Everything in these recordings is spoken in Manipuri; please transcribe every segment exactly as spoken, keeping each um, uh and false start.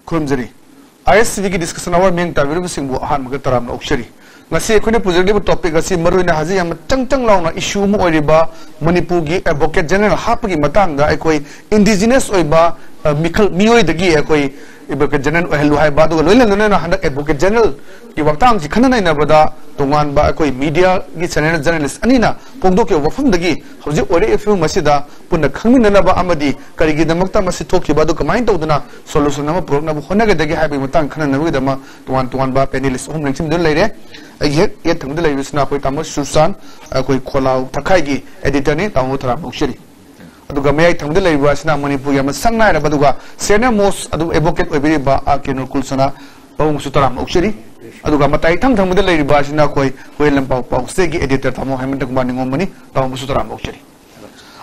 ꯈꯨꯔꯨꯝꯖꯔꯤ꯫ ꯑꯥꯏ ꯑꯦꯁ ꯇꯤ ꯚꯤꯒꯤ discussion hour ꯃꯤꯠꯌꯦꯡ ꯇꯥꯕꯤꯔꯤꯕꯁꯤꯡꯕꯨ ꯑꯍꯥꯟꯕꯒ ꯇꯔꯥꯝꯅ ꯑꯣꯛꯆꯔꯤ꯫ ꯉꯁꯤ ꯑꯩꯈꯣꯏꯅ ꯄꯨꯖꯔꯛꯂꯤꯕ topic ꯑꯁꯤ ꯃꯔꯨꯑꯣꯏꯅ ꯍꯧꯖꯤꯛ ꯌꯥꯝꯅ ꯆꯪ ꯆꯪ ꯂꯥꯎꯅ issue ꯑꯃ ꯑꯣꯏꯔꯤꯕ ꯃꯅꯤꯄꯨꯔꯒꯤ Advocate General ꯍꯥꯞꯄꯒꯤ ꯃꯇꯥꯡꯗ ꯑꯩꯈꯣꯏ indigenous ꯑꯣꯏꯕ, ꯑ, ꯃꯤꯈꯜ, ꯃꯤꯑꯣꯏꯗꯒꯤ ꯑꯩꯈꯣꯏ Advocate General ꯑꯣꯏꯍꯜꯂꯨ ꯍꯥꯏꯕ, ꯑꯗꯨꯒ ꯂꯣꯏꯅ ꯂꯣꯏꯅꯅ ꯍꯟꯗꯛ Advocate Generalꯒꯤ ꯋꯥꯇꯥꯡꯁꯤ ꯈꯟꯅ ꯅꯩꯅꯕꯗ ꯇꯣꯉꯥꯟꯕ ꯑꯩꯈꯣꯏ mediaꯒꯤ channel journalist ꯑꯅꯤꯅ ꯐꯣꯡꯗꯣꯛꯈꯤꯕ ꯋꯥꯐꯝꯗꯒꯤ ꯍꯧꯖꯤꯛ ꯑꯣꯏꯔꯛꯂꯤꯕ ꯐꯤꯕꯝ ꯑꯁꯤꯗ ꯄꯨꯟꯅ ꯈꯪꯃꯤꯟꯅꯅꯕ ꯑꯃꯗꯤ ꯀꯔꯤꯒꯤꯗꯃꯛꯇ ꯃꯁꯤ ꯊꯣꯛꯈꯤꯕ, ꯑꯗꯨ ꯀꯃꯥꯏꯅ ꯇꯧꯗꯅ solution ꯑꯃ ꯄꯨꯔꯛꯅꯕ ꯍꯣꯠꯅꯒꯗꯒꯦ ꯍꯥꯏꯕꯒꯤ ꯃꯇꯥꯡ ꯈꯟꯅꯅꯕꯒꯤꯗꯃꯛ ꯇꯣꯉꯥꯟ ꯇꯣꯉꯥꯟꯕ panelist ꯑꯍꯨꯝ ꯂꯦꯡꯁꯤꯟꯗꯨꯅ ꯂꯩꯔꯦ꯫ ꯑꯩꯒꯤ ꯍꯦꯛ ꯌꯦꯠ ꯊꯪꯕꯗ ꯂꯩꯔꯤꯕꯁꯤꯅ ꯑꯩꯈꯣꯏ ꯇꯥꯃꯣ ꯁꯨꯔꯆꯥꯟ, ꯑꯩꯈꯣꯏ ꯈꯣꯜꯂꯥꯎ ꯊꯛꯈꯥꯏꯒꯤ editorꯅꯤ꯫ ꯇꯥꯃꯣ ꯇꯔꯥꯝꯅ ꯑꯣꯛꯆꯔꯤ꯫ ꯑꯗꯨꯒ ꯃꯌꯥꯏ ꯊꯪꯕꯗ ꯂꯩꯔꯤꯕ ꯑꯁꯤꯅ ꯃꯅꯤꯄꯨꯔꯒꯤ ꯌꯥꯝꯅ ꯁꯛ ꯅꯥꯏꯔꯕ ꯑꯗꯨꯒ senior most ꯑꯗꯨ advocate ꯑꯣꯏꯕꯤꯔꯤꯕ ꯑꯥꯔ ꯀꯦ ꯅꯨꯔꯀꯨꯜ ꯁꯅꯥ, ꯄꯥꯕꯨꯡꯁꯨ ꯇꯔꯥꯝꯅ ꯑꯣꯛꯆꯔꯤ꯫ ꯑꯗꯨꯒ ꯃꯇꯥꯏ ꯏꯊꯪ ꯊꯪꯕꯗ ꯂꯩꯔꯤꯕ ꯑꯁꯤꯅ ꯑꯩꯈꯣꯏ ꯍꯨꯏꯌꯦꯟ ꯂꯟꯄꯥꯎ ꯄꯥꯎꯆꯦꯒꯤ editor ꯇꯥꯃꯣ ꯍꯦꯃꯟꯇ ꯀꯨꯃꯥꯔ ꯅꯤꯉꯣꯝꯕꯅꯤ꯫ ꯇꯥꯃꯣꯕꯨꯁꯨ ꯇꯔꯥꯝꯅ ꯑꯣꯛꯆꯔꯤ꯫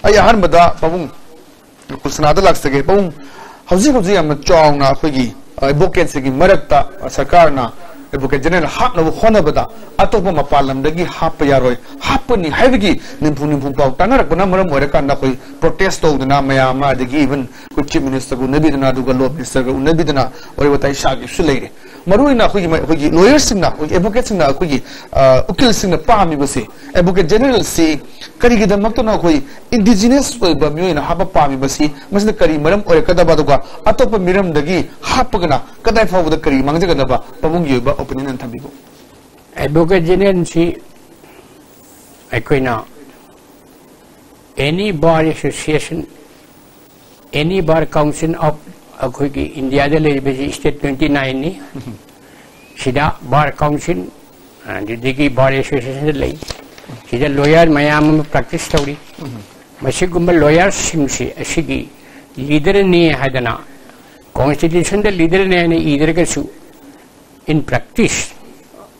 ꯑꯩ ꯑꯍꯥꯟꯕꯗ ꯄꯥꯕꯨꯡ ꯅꯨꯔꯀꯨꯜ ꯁꯅꯥꯗ ꯂꯥꯛꯆꯒꯦ꯫ ꯄꯥꯕꯨꯡ, ꯍꯧꯖꯤꯛ ꯍꯧꯖꯤꯛ ꯌꯥꯝꯅ ꯆꯥꯎꯅ ꯑꯩꯈꯣꯏꯒꯤ advocateꯁꯤꯡꯒꯤ ꯃꯔꯛꯇ ꯁꯔꯀꯥꯔꯅ Advocate General ꯍꯥꯞꯅꯕ ꯍꯣꯠꯅꯕꯗ ꯑꯇꯣꯞꯄ ꯃꯄꯥꯟ ꯂꯝꯗꯒꯤ ꯍꯥꯞꯄ ꯌꯥꯔꯣꯏ, ꯍꯥꯞꯄꯅꯤ ꯍꯥꯏꯕꯒꯤ ꯅꯤꯝꯐꯨ ꯅꯤꯝꯐꯨ ꯄꯥꯎ ꯇꯥꯅꯔꯛꯄꯅ ꯃꯔꯝ ꯑꯣꯏꯔꯀꯥꯟꯗ ꯑꯩꯈꯣꯏ protest ꯇꯧꯗꯅ ꯃꯌꯥꯝ ꯑꯃ, ꯑꯗꯒꯤ even ꯑꯩꯈꯣꯏ Chief Ministerꯒ ꯎꯅꯕꯤꯗꯅ, ꯑꯗꯨꯒ Law Ministerꯒ ꯎꯅꯕꯤꯗꯅ ꯋꯥꯔꯤ ꯋꯥꯇꯥꯏ ꯁꯥꯈꯤꯕꯁꯨ ꯂꯩꯔꯦ꯫ ꯃꯔꯨꯑꯣꯏꯅ ꯑꯩꯈꯣꯏꯒꯤ, ꯑꯩꯈꯣꯏꯒꯤ lawyerꯁꯤꯡꯅ, ꯑꯩꯈꯣꯏꯒꯤ advocateꯁꯤꯡꯅ ꯑꯩꯈꯣꯏꯒꯤ, ꯑ, ꯎꯀꯤꯜꯁꯤꯡꯅ ꯄꯥꯝꯃꯤꯕꯁꯤ, Advocate Generalꯁꯤ ꯀꯔꯤꯒꯤꯗꯃꯛꯇꯅꯣ ꯑꯩꯈꯣꯏ indigenous ꯑꯣꯏꯕ ꯃꯤꯑꯣꯏꯅ ꯍꯥꯞꯄ ꯄꯥꯝꯃꯤꯕꯁꯤ? ꯃꯁꯤꯅ ꯀꯔꯤ ꯃꯔꯝ ꯑꯣꯏꯔꯛꯀꯗꯕ? ꯑꯗꯨꯒ ꯑꯇꯣꯞꯄ ꯃꯤꯔꯝꯗꯒꯤ ꯍꯥꯞꯄꯒꯅ ꯀꯗꯥꯏ ꯐꯥꯎꯕꯗ ꯀꯔꯤ ꯃꯥꯡꯖꯒꯗꯕ? ꯄꯥꯕꯨꯡꯒꯤ ꯑꯣꯏꯕ opinion ꯑꯃ ꯊꯝꯕꯤꯕ꯫ Advocate Generalꯁꯤ ꯑꯩꯈꯣꯏꯅ any bar association, any bar council of ꯑꯩꯈꯣꯏꯒꯤ ꯏꯟꯗꯤꯌꯥꯗ ꯂꯩꯔꯤꯕꯁꯤ state twenty nineꯅꯤ꯫ ꯁꯤꯗ bar council, ꯑꯗꯨꯗꯒꯤ bar associationꯗ ꯂꯩ꯫ ꯁꯤꯗ lawyer ꯃꯌꯥꯝ ꯑꯃ practice ꯇꯧꯔꯤ꯫ ꯃꯁꯤꯒꯨꯝꯕ lawyerꯁꯤꯡꯁꯤ ꯑꯁꯤꯒꯤ leaderꯅꯤ ꯍꯥꯏꯗꯅ, constitutionꯗ leaderꯅꯤ ꯍꯥꯏꯅ ꯏꯗ꯭ꯔꯒꯁꯨ, in practice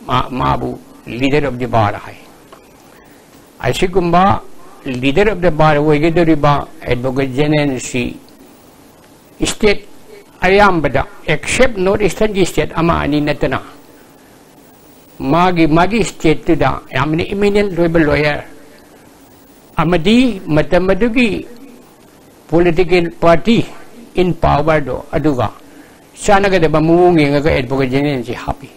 ꯃꯥ-, ꯃꯥꯕꯨ leader of the bar ꯍꯥꯏ꯫ ꯑꯁꯤꯒꯨꯝꯕ leader of the bar ꯑꯣꯏꯒꯗꯧꯔꯤꯕ Advocate Generalꯁꯤ state ꯑꯌꯥꯝꯕꯗ, except North Easternꯒꯤ state ꯑꯃ ꯑꯅꯤ ꯅꯠꯇꯅ, ꯃꯥꯒꯤ, ꯃꯥꯒꯤ stateꯇꯨꯗ ꯌꯥꯝꯅ eminent ꯑꯣꯏꯕ lawyer ꯑꯃꯗꯤ ꯃꯇꯝ ꯑꯗꯨꯒꯤ political party in powerꯗꯣ, ꯑꯗꯨꯒ ꯆꯥꯟꯅꯒꯗꯕ ꯃꯑꯣꯡ ꯌꯦꯡꯉꯒ ꯑꯦꯗꯚꯣꯀꯦꯠ ꯖꯦꯅꯦꯔꯦꯜꯁꯤ ꯍꯥꯞꯄꯤ꯫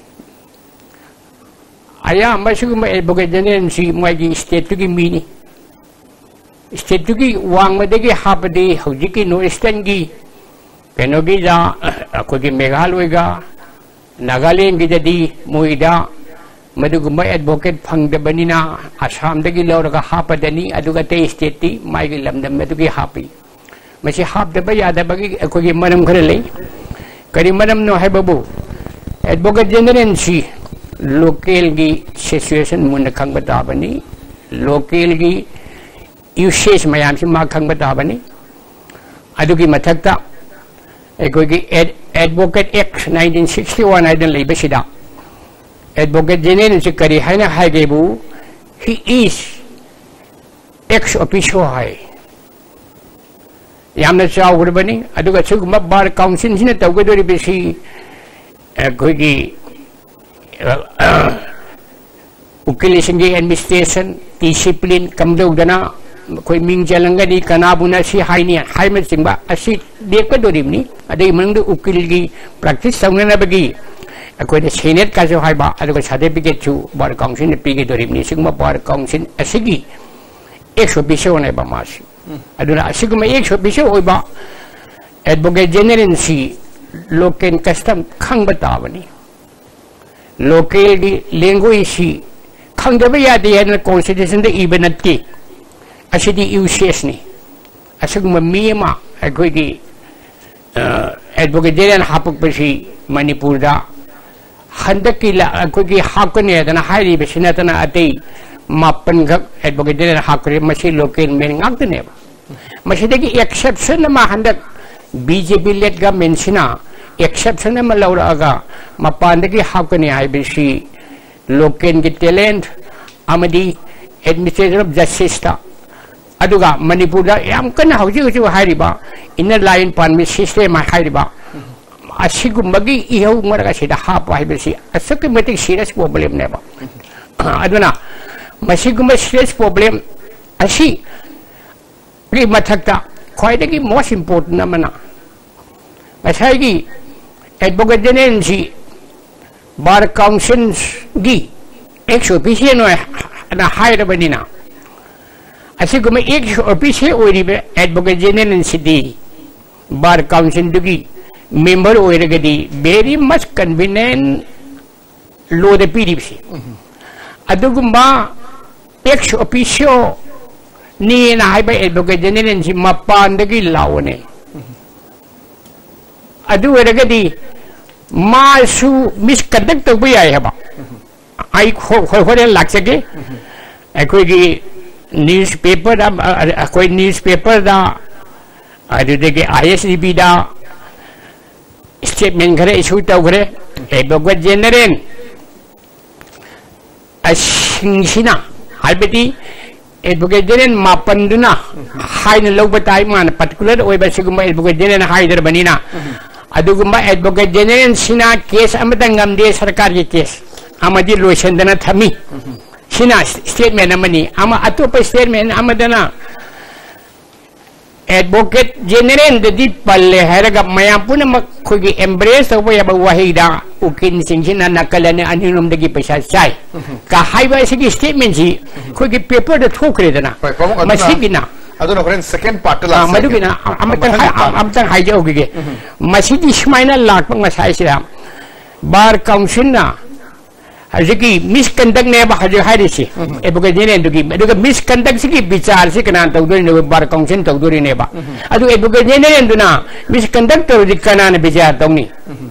ꯑꯌꯥꯝꯕ ꯁꯤꯒꯨꯝꯕ ꯑꯦꯗꯚꯣꯀꯦꯠ ꯖꯦꯅꯦꯔꯦꯜꯁꯤ ꯃꯣꯏꯒꯤ ꯁ꯭ꯇꯦꯠꯇꯨꯒꯤ ꯃꯤꯅꯤ꯫ ꯁ꯭ꯇꯦꯠꯇꯨꯒꯤ ꯋꯥꯡꯃꯗꯒꯤ ꯍꯥꯞꯄꯗꯤ ꯍꯧꯖꯤꯛꯀꯤ ꯅꯣꯔꯠ ꯏꯁꯇꯔꯟꯒꯤ ꯀꯩꯅꯣꯒꯤꯗ, ꯑꯩꯈꯣꯏꯒꯤ ꯃꯦꯘꯥꯂꯣꯏꯒ ꯅꯥꯒꯥꯂꯦꯟꯒꯤꯗꯗꯤ ꯃꯣꯏꯗ ꯃꯗꯨꯒꯨꯝꯕ ꯑꯦꯗꯚꯣꯀꯦꯠ ꯐꯪꯗꯕꯅꯤꯅ ꯑꯁꯥꯝꯗꯒꯤ ꯂꯧꯔꯒ ꯍꯥꯞꯄꯗꯅꯤ, ꯑꯗꯨꯒ ꯑꯇꯩ ꯁ꯭ꯇꯦꯠꯇꯤ ꯃꯥꯒꯤ ꯂꯝꯗꯝ ꯑꯗꯨꯒꯤ ꯍꯥꯞꯄꯤ꯫ ꯃꯁꯤ ꯍꯥꯞꯇꯕ ꯌꯥꯗꯕꯒꯤ ꯑꯩꯈꯣꯏꯒꯤ ꯃꯔꯝ ꯈꯔ ꯂꯩ꯫ ꯀꯔꯤ ꯃꯔꯝꯅꯣ ꯍꯥꯏꯕꯕꯨ, ꯑꯦꯗꯚꯣꯀꯦꯠ ꯖꯦꯅꯦꯔꯦꯜꯁꯤ ꯂꯣꯀꯦꯜꯒꯤ ꯁꯤꯆꯨꯋꯦꯁꯟ ꯃꯨꯟꯅ ꯈꯪꯕ ꯇꯥꯕꯅꯤ, ꯂꯣꯀꯦꯜꯒꯤ ꯌꯨꯁꯦꯖ ꯃꯌꯥꯝꯁꯤ ꯃꯥ ꯈꯪꯕ ꯇꯥꯕꯅꯤ꯫ ꯑꯗꯨꯒꯤ ꯃꯊꯛꯇ ꯑꯩꯈꯣꯏꯒꯤ ꯑꯦꯗ-, ꯑꯦꯗꯚꯣꯀꯦꯠ ꯑꯦꯛ ꯅꯥꯏꯟꯇꯤꯟ ꯁꯤꯛꯁꯇꯤ ꯋꯥꯟ ꯍꯥꯏꯗꯅ ꯂꯩꯕꯁꯤꯗ ꯑꯦꯗꯚꯣꯀꯦꯠ ꯖꯦꯅꯦꯔꯦꯜꯁꯤ ꯀꯔꯤ ꯍꯥꯏꯅ ꯍꯥꯏꯒꯦꯕꯨ, he is ex officio ꯍꯥꯏ꯫ ꯌꯥꯝꯅ ꯆꯥꯎꯈ꯭ꯔꯕꯅꯤ꯫ ꯑꯗꯨꯒ ꯁꯤꯒꯨꯝꯕ ꯕꯥꯔ ꯀꯥꯎꯟꯁꯤꯜꯁꯤꯅ ꯇꯧꯒꯗꯧꯔꯤꯕꯁꯤ ꯑꯩꯈꯣꯏꯒꯤ, ꯑ, ꯎꯀꯤꯜꯁꯤꯡꯒꯤ ꯑꯦꯗꯃꯤꯅꯤꯁꯇ꯭ꯔꯦꯁꯟ, ꯗꯤꯁꯤꯄ꯭ꯂꯤꯟ ꯀꯝꯗꯧꯗꯅ ꯑꯩꯈꯣꯏ ꯃꯤꯡ ꯆꯜꯂꯝꯒꯅꯤ, ꯀꯅꯥꯕꯨꯅ ꯁꯤ ꯍꯥꯏꯅꯤ ꯍꯥꯏꯕꯅꯆꯤꯡꯕ ꯑꯁꯤ ꯂꯦꯞꯀꯗꯧꯔꯤꯕꯅꯤ꯫ ꯑꯗꯨꯒꯤ ꯃꯅꯨꯡꯗ ꯎꯀꯤꯜꯒꯤ ꯄ꯭ꯔꯦꯛꯇꯤꯁ ꯇꯧꯅꯅꯕꯒꯤ ꯑꯩꯈꯣꯏꯅ ꯁꯦꯅꯦꯠꯀꯁꯨ ꯍꯥꯏꯕ, ꯑꯗꯨꯒ ꯁꯥꯔꯇꯤꯐꯤꯀꯦꯠꯁꯨ ꯕꯥꯔ ꯀꯥꯎꯟꯁꯤꯜꯅ ꯄꯤꯒꯗꯧꯔꯤꯕꯅꯤ꯫ ꯁꯤꯒꯨꯝꯕ ꯕꯥꯔ ꯀꯥꯎꯟꯁꯤꯜ ꯑꯁꯤꯒꯤ ꯑꯦꯛꯁ ꯑꯣꯐꯤꯁꯤꯌꯣꯅꯦꯕ ꯃꯥꯁꯤ꯫ ꯑꯗꯨꯅ ꯑꯁꯤꯒꯨꯝꯕ ꯑꯦꯛꯁ ꯑꯣꯐꯤꯁꯤꯌꯣ ꯑꯣꯏꯕ ꯑꯦꯗꯚꯣꯀꯦꯠ ꯖꯦꯅꯦꯔꯦꯜꯁꯤ ꯂꯣꯀꯦꯜ ꯀꯁꯇꯝ ꯈꯪꯕ ꯇꯥꯕꯅꯤ꯫ ꯂꯣꯀꯦꯜꯒꯤ ꯂꯦꯡꯒ꯭ꯋꯦꯖꯁꯤ ꯈꯪꯗꯕ ꯌꯥꯗꯦ ꯍꯥꯏꯗꯅ ꯀꯣꯟꯁꯇꯤꯇ꯭ꯌꯨꯁꯟꯗ ꯏꯕ ꯅꯠꯇꯦ꯫ ꯑꯁꯤꯗꯤ ꯌꯨꯁꯦꯖꯅꯤ꯫ ꯑꯁꯤꯒꯨꯝꯕ ꯃꯤ ꯑꯃ ꯑꯩꯈꯣꯏꯒꯤ, ꯑ, ꯑꯦꯗꯚꯣꯀꯦꯠ ꯖꯦꯅꯦꯔꯦꯜ ꯍꯥꯞꯄꯛꯄꯁꯤ ꯃꯅꯤꯄꯨꯔꯗ ꯍꯟꯗꯛꯀꯤ ꯂ-, ꯑꯩꯈꯣꯏꯒꯤ ꯍꯥꯞꯀꯅꯤ ꯍꯥꯏꯗꯅ ꯍꯥꯏꯔꯤꯕꯁꯤ ꯅꯠꯇꯅ ꯑꯇꯩ ꯃꯥꯄꯟꯈꯛ ꯑꯦꯗꯚꯣꯀꯦꯠ ꯖꯦꯅꯦꯔꯦꯜ ꯍꯥꯞꯈ꯭ꯔꯦ꯫ ꯃꯁꯤ ꯂꯣꯀꯦꯜ ꯃꯦꯟ ꯉꯥꯛꯇꯅꯦꯕ꯫ ꯃꯁꯤꯗꯒꯤ ꯑꯦꯛꯁꯦꯞꯁꯟ ꯑꯃ ꯍꯟꯗꯛ ꯕꯤ ꯖꯦ ꯄꯤ ꯂꯦꯠ ꯒꯚꯔꯟꯃꯦꯟꯁꯤꯅ ꯑꯦꯛꯁꯦꯞꯁꯟ ꯑꯃ ꯂꯧꯔꯛꯑꯒ ꯃꯄꯥꯟꯗꯒꯤ ꯍꯥꯞꯀꯅꯤ ꯍꯥꯏꯕꯁꯤ ꯂꯣꯀꯦꯜꯒꯤ ꯇꯦꯂꯦꯟꯠ ꯑꯃꯗꯤ ꯑꯦꯗꯃꯤꯅꯤꯁꯇ꯭ꯔꯦꯁꯟ ꯑꯣꯐ ꯖꯁꯇꯤꯁꯇ, ꯑꯗꯨꯒ ꯃꯅꯤꯄꯨꯔꯗ ꯌꯥꯝ ꯀꯟꯅ ꯍꯧꯖꯤꯛ ꯍꯧꯖꯤꯛ ꯍꯥꯏꯔꯤꯕ ꯏꯟꯅꯔ ꯂꯥꯏꯟ ꯄꯥꯔꯃꯤꯠ ꯁꯤꯁꯇꯦꯝ ꯍꯥꯏꯔꯤꯕ ꯑꯁꯤꯒꯨꯝꯕꯒꯤ ꯏꯍꯧ ꯃꯔꯛ ꯑꯁꯤꯗ ꯍꯥꯞꯄ ꯍꯥꯏꯕꯁꯤ ꯑꯁꯨꯛꯀꯤ ꯃꯇꯤꯛ ꯁꯤꯔꯤꯌꯁ ꯄ꯭ꯔꯣꯕ꯭ꯂꯦꯝꯅꯦꯕ꯫ ꯑꯗꯨꯅ ꯃꯁꯤꯒꯨꯝꯕ ꯁꯤꯔꯤꯌꯁ ꯄ꯭ꯔꯣꯕ꯭ꯂꯦꯝ ꯑꯁꯤꯒꯤ ꯃꯊꯛꯇ ꯈ꯭ꯋꯥꯏꯗꯒꯤ ꯃꯣꯁ ꯏꯝꯄꯣꯔꯇꯦꯟ ꯑꯃꯅ ꯉꯁꯥꯏꯒꯤ ꯑꯦꯗꯚꯣꯀꯦꯠ ꯖꯦꯅꯦꯔꯦꯜꯁꯤ ꯕꯥꯔ ꯀꯥꯎꯟꯁꯤꯜꯒꯤ ꯑꯦꯛꯁ ꯑꯣꯐꯤꯁꯤꯌꯦꯜ ꯑꯣꯏꯅ ꯍꯥꯏꯔꯕꯅꯤꯅ, ꯑꯁꯤꯒꯨꯝꯕ ꯑꯦꯛꯁ ꯑꯣꯐꯤꯁꯤꯌꯦꯜ ꯑꯣꯏꯔꯤꯕ ꯑꯦꯗꯚꯣꯀꯦꯠ ꯖꯦꯅꯦꯔꯦꯜꯁꯤꯗꯤ ꯕꯥꯔ ꯀꯥꯎꯟꯁꯤꯜꯗꯨꯒꯤ ꯃꯦꯝꯕꯔ ꯑꯣꯏꯔꯒꯗꯤ very much convenient ꯂꯣꯗ ꯄꯤꯔꯤꯕꯁꯤ꯫ ꯑꯗꯨꯒꯨꯝꯕ ꯑꯦꯛꯁ ꯑꯣꯐꯤꯁꯤꯌꯣꯅꯤꯅ ꯍꯥꯏꯕ ꯑꯦꯗꯚꯣꯀꯦꯠ ꯖꯦꯅꯦꯔꯦꯜꯁꯤ ꯃꯄꯥꯟꯗꯒꯤ ꯂꯥꯛꯑꯣꯅꯦ꯫ ꯑꯗꯨ ꯑꯣꯏꯔꯒꯗꯤ ꯃꯥꯁꯨ ꯃꯤꯁꯀꯟꯗꯛ ꯇꯧꯕ ꯌꯥꯏ ꯍꯥꯏꯕ꯫ ꯑꯩ ꯍꯣ-, ꯍꯣ-, ꯍꯣꯔꯦꯟ ꯂꯥꯛꯆꯒꯦ꯫ ꯑꯩꯈꯣꯏꯒꯤ ꯅ꯭ꯌꯨꯁꯄꯦꯄꯔꯗ, ꯑ, ꯑ, ꯑꯩꯈꯣꯏ ꯅ꯭ꯌꯨꯁꯄꯦꯄꯔꯗ, ꯑꯗꯨꯗꯒꯤ ꯑꯥꯏ ꯑꯦꯁ ꯗꯤ ꯕꯤꯗ ꯁ꯭ꯇꯦꯠꯃꯦꯟ ꯈꯔ ꯏꯁꯨ ꯇꯧꯈ꯭ꯔꯦ꯫ ꯑꯦꯗꯚꯣꯀꯦꯠ ꯖꯦꯅꯦꯔꯦꯜ ꯑꯁꯤꯡꯁꯤꯅ, ꯍꯥꯏꯕꯗꯤ ꯑꯦꯗꯚꯣꯀꯦꯠ ꯖꯦꯅꯦꯔꯦꯜ ꯃꯥꯄꯟꯗꯨꯅ ꯍꯥꯏꯅ ꯂꯧꯕ ꯇꯥꯏ, ꯃꯥꯅ ꯄꯥꯔꯇꯤꯀꯨꯂꯔ ꯑꯣꯏꯕ ꯁꯤꯒꯨꯝꯕ ꯑꯦꯗꯚꯣꯀꯦꯠ ꯖꯦꯅꯦꯔꯦꯜ ꯍꯥꯏꯗ꯭ꯔꯕꯅꯤꯅ꯫ ꯑꯗꯨꯒꯨꯝꯕ ꯑꯦꯗꯚꯣꯀꯦꯠ ꯖꯦꯅꯦꯔꯦꯜꯁꯤꯅ ꯀꯦꯁ ꯑꯃꯇ ꯉꯝꯗꯦ, ꯁꯔꯀꯥꯔꯒꯤ ꯀꯦꯁ ꯑꯃꯗꯤ ꯂꯣꯏꯁꯤꯟꯗꯅ ꯊꯝꯃꯤ꯫ ꯁꯤꯅ ꯁ꯭ꯇꯦꯠꯃꯦꯟ ꯑꯃꯅꯤ꯫ ꯑꯃ, ꯑꯇꯣꯞꯄ ꯁ꯭ꯇꯦꯠꯃꯦꯟ ꯑꯃꯗꯅ ꯑꯦꯗꯚꯣꯀꯦꯠ ꯖꯦꯅꯦꯔꯦꯜꯗꯗꯤ ꯄꯜꯂꯦ ꯍꯥꯏꯔꯒ ꯃꯌꯥꯝ ꯄꯨꯝꯅꯃꯛ ꯑꯩꯈꯣꯏꯒꯤ ꯑꯦꯝꯕ꯭ꯔꯦꯁ ꯇꯧꯕ ꯌꯥꯕ ꯋꯥꯍꯩꯗ ꯎꯀꯤꯜꯁꯤꯡꯁꯤꯅ ꯅꯥꯀꯜ ꯑꯅꯤ, ꯑꯅꯤꯔꯣꯝꯗꯒꯤ ꯄꯩꯁꯥ ꯆꯥꯏ ꯀ ꯍꯥꯏꯕ ꯑꯁꯤꯒꯤ ꯁ꯭ꯇꯦꯠꯃꯦꯟꯁꯤ ꯑꯩꯈꯣꯏꯒꯤ ꯄꯦꯄꯔꯗ ꯊꯣꯛꯈ꯭ꯔꯦꯗꯅ꯫ ꯍꯣꯏ, ꯄꯥꯕꯨꯡ, ꯑꯗꯨꯅ, ꯃꯁꯤꯒꯤꯅ ꯑꯗꯨꯅ ꯍꯣꯔꯦꯟ ꯁꯦꯀꯦꯟ ꯄꯥꯔꯠꯇ ꯑꯥ, ꯂꯥꯛꯆꯒꯦ꯫ ꯃꯗꯨꯒꯤꯅ ꯑ-, ꯑꯃꯇꯪ ꯃꯊꯪꯒꯤ ꯍꯥꯏ-, ꯑ-, ꯄꯥꯔꯠ꯫ ꯑꯃꯇꯪ ꯍꯥꯏꯖꯍꯧꯈꯤꯒꯦ꯫ ꯃꯁꯤꯗꯤ ꯁꯨꯃꯥꯏꯅ ꯂꯥꯛꯄ ꯉꯁꯥꯏꯁꯤꯗ ꯕꯥꯔ ꯀꯥꯎꯟꯁꯤꯜꯅ ꯍꯧꯖꯤꯛꯀꯤ ꯃꯤꯁꯀꯟꯗꯛꯅꯦꯕ ꯍꯧꯖꯤꯛ ꯍꯥꯏꯔꯤꯁꯤ, ꯑꯦꯗꯚꯣꯀꯦꯠ ꯖꯦꯅꯦꯔꯦꯜꯗꯨꯒꯤ꯫ ꯑꯗꯨꯒ ꯃꯤꯁꯀꯟꯗꯛꯁꯤꯒꯤ ꯕꯤꯆꯥꯔꯁꯤ ꯀꯅꯥꯅ ꯇꯧꯗꯣꯔꯤꯅꯣ? Bar council ꯇꯧꯗꯣꯔꯤꯅꯦꯕ꯫ ꯑꯗꯨ ꯑꯦꯗꯚꯣꯀꯦꯠ ꯖꯦꯅꯦꯔꯦꯜꯗꯨꯅ ꯃꯤꯁꯀꯟꯗꯛ ꯇꯧꯔꯗꯤ ꯀꯅꯥꯅ ꯕꯤꯆꯥꯔ ꯇꯧꯅꯤ?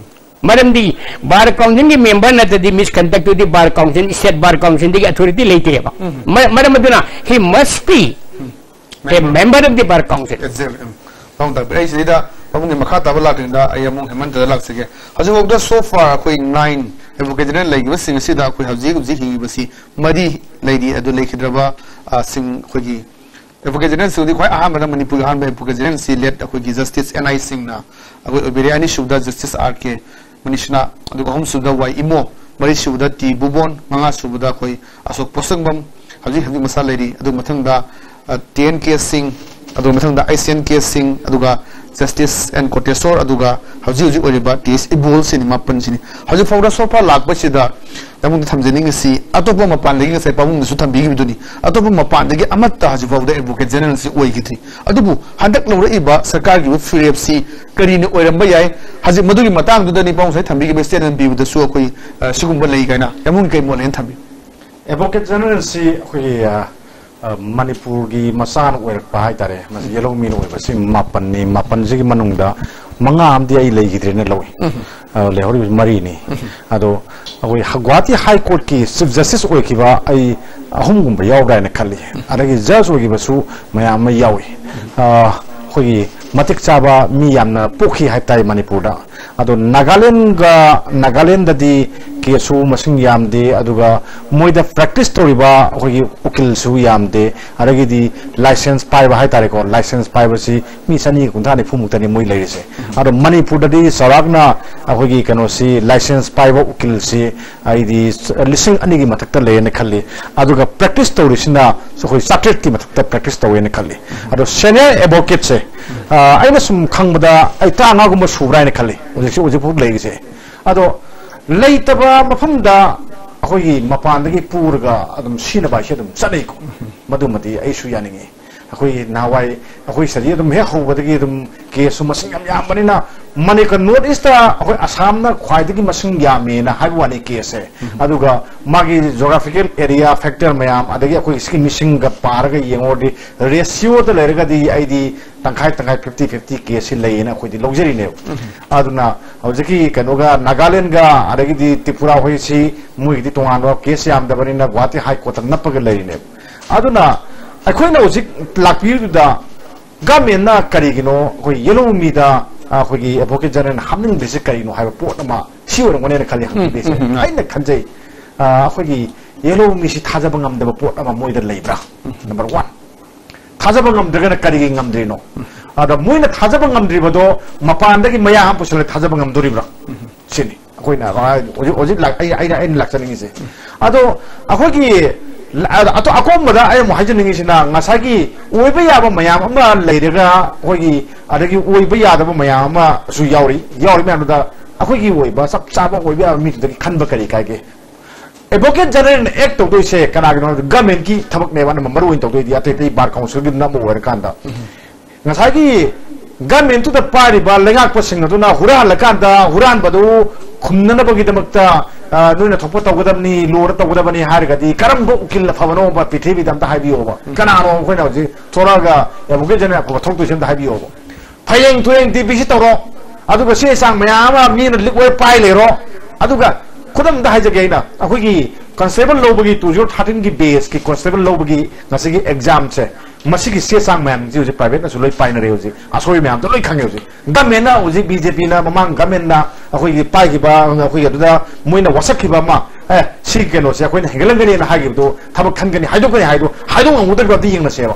ꯃꯔꯝꯗꯤ ꯕꯥꯔ ꯀꯥꯎꯟꯁꯤꯜꯒꯤ ꯃꯦꯝꯕꯔ ꯅꯠꯇ꯭ꯔꯗꯤ ꯃꯤꯁꯀꯟꯗꯛꯇꯨꯗꯤ ꯕꯥꯔ ꯀꯥꯎꯟꯁꯤꯜ, ꯁ꯭ꯇꯦꯠ ꯕꯥꯔ ꯀꯥꯎꯟꯁꯤꯜꯗꯒꯤ ꯑꯣꯊꯣꯔꯤꯇꯤ ꯂꯩꯇꯦꯕ꯫ ꯃ-, ꯃꯔꯝ ꯑꯗꯨꯅ he must be a member of the bar council. Exactly. ꯎꯝ꯫ ꯄꯥꯕꯨꯡ ꯇꯥꯛꯄꯤ꯫ ꯑꯩ ꯁꯤꯗꯩꯗ ꯄꯥꯕꯨꯡꯒꯤ ꯃꯈꯥ ꯇꯥꯕ ꯂꯥꯛꯇ꯭ꯔꯤꯉꯩꯗ ꯑꯩ ꯑꯃꯨꯛ ꯍꯦꯃꯟꯇꯗ ꯂꯥꯛꯆꯒꯦ꯫ ꯍꯧꯖꯤꯛꯐꯥꯎꯗ so far ꯑꯩꯈꯣꯏ nine ꯑꯦꯗꯚꯣꯀꯦꯠ ꯖꯦꯅꯦꯔꯦꯜ ꯂꯩꯈꯤꯕꯁꯤꯡ ꯑꯁꯤꯗ ꯑꯩꯈꯣꯏ ꯍꯧꯖꯤꯛ ꯍꯧꯖꯤꯛ ꯍꯤꯡꯉꯤꯕꯁꯤ ꯃꯔꯤ ꯂꯩꯔꯤ꯫ ꯑꯗꯨ ꯂꯩꯈꯤꯗ꯭ꯔꯕ, ꯑ, ꯁꯤꯡ ꯑꯩꯈꯣꯏꯒꯤ ꯑꯦꯗꯚꯣꯀꯦꯠ ꯖꯦꯅꯦꯔꯦꯜꯁꯤꯡꯗꯤ ꯈ꯭ꯋꯥꯏ ꯑꯍꯥꯟꯕꯗ ꯃꯅꯤꯄꯨꯔꯒꯤ ꯑꯍꯥꯟꯕ ꯑꯦꯗꯚꯣꯀꯦꯠ ꯖꯦꯅꯦꯔꯦꯜꯁꯤ ꯂꯦꯠ ꯑꯩꯈꯣꯏꯒꯤ ꯖꯁꯇꯤꯁ ꯑꯦꯟ ꯑꯥꯏ ꯁꯤꯡꯅ ꯑꯩꯈꯣꯏ ꯑꯣꯏꯕꯤꯔꯦ꯫ ꯑꯅꯤꯁꯨꯕꯗ ꯖꯁꯇꯤꯁ ꯑꯥꯔ ꯀꯦ ꯃꯅꯤꯁꯅꯥ, ꯑꯗꯨꯒ ꯑꯍꯨꯝꯁꯨꯕꯗ ꯋꯥꯏ ꯏꯃꯣ, ꯃꯔꯤꯁꯨꯕꯗ ꯇꯤ ꯕꯨꯕꯣꯟ, ꯃꯉꯥꯁꯨꯕꯗ ꯑꯩꯈꯣꯏ ꯑꯁꯣꯛ ꯄꯣꯠꯁꯪꯕꯝ ꯍꯧꯖꯤꯛ ꯍꯧꯖꯤꯛ ꯃꯁꯥ ꯂꯩꯔꯤ꯫ ꯑꯗꯨ ꯃꯊꯪꯗ, ꯑ, ꯇꯤ ꯑꯦꯟ ꯀꯦ ꯁꯤꯡ, ꯑꯗꯨ ꯃꯊꯪꯗ ꯑꯥꯏ ꯁꯤ ꯑꯦꯟ ꯀꯦ ꯁꯤꯡ, ꯑꯗꯨꯒ Justice N Koteswar, ꯑꯗꯨꯒ ꯍꯧꯖꯤꯛ ꯍꯧꯖꯤꯛ ꯑꯣꯏꯔꯤꯕ ꯇꯤ ꯑꯦꯁ ꯏꯕꯣꯜ, ꯁꯤꯅꯤ ꯃꯥꯄꯟꯁꯤꯅꯤ꯫ ꯍꯧꯖꯤꯛ ꯐꯥꯎꯗ so far ꯂꯥꯛꯄꯁꯤꯗ ꯌꯥꯝꯕꯨꯡꯗ ꯊꯝꯖꯅꯤꯡꯉꯤꯁꯤ, ꯑꯇꯣꯞꯄ ꯃꯄꯥꯟꯗꯒꯤ ꯉꯁꯥꯏ ꯄꯥꯕꯨꯡꯅꯁꯨ ꯊꯝꯕꯤꯈꯤꯕꯗꯨꯅꯤ, ꯑꯇꯣꯞꯄ ꯃꯄꯥꯟꯗꯒꯤ ꯑꯃꯠꯇ ꯍꯧꯖꯤꯛ ꯐꯥꯎꯗ Advocate Generalꯁꯤ ꯑꯣꯏꯈꯤꯗ꯭ꯔꯤ꯫ ꯑꯗꯨꯕꯨ ꯍꯟꯗꯛ ꯂꯧꯔꯛꯏꯕ ꯁꯔꯀꯥꯔꯒꯤ ꯑꯣꯏꯕ ꯐꯤꯔꯦꯞꯁꯤ ꯀꯔꯤꯅ ꯑꯣꯏꯔꯝꯕ ꯌꯥꯏ? ꯍꯧꯖꯤꯛ ꯃꯗꯨꯒꯤ ꯃꯇꯥꯡꯗꯨꯗꯅꯤ ꯄꯥꯕꯨꯡ ꯉꯁꯥꯏ ꯊꯝꯕꯤꯈꯤꯕ statement ꯄꯤꯕꯗꯁꯨ ꯑꯩꯈꯣꯏ, ꯑ, ꯁꯤꯒꯨꯝꯕ ꯂꯩ ꯀꯥꯏꯅ꯫ ꯌꯥꯝꯕꯨꯡꯒꯤ ꯀꯩ ꯃꯣꯠ ꯂꯩꯅ ꯊꯝꯕꯤ? Advocate Generalꯁꯤ ꯑꯩꯈꯣꯏꯒꯤ, ꯑ, ꯑ, ꯃꯅꯤꯄꯨꯔꯒꯤ ꯃꯆꯥꯅ ꯑꯣꯏꯔꯛꯄ ꯍꯥꯏꯇꯥꯔꯦ, ꯃꯁꯤ ꯌꯦꯜꯍꯧꯃꯤꯅ ꯑꯣꯏꯕꯁꯤ ꯃꯥꯄꯟꯅꯤ꯫ ꯃꯥꯄꯟꯁꯤꯒꯤ ꯃꯅꯨꯡꯗ ꯃꯉꯥ ꯑꯃꯗꯤ ꯑꯩ ꯂꯩꯈꯤꯗ꯭ꯔꯦꯅ ꯂꯧꯏ꯫ ꯑ, ꯂꯩꯍꯧꯔꯤꯕꯁꯤ ꯃꯔꯤꯅꯤ꯫ ꯑꯗꯣ ꯑꯩꯈꯣꯏ ꯍ-, ꯒꯨꯋꯥꯍꯥꯇꯤ High Courtꯀꯤ Chief Justice ꯑꯣꯏꯈꯤꯕ ꯑꯩ ꯑꯍꯨꯝꯒꯨꯝꯕ ꯌꯥꯎꯕ꯭ꯔꯥ ꯍꯥꯏꯅ ꯈꯜꯂꯤ꯫ ꯑꯗꯒꯤ judge ꯑꯣꯏꯈꯤꯕꯁꯨ ꯃꯌꯥꯝ ꯑꯃ ꯌꯥꯎꯏ꯫ ꯑ, ꯑꯩꯈꯣꯏꯒꯤ ꯃꯇꯤꯛ ꯆꯥꯕ ꯃꯤ ꯌꯥꯝꯅ ꯄꯣꯛꯈꯤ ꯍꯥꯏꯕ ꯇꯥꯏ ꯃꯅꯤꯄꯨꯔꯗ꯫ ꯑꯗꯣ ꯅꯥꯒꯥꯂꯦꯟꯒ, ꯅꯥꯒꯥꯂꯦꯟꯗꯗꯤ caseꯁꯨ ꯃꯁꯤꯡ ꯌꯥꯝꯗꯦ, ꯑꯗꯨꯒ ꯃꯣꯏꯗ practice ꯇꯧꯔꯤꯕ ꯑꯩꯈꯣꯏꯒꯤ ꯎꯀꯤꯜꯁꯨ ꯌꯥꯝꯗꯦ, ꯑꯗꯒꯤꯗꯤ license ꯄꯥꯏꯕ ꯍꯥꯏꯇꯥꯔꯦꯀꯣ, license ꯄꯥꯏꯕꯁꯤ ꯃꯤ ꯆꯅꯤ ꯀꯨꯟꯊ꯭ꯔꯥ ꯅꯤꯐꯨ ꯃꯨꯛꯇꯅꯤ ꯃꯣꯏ ꯂꯩꯔꯤꯁꯦ꯫ ꯑꯗꯣ ꯃꯅꯤꯄꯨꯔꯗꯗꯤ ꯆꯥꯎꯔꯥꯛꯅ ꯑꯩꯈꯣꯏꯒꯤ ꯀꯩꯅꯣꯁꯤ, license ꯄꯥꯏꯕ ꯎꯀꯤꯜꯁꯤ ꯑꯩꯗꯤ ꯂꯤꯁꯤꯡ ꯑꯅꯤꯒꯤ ꯃꯊꯛꯇ ꯂꯩꯌꯦꯅ ꯈꯜꯂꯤ꯫ ꯑꯗꯨꯒ practice ꯇꯧꯔꯤꯁꯤꯅ ꯑꯩꯈꯣꯏ ꯆꯥꯇ꯭ꯔꯦꯠꯀꯤ ꯃꯊꯛꯇ practice ꯇꯧꯋꯦꯅ ꯈꯜꯂꯤ꯫ ꯑꯗꯣ senior advocateꯁꯦ, ꯑ, ꯑꯩꯅ ꯁꯨꯝ ꯈꯪꯕꯗ ꯑꯩ ꯇꯔꯥꯃꯉꯥꯒꯨꯝꯕ ꯁꯨꯕ꯭ꯔꯥ ꯍꯥꯏꯅ ꯈꯜꯂꯤ ꯍꯧꯖꯤꯛꯁꯤ, ꯍꯧꯖꯤꯛꯐꯥꯎ ꯂꯩꯔꯤꯁꯦ꯫ ꯑꯗꯣ ꯂꯩꯇꯕ ꯃꯐꯝꯗ ꯑꯩꯈꯣꯏꯒꯤ ꯃꯄꯥꯟꯗꯒꯤ ꯄꯨꯔꯒ ꯑꯗꯨꯝ ꯁꯤꯅꯕ ꯍꯥꯏꯁꯦ ꯑꯗꯨꯝ ꯆꯠꯅꯩꯀꯣ꯫ ꯃꯗꯨꯃꯗꯤ ꯑꯩꯁꯨ ꯌꯥꯅꯤꯡꯉꯤ꯫ ꯑꯩꯈꯣꯏ ꯅꯍꯥꯟꯋꯥꯏ ꯑꯩꯈꯣꯏ ꯁꯤꯗꯒꯤ ꯑꯗꯨꯝ ꯍꯦꯛ ꯍꯧꯕꯗꯒꯤ ꯑꯗꯨꯝ caseꯁꯨ ꯃꯁꯤꯡ ꯌꯥꯝ ꯌꯥꯝꯕꯅꯤꯅ, ꯃꯅꯤꯄꯨꯔ, North Eastꯇ ꯑꯩꯈꯣꯏ ꯑꯁꯥꯝꯅ ꯈ꯭ꯋꯥꯏꯗꯒꯤ ꯃꯁꯤꯡ ꯌꯥꯝꯃꯦꯅ ꯍꯥꯏꯕ ꯋꯥꯅꯤ caseꯁꯦ꯫ ꯑꯗꯨꯒ ꯃꯥꯒꯤ geographical area factor ꯃꯌꯥꯝ, ꯑꯗꯒꯤ ꯑꯩꯈꯣꯏꯒꯤ ꯁꯤꯒꯤ ꯃꯤꯁꯤꯡꯒ ꯄꯥꯔꯒ ꯌꯦꯡꯉꯨꯔꯗꯤ, ratioꯗ ꯂꯩꯔꯒꯗꯤ ꯑꯩꯗꯤ ꯇꯪꯈꯥꯏ ꯇꯪꯈꯥꯏ, fifty fifty caseꯁꯤ ꯂꯩꯌꯦꯅ ꯑꯩꯈꯣꯏꯗꯤ ꯂꯧꯖꯔꯤꯅꯦꯕ꯫ ꯑꯗꯨꯅ ꯍꯧꯖꯤꯛꯀꯤ ꯀꯩꯅꯣꯒ, ꯅꯥꯒꯥꯂꯦꯟꯒ ꯑꯗꯒꯤꯗꯤ ꯇ꯭ꯔꯤꯄꯨꯔꯥ ꯍꯣꯏꯁꯤ ꯃꯣꯏꯒꯤꯗꯤ ꯇꯣꯉꯥꯟꯕ case ꯌꯥꯝꯗꯕꯅꯤꯅ ꯒꯨꯋꯥꯍꯥꯇꯤ High Courtꯇ ꯅꯞꯄꯒ ꯂꯩꯔꯤꯅꯦꯕ꯫ ꯑꯗꯨꯅ ꯑꯩꯈꯣꯏꯅ ꯍꯧꯖꯤꯛ ꯂꯥꯛꯄꯤꯔꯤꯗꯨꯗ governmentꯅ ꯀꯔꯤꯒꯤꯅꯣ ꯑꯩꯈꯣꯏ ꯌꯦꯜꯍꯧꯃꯤꯗ ꯑꯩꯈꯣꯏꯒꯤ Advocate General ꯍꯥꯞꯅꯤꯡꯗ꯭ꯔꯤꯁꯦ ꯀꯔꯤꯅꯣ ꯍꯥꯏꯕ ꯄꯣꯠ ꯑꯃ ꯁꯤ ꯑꯣꯏꯔꯝꯒꯅꯦꯅ ꯈꯜꯂꯤ ꯍꯪꯕꯤꯔꯤꯁꯦ꯫ ꯎꯝ, ꯎꯝ, ꯎꯝ꯫ ꯑꯩꯅ ꯈꯟꯖꯩ, ꯑ, ꯑꯩꯈꯣꯏꯒꯤ ꯌꯦꯜꯍꯧꯃꯤꯁꯤ ꯊꯥꯖꯕ ꯉꯝꯗꯕ ꯄꯣꯠ ꯑꯃ ꯃꯣꯏꯗ ꯂꯩꯕ꯭ꯔꯥ? Number one꯫ ꯊꯥꯖꯕ ꯉꯝꯗ꯭ꯔꯒꯅ ꯀꯔꯤꯒꯤ ꯉꯝꯗ꯭ꯔꯤꯅꯣ? ꯑꯗ ꯃꯣꯏꯅ ꯊꯥꯖꯕ ꯉꯝꯗ꯭ꯔꯤꯕꯗꯣ ꯃꯄꯥꯟꯗꯒꯤ ꯃꯌꯥꯝ ꯑꯃ ꯄꯨꯁꯜꯂꯒ ꯊꯥꯖꯕ ꯉꯝꯗꯣꯔꯤꯕ꯭ꯔꯥ? ꯁꯤꯅꯤ ꯑꯩꯈꯣꯏꯅ ꯍꯧꯖꯤꯛ, ꯍꯧꯖꯤꯛ ꯂꯥꯛ-, ꯑꯩ, ꯑꯩꯅ, ꯑꯩꯅ ꯂꯥꯛꯆꯅꯤꯡꯉꯤꯁꯦ꯫ ꯑꯗꯣ ꯑꯩꯈꯣꯏꯒꯤ ꯑꯗꯣ ꯑꯇꯣ-, ꯑꯀꯣꯟꯕꯗ ꯑꯩ ꯑꯃꯨꯛ ꯍꯥꯏꯖꯅꯤꯡꯉꯤꯁꯤꯅ, ꯉꯁꯥꯏꯒꯤ ꯑꯣꯏꯕ ꯌꯥꯕ ꯃꯌꯥꯝ ꯑꯃ ꯂꯩꯔꯒ, ꯑꯩꯈꯣꯏꯒꯤ ꯑꯗꯒꯤ ꯑꯣꯏꯕ ꯌꯥꯗꯕ ꯃꯌꯥꯝ ꯑꯃꯁꯨ ꯌꯥꯎꯔꯤ꯫ ꯌꯥꯎꯔꯤ ꯃꯌꯥꯝꯗꯨꯗ ꯑꯩꯈꯣꯏꯒꯤ ꯑꯣꯏꯕ ꯆꯞ ꯆꯥꯕ ꯑꯣꯏꯕ ꯌꯥꯕ ꯃꯤꯗꯨꯗꯒꯤ ꯈꯟꯕ ꯀꯔꯤ ꯀꯥꯏꯒꯦ? ꯑꯦꯗꯚꯣꯀꯦꯠ ꯖꯦꯅꯔꯦꯜꯅ ꯑꯦꯛ ꯇꯧꯗꯣꯏꯁꯦ ꯀꯅꯥꯒꯤꯅꯣ ꯍꯥꯏꯕꯗ, ꯒꯃꯦꯟꯒꯤ ꯊꯕꯛꯅꯦꯕ ꯑꯅꯝꯕ ꯃꯔꯨ ꯑꯣꯏꯅ ꯇꯧꯗꯣꯏꯗꯤ, ꯑꯇꯩ ꯑꯇꯩ ꯕꯥꯔ ꯀꯥꯎꯟꯁꯤꯜꯒꯤꯗꯨꯅ ꯑꯃ ꯑꯣꯏꯔꯀꯥꯟꯗ꯫ ꯉꯁꯥꯏꯒꯤ ꯒꯃꯦꯟꯇꯨꯗ ꯄꯥꯏꯔꯤꯕ ꯂꯩꯉꯥꯛꯄꯁꯤꯡ ꯑꯗꯨꯅ ꯍꯨꯔꯥꯜꯂꯀꯥꯟꯗ ꯍꯨꯔꯥꯟꯕꯗꯨ ꯈꯨꯝꯅꯅꯕꯒꯤꯗꯃꯛꯇ, ꯑ, ꯅꯣꯏꯅ ꯊꯣꯛꯄ ꯇꯧꯒꯗꯕꯅꯤ, ꯂꯣꯗ ꯇꯧꯒꯗꯕꯅꯤ ꯍꯥꯏꯔꯒꯗꯤ, ꯀꯔꯝꯕ ꯎꯀꯤꯜ ꯑꯐꯕꯅꯣꯕ ꯄ꯭ꯔꯤꯊꯤꯕꯤꯗ ꯑꯝꯇ ꯍꯥꯏꯕꯤꯌꯣꯕ? ꯎꯝ꯫ ꯀꯅꯥꯅꯣ ꯑꯩꯈꯣꯏꯅ ꯍꯧꯖꯤꯛ ꯊꯣꯛꯂꯛꯑꯒ ꯑꯦꯗꯚꯣꯀꯦꯠ ꯖꯦꯅꯔꯦꯜ ꯑꯐꯕ ꯊꯣꯛꯇꯣꯏꯁꯦ? ꯑꯝꯇ ꯍꯥꯏꯕꯤꯌꯣꯕ꯫ ꯐꯌꯦꯡ ꯊꯣꯌꯦꯡ ꯗꯤ ꯄꯤ ꯁꯤ ꯇꯧꯔꯣ, ꯑꯗꯨꯒ ꯆꯦ ꯆꯥꯡ ꯃꯌꯥꯝ ꯑꯃ ꯃꯤꯅ ꯂꯤꯛ ꯑꯣꯏꯔ ꯄꯥꯏ ꯂꯩꯔꯣ꯫ ꯑꯗꯨꯒ ꯈꯨꯗꯝꯗ ꯍꯥꯏꯖꯒꯦ ꯑꯩꯅ, ꯑꯩꯈꯣꯏꯒꯤ ꯀꯟꯁꯇꯦꯕꯜ ꯂꯧꯕꯒꯤ, ꯇꯨ ꯖꯤꯔꯣ ꯊꯥꯔꯇꯤꯟꯒꯤ ꯕꯦꯁꯀꯤ ꯀꯟꯁꯇꯦꯕꯜ ꯂꯧꯕꯒꯤ ꯉꯁꯤꯒꯤ ꯑꯦꯛꯖꯥꯝꯁꯦ, ꯃꯁꯤꯒꯤ ꯆꯦ ꯆꯥꯡ ꯃꯌꯥꯝꯁꯤ ꯍꯧꯖꯤꯛ ꯄ꯭ꯔꯥꯏꯚꯦꯠꯅꯁꯨ ꯂꯣꯏ ꯄꯥꯏꯅꯔꯦ꯫ ꯍꯧꯖꯤꯛ ꯑꯁꯣꯏꯕ ꯃꯌꯥꯝꯗꯣ ꯂꯣꯏ ꯈꯪꯉꯦ꯫ ꯍꯧꯖꯤꯛ ꯒꯃꯦꯟꯅ, ꯍꯧꯖꯤꯛ ꯕꯤ ꯖꯦ ꯄꯤꯅ, ꯃꯃꯥꯡ ꯒꯃꯦꯟꯅ ꯑꯩꯈꯣꯏꯒꯤ ꯄꯥꯏꯈꯤꯕ, ꯑꯩꯈꯣꯏꯒꯤ ꯑꯗꯨꯗ ꯃꯣꯏꯅ ꯋꯥꯁꯛꯈꯤꯕ ꯑꯃ, "ꯑꯦ, ꯁꯤꯒꯤ ꯀꯩꯅꯣꯁꯦ ꯑꯩꯈꯣꯏꯅ ꯍꯦꯟꯒꯠꯍꯟꯒꯅꯤꯅ" ꯍꯥꯏꯈꯤꯕꯗꯣ ꯊꯕꯛ ꯈꯟꯒꯅꯤ, ꯍꯥꯏꯗꯣꯛꯀꯅꯤ ꯍꯥꯏꯗꯣ ꯍꯥꯏꯗꯣꯛ ꯉꯝꯒꯗ꯭ꯔꯕꯗꯤ ꯌꯦꯡꯅꯁꯦꯕ꯫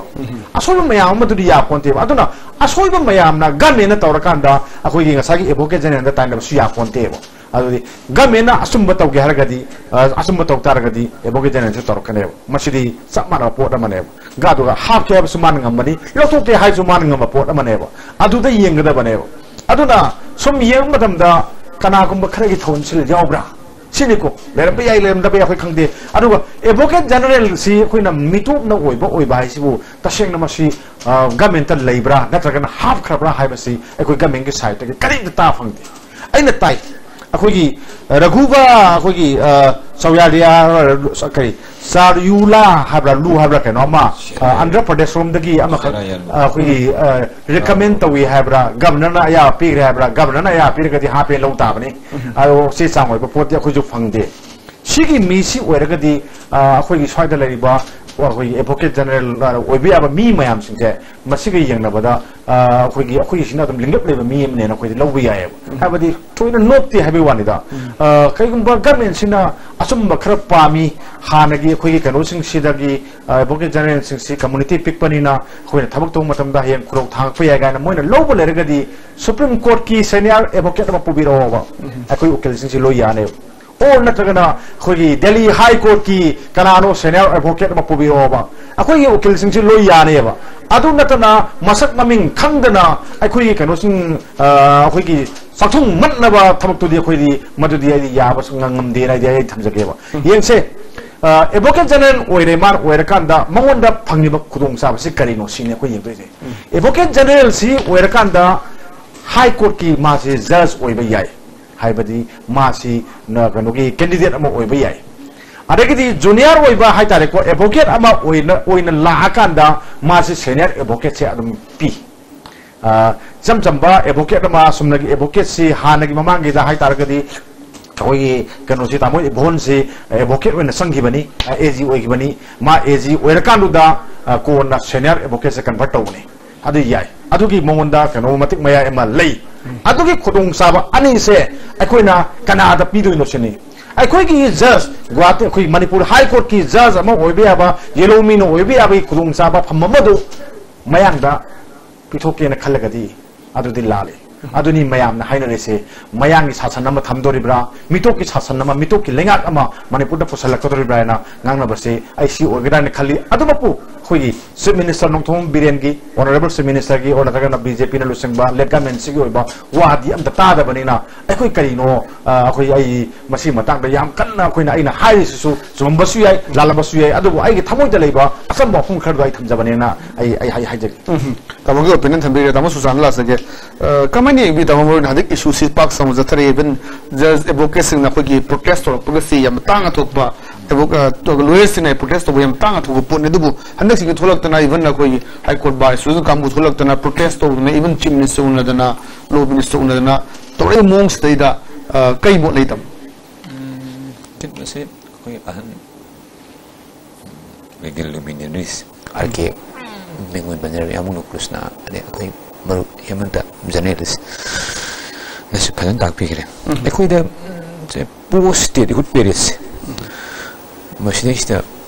ꯑꯁꯣꯏꯕ ꯃꯌꯥꯝ ꯑꯃꯗꯨꯗꯤ ꯌꯥꯄꯣꯟꯇꯦꯕ꯫ ꯑꯗꯨꯅ ꯑꯁꯣꯏꯕ ꯃꯌꯥꯝꯅ ꯒꯃꯦꯟꯅ ꯇꯧꯔꯀꯥꯟꯗ ꯑꯩꯈꯣꯏꯒꯤ ꯉꯁꯥꯏꯒꯤ ꯑꯦꯗꯚꯣꯀꯦꯠ ꯖꯦꯅꯔꯦꯜꯗ ꯇꯥꯏꯅꯕꯁꯨ ꯌꯥꯄꯣꯟꯇꯦꯕ꯫ ꯑꯗꯨꯗꯤ ꯒꯃꯦꯟꯅ ꯑꯆꯨꯝꯕ ꯇꯧꯒꯦ ꯍꯥꯏꯔꯒꯗꯤ, ꯑ, ꯑꯆꯨꯝꯕ ꯇꯧ ꯇꯥꯔꯒꯗꯤ ꯑꯦꯗꯚꯣꯀꯦꯠ ꯖꯦꯅꯔꯦꯜꯁꯨ ꯇꯧꯔꯛꯀꯅꯦꯕ꯫ ꯃꯁꯤꯗꯤ ꯆꯞ ꯃꯥꯟꯅꯕ ꯄꯣꯠ ꯑꯃꯅꯦꯕ꯫ ꯒꯥꯗꯨꯒ ꯍꯥꯞꯀꯦ ꯍꯥꯏꯕꯁꯨ ꯃꯥꯅ ꯉꯝꯕꯅꯤ, ꯂꯧꯊꯣꯛꯀꯦ ꯍꯥꯏꯔꯁꯨ ꯃꯥꯅ ꯉꯝꯕ ꯄꯣꯠ ꯑꯃꯅꯦꯕ꯫ ꯑꯗꯨꯗ ꯌꯦꯡꯒꯗꯕꯅꯦꯕ꯫ ꯑꯗꯨꯅ ꯁꯨꯝ ꯌꯦꯡꯕ ꯃꯇꯝꯗ ꯀꯅꯥꯒꯨꯝꯕ ꯈꯔꯒꯤ ꯊꯧꯒꯜꯁꯤꯜ ꯌꯥꯎꯕ꯭ꯔꯥ? ꯁꯤꯅꯤꯀꯣ, ꯂꯩꯔꯝꯕ ꯌꯥꯏ, ꯂꯩꯔꯝꯗꯕ ꯌꯥꯏ, ꯑꯩꯈꯣꯏ ꯈꯪꯗꯦ꯫ ꯑꯗꯨꯒ ꯑꯦꯗꯚꯣꯀꯦꯠ ꯖꯦꯅꯔꯦꯜꯁꯤ ꯑꯩꯈꯣꯏꯅ ꯃꯤꯇꯣꯞꯅ ꯑꯣꯏꯕ ꯑꯣꯏꯕ ꯍꯥꯏꯁꯤꯕꯨ ꯇꯁꯦꯡꯅ ꯃꯁꯤ, ꯑ, ꯒꯃꯦꯟꯇ ꯂꯩꯕ꯭ꯔꯥ ꯅꯠꯇ꯭ꯔꯒꯅ ꯍꯥꯞꯈ꯭ꯔꯕ꯭ꯔꯥ ꯍꯥꯏꯕꯁꯤ ꯑꯩꯈꯣꯏ ꯒꯃꯦꯟꯒꯤ ꯁꯥꯏꯠꯇꯒꯤ ꯀꯔꯤꯝꯇ ꯇꯥ ꯐꯪꯗꯦ꯫ ꯑꯩꯅ ꯇꯥꯏ, ꯑꯩꯈꯣꯏꯒꯤ ꯔꯘꯨꯕ, ꯑꯩꯈꯣꯏꯒꯤ, ꯑ, ꯆꯧꯌꯥꯂꯤꯌꯥ, ꯀꯔꯤ, ꯆꯥꯔꯌꯨꯂꯥ ꯍꯥꯏꯕ꯭ꯔꯥ, ꯂꯨ ꯍꯥꯏꯕ꯭ꯔꯥ, ꯀꯩꯅꯣ ꯑꯃ, ꯑ, ꯑꯟꯙ꯭ꯔ ꯄ꯭ꯔꯗꯦꯁ ꯔꯣꯝꯗꯒꯤ ꯑꯃꯈꯛ, ꯑ, ꯑꯩꯈꯣꯏꯒꯤ, ꯑ, ꯔꯤꯀꯃꯦꯟ ꯇꯧꯏ ꯍꯥꯏꯕ꯭ꯔꯥ, ꯒꯕꯔꯅꯔꯅ ꯑꯌꯥꯕ ꯄꯤꯈ꯭ꯔꯦ ꯍꯥꯏꯕ꯭ꯔꯥ, ꯒꯕꯔꯅꯔꯅ ꯑꯌꯥꯕ ꯄꯤꯔꯒꯗꯤ ꯍꯥꯞꯄꯦ ꯂꯧ ꯇꯥꯕꯅꯤ꯫ ꯑꯗꯣ ꯆꯦ ꯆꯥꯡ ꯑꯣꯏꯕ ꯄꯣꯠꯇꯤ ꯑꯩꯈꯣꯏꯁꯨ ꯐꯪꯗꯦ꯫ ꯁꯤꯒꯤ ꯃꯤꯁꯤ ꯑꯣꯏꯔꯒꯗꯤ, ꯑ, ꯑꯩꯈꯣꯏꯒꯤ ꯁ꯭ꯋꯥꯏꯗ ꯂꯩꯔꯤꯕ ꯑꯩꯈꯣꯏꯒꯤ ꯑꯦꯗꯚꯣꯀꯦꯠ ꯖꯦꯅꯔꯦꯜ, ꯑ, ꯑꯣꯏꯕ ꯌꯥꯕ ꯃꯤ ꯃꯌꯥꯝꯁꯤꯡꯁꯦ, ꯃꯁꯤꯒ ꯌꯦꯡꯅꯕꯗ, ꯑ, ꯑꯩꯈꯣꯏꯒꯤ, ꯑꯩꯈꯣꯏꯒꯤꯁꯤꯅ ꯑꯗꯨꯝ ꯂꯤꯡꯂꯞ ꯂꯩꯕ ꯃꯤ ꯑꯃꯅꯦꯅ ꯑꯩꯈꯣꯏꯗꯤ ꯂꯧꯕ ꯌꯥꯏꯑꯕ꯫ ꯎꯝ꯫ ꯍꯥꯏꯕꯗꯤ ꯊꯣꯏꯅ ꯅꯣꯞꯇꯦ ꯍꯥꯏꯕꯒꯤ ꯋꯥꯅꯤꯗ꯫ ꯎꯝ꯫ ꯑ, ꯀꯩꯒꯨꯝꯕ ꯒꯃꯦꯟꯁꯤꯅ ꯑꯆꯨꯝꯕ ꯈꯔ ꯄꯥꯝꯃꯤ, ꯍꯥꯟꯅꯒꯤ ꯑꯩꯈꯣꯏꯒꯤ ꯀꯩꯅꯣꯁꯤꯡꯁꯤꯗꯒꯤ, ꯑ, ꯑꯦꯗꯚꯣꯀꯦꯠ ꯖꯦꯅꯔꯦꯜꯁꯤꯡꯁꯤ ꯀꯝꯃꯨꯅꯤꯇꯤ ꯄꯤꯛꯄꯅꯤꯅ ꯑꯩꯈꯣꯏꯅ ꯊꯕꯛ ꯇꯧꯕ ꯃꯇꯝꯗ ꯍꯌꯦꯡ ꯈꯨꯗꯣꯡ ꯊꯥꯡꯉꯛꯄ ꯌꯥꯏ ꯀꯥꯏꯅ ꯃꯣꯏꯅ ꯂꯧꯕ ꯂꯩꯔꯒꯗꯤ, ꯁꯨꯄ꯭ꯔꯤꯝ ꯀꯣꯔꯠꯀꯤ ꯁꯦꯅꯤꯌꯔ ꯑꯦꯗꯚꯣꯀꯦꯠ ꯑꯃ ꯄꯨꯕꯤꯔꯛꯑꯣꯕ꯫ ꯎꯝ꯫ ꯑꯩꯈꯣꯏ ꯎꯀꯤꯜꯁꯤꯡꯁꯤ ꯂꯣꯏ ꯌꯥꯅꯦꯕ꯫ ꯑꯣꯔ ꯅꯠꯇ꯭ꯔꯒꯅ ꯑꯩꯈꯣꯏꯒꯤ ꯗꯦꯜꯂꯤ ꯍꯥꯏ ꯀꯣꯔꯠꯀꯤ ꯀꯅꯥꯅꯣ ꯁꯦꯅꯤꯌꯔ ꯑꯦꯗꯚꯣꯀꯦꯠ ꯑꯃ ꯄꯨꯕꯤꯔꯛꯑꯣꯕ, ꯑꯩꯈꯣꯏꯒꯤ ꯎꯀꯤꯜꯁꯤꯡꯁꯤ ꯂꯣꯏ ꯌꯥꯅꯦꯕ꯫ ꯑꯗꯨ ꯅꯠꯇꯅ ꯃꯁꯛ ꯃꯃꯤꯡ ꯈꯪꯗꯅ ꯑꯩꯈꯣꯏꯒꯤ ꯀꯩꯅꯣꯁꯤꯡ, ꯑ, ꯑꯩꯈꯣꯏꯒꯤ ꯆꯥꯛꯊꯨꯡ ꯃꯠꯅꯕ ꯊꯕꯛꯇꯨꯗꯤ ꯑꯩꯈꯣꯏꯗꯤ ꯃꯗꯨꯗꯤ ꯑꯩꯗꯤ ꯌꯥꯕ ꯁꯨꯡꯉꯝ ꯉꯝꯗꯦꯅ ꯑꯩꯗꯤ ꯑꯩ ꯊꯝꯖꯒꯦꯕ꯫ ꯌꯦꯡꯁꯦ, ꯑꯦꯗꯚꯣꯀꯦꯠ ꯖꯦꯅꯔꯦꯜ ꯑꯣꯏꯔꯦ, ꯃꯥꯅ ꯑꯣꯏꯔꯀꯥꯟꯗ ꯃꯉꯣꯟꯗ ꯐꯪꯉꯤꯕ ꯈꯨꯗꯣꯡꯆꯥꯕꯁꯤ ꯀꯔꯤꯅꯣ ꯁꯤꯅꯤ ꯑꯩꯈꯣꯏ ꯌꯦꯡꯗꯣꯏꯁꯦ꯫ ꯑꯦꯗꯚꯣꯀꯦꯠ ꯖꯦꯅꯔꯦꯜꯁꯤ ꯑꯣꯏꯔꯀꯥꯟꯗ ꯍꯥꯏ ꯀꯣꯔꯠꯀꯤ ꯃꯥꯁꯤ ꯖꯖ ꯑꯣꯏꯕ ꯌꯥꯏ, ꯍꯥꯏꯕꯗꯤ ꯃꯥꯁꯤ ꯅ-, ꯀꯩꯅꯣꯒꯤ ꯀꯦꯟꯗꯤꯗꯦꯠ ꯑꯃ ꯑꯣꯏꯕ ꯌꯥꯏ꯫ ꯑꯗꯒꯤꯗꯤ ꯖꯨꯅꯤꯌꯔ ꯑꯣꯏꯕ ꯍꯥꯏꯇꯥꯔꯦꯀꯣ, ꯑꯦꯗꯚꯣꯀꯦꯠ ꯑꯃ ꯑꯣꯏꯅ, ꯑꯣꯏꯅ ꯂꯥꯛꯑꯀꯥꯟꯗ ꯃꯥꯁꯤ ꯁꯦꯅꯤꯌꯔ ꯑꯦꯗꯚꯣꯀꯦꯠꯁꯦ ꯑꯗꯨꯝ ꯄꯤ꯫ ꯑ, ꯏꯆꯝ ꯆꯝꯕ ꯑꯦꯗꯚꯣꯀꯦꯠ ꯑꯃ, ꯁꯨꯝꯅꯒꯤ ꯑꯦꯗꯚꯣꯀꯦꯠꯁꯤ ꯍꯥꯟꯅꯒꯤ ꯃꯃꯥꯡꯒꯤꯗ ꯍꯥꯏꯇꯥꯔꯒꯗꯤ ꯑꯩꯈꯣꯏꯒꯤ ꯀꯩꯅꯣꯁꯤ, ꯇꯥꯃꯣ ꯏꯕꯣꯟꯁꯤ ꯑꯦꯗꯚꯣꯀꯦꯠ ꯑꯣꯏꯅ ꯆꯪꯈꯤꯕꯅꯤ, ꯑꯦ ꯖꯤ ꯑꯣꯏꯈꯤꯕꯅꯤ꯫ ꯃꯥ ꯑꯦ ꯖꯤ ꯑꯣꯏꯔꯀꯥꯟꯗꯨꯗ, ꯑ, ꯀꯣꯟꯅ ꯁꯦꯅꯤꯌꯔ ꯑꯦꯗꯚꯣꯀꯦꯠꯁꯦ ꯀꯟꯚꯔꯠ ꯇꯧꯕꯅꯤ꯫ ꯑꯗꯨ ꯌꯥꯏ, ꯑꯗꯨꯒꯤ ꯃꯉꯣꯟꯗ ꯀꯩꯅꯣ ꯃꯇꯤꯛ ꯃꯌꯥꯏ ꯑꯃ ꯂꯩ꯫ ꯑꯗꯨꯒꯤ ꯈꯨꯗꯣꯡꯆꯥꯕ ꯑꯅꯤꯁꯦ ꯑꯩꯈꯣꯏꯅ ꯀꯅꯥꯗ ꯄꯤꯗꯣꯏꯅꯣ ꯁꯤꯅꯤ꯫ ꯑꯩꯈꯣꯏꯒꯤ ꯖꯖ, ꯒꯨꯋꯥꯍꯥꯇꯤ, ꯑꯩꯈꯣꯏ ꯃꯅꯤꯄꯨꯔ ꯍꯥꯏ ꯀꯣꯔꯠꯀꯤ ꯖꯖ ꯑꯃ ꯑꯣꯏꯕ ꯌꯥꯕ, ꯌꯦꯜꯍꯧꯃꯤꯅ ꯑꯣꯏꯕ ꯌꯥꯕꯒꯤ ꯈꯨꯗꯣꯡꯆꯥꯕ ꯐꯝ ꯑꯃꯗꯨ ꯃꯌꯥꯡꯗ ꯄꯤꯊꯣꯛꯀꯦꯅ ꯈꯜꯂꯒꯗꯤ ꯑꯗꯨꯗꯤ ꯂꯥꯜꯂꯤ꯫ ꯑꯗꯨꯅꯤ ꯃꯌꯥꯝꯅ ꯍꯥꯏꯅꯔꯤꯁꯦ, ꯃꯌꯥꯡꯒꯤ ꯁꯥꯁꯟ ꯑꯃ ꯊꯝꯗꯣꯔꯤꯕ꯭ꯔꯥ, ꯃꯤꯇꯣꯞꯀꯤ ꯁꯥꯁꯟ ꯑꯃ, ꯃꯤꯇꯣꯞꯀꯤ ꯂꯩꯉꯥꯛ ꯑꯃ ꯃꯅꯤꯄꯨꯔꯗ ꯄꯨꯁꯜꯂꯛꯀꯗꯧꯔꯤꯕ꯭ꯔꯥ ꯍꯥꯏꯅ ꯉꯥꯡꯅꯕꯁꯦ ꯑꯩ ꯁꯤ ꯑꯣꯏꯒꯗ꯭ꯔꯥ ꯍꯥꯏꯅ ꯈꯜꯂꯤ꯫ ꯑꯗꯨꯃꯛꯄꯨ ꯑꯩꯈꯣꯏꯒꯤ ꯆꯤꯐ ꯃꯤꯅꯤꯁꯇꯔ ꯅꯣꯡꯊꯣꯝꯕꯝ ꯕꯤꯔꯦꯟꯒꯤ, ꯑꯣꯅꯔꯦꯕꯜ ꯆꯤꯐ ꯃꯤꯅꯤꯁꯇꯔꯒꯤ, ꯑꯣꯔ ꯅꯠꯇ꯭ꯔꯒꯅ ꯕꯤ ꯖꯦ ꯄꯤꯅ ꯂꯨꯆꯤꯡꯕ ꯂꯦꯐ ꯒꯚꯔꯟꯃꯦꯟꯠꯁꯤꯒꯤ ꯑꯣꯏꯕ ꯋꯥꯗꯤ ꯑꯝꯇ ꯇꯥꯗꯕꯅꯤꯅ, ꯑꯩꯈꯣꯏ ꯀꯔꯤꯅꯣ, ꯑ, ꯑꯩꯈꯣꯏ, ꯑꯩ ꯃꯁꯤꯒꯤ ꯃꯇꯥꯡꯗ ꯌꯥꯝ ꯀꯟꯅ ꯑꯩꯈꯣꯏꯅ, ꯑꯩꯅ ꯍꯥꯏꯔꯤꯁꯤꯁꯨ ꯆꯨꯝꯃꯝꯕꯁꯨ ꯌꯥꯏ, ꯂꯥꯜꯂꯝꯕꯁꯨ ꯌꯥꯏ, ꯑꯗꯨꯕꯨ ꯑꯩꯒꯤ ꯊꯃꯣꯏꯗ ꯂꯩꯕ ꯑꯆꯝꯕ ꯋꯥꯐꯝ ꯈꯔꯗꯣ ꯑꯩ ꯊꯝꯖꯕꯅꯦꯅ ꯑꯩ, ꯑꯩ, ꯑꯩ ꯍꯥꯏꯖꯒꯦ꯫ ꯎꯝ꯫ ꯇꯥꯃꯣꯒꯤ ꯑꯣꯄꯤꯅꯤꯌꯟ ꯊꯝꯕꯤꯔꯦ꯫ ꯇꯥꯃꯣ ꯁꯨꯖꯥꯟ ꯂꯥꯛꯆꯒꯦ꯫ ꯑ, ꯀꯃꯥꯏꯅ ꯌꯦꯡꯕꯤ, ꯇꯥꯃꯣ, ꯃꯔꯨ ꯑꯣꯏꯅ ꯍꯧꯖꯤꯛ ꯏꯁꯨꯁꯤ ꯄꯥꯛ ꯆꯥꯎꯅ ꯆꯠꯊꯔꯛꯏ, ꯏꯚꯟ ꯖꯖ ꯑꯦꯗꯚꯣꯀꯦꯠꯁꯤꯡꯅ ꯑꯩꯈꯣꯏꯒꯤ ꯄ꯭ꯔꯣꯇꯦꯁ ꯇꯧꯔꯛꯄꯒꯁꯤ ꯌꯥꯝ ꯇꯥꯡꯅ ꯊꯣꯛꯄ, ꯑꯦꯗꯚꯣ-, ꯑ, ꯂꯣꯌꯔꯁꯤꯡꯅ ꯄ꯭ꯔꯣꯇꯦꯁ ꯇꯧꯕ ꯌꯥꯝ ꯇꯥꯡꯅ ꯊꯣꯛꯄ ꯄꯣꯠꯅꯤ꯫ ꯑꯗꯨꯕꯨ ꯍꯟꯗꯛꯁꯤꯒꯤ ꯊꯣꯛꯂꯛꯇꯅ, ꯏꯚꯟ ꯑꯩꯈꯣꯏꯒꯤ ꯍꯥꯏ ꯀꯣꯔꯠ ꯕꯥꯔ ꯑꯦꯁꯣꯁꯤꯌꯦꯁꯟ ꯀꯥꯡꯕꯨ ꯊꯣꯛꯂꯛꯇꯅ, ꯄ꯭ꯔꯣꯇꯦꯁ ꯇꯧꯗꯅ, ꯏꯚꯟ ꯆꯤꯐ ꯃꯤꯅꯤꯁꯇꯔ ꯎꯅꯗꯅ, ꯂꯣ ꯃꯤꯅꯤꯁꯇꯔ ꯎꯅꯗꯅ ꯇꯧꯔꯛꯏꯕ ꯃꯑꯣꯡꯁꯤꯗꯩꯗ, ꯑ, ꯀꯩ ꯃꯣꯠ ꯂꯩ, ꯇꯥꯃꯣ? ꯎꯝ, ꯃꯁꯤ ꯑꯩꯈꯣꯏ ꯑꯍꯟ, ꯂꯤꯒꯦꯜ ꯂꯨꯃꯤꯅꯔꯤꯁ ꯑꯥꯔ ꯀꯦ ꯃꯦꯡꯉꯨꯟ ꯕꯟꯗꯔ, ꯌꯥꯃꯨꯅꯨ ꯀ꯭ꯔꯤꯁꯅ, ꯑꯗꯩ ꯑꯩꯈꯣꯏ ꯃꯔꯨꯞ ꯍꯦꯃꯟꯇ, ꯖꯔꯅꯦꯂꯤꯁꯅꯁꯨ ꯐꯖꯅ ꯇꯥꯛꯄꯤꯈ꯭ꯔꯦ꯫ ꯑꯩꯈꯣꯏꯗ ꯄꯣꯁ ꯁ꯭ꯇꯦꯠꯍꯨꯗ ꯄꯦꯔꯤꯁ ꯃꯁꯤꯗꯩꯁꯤꯗ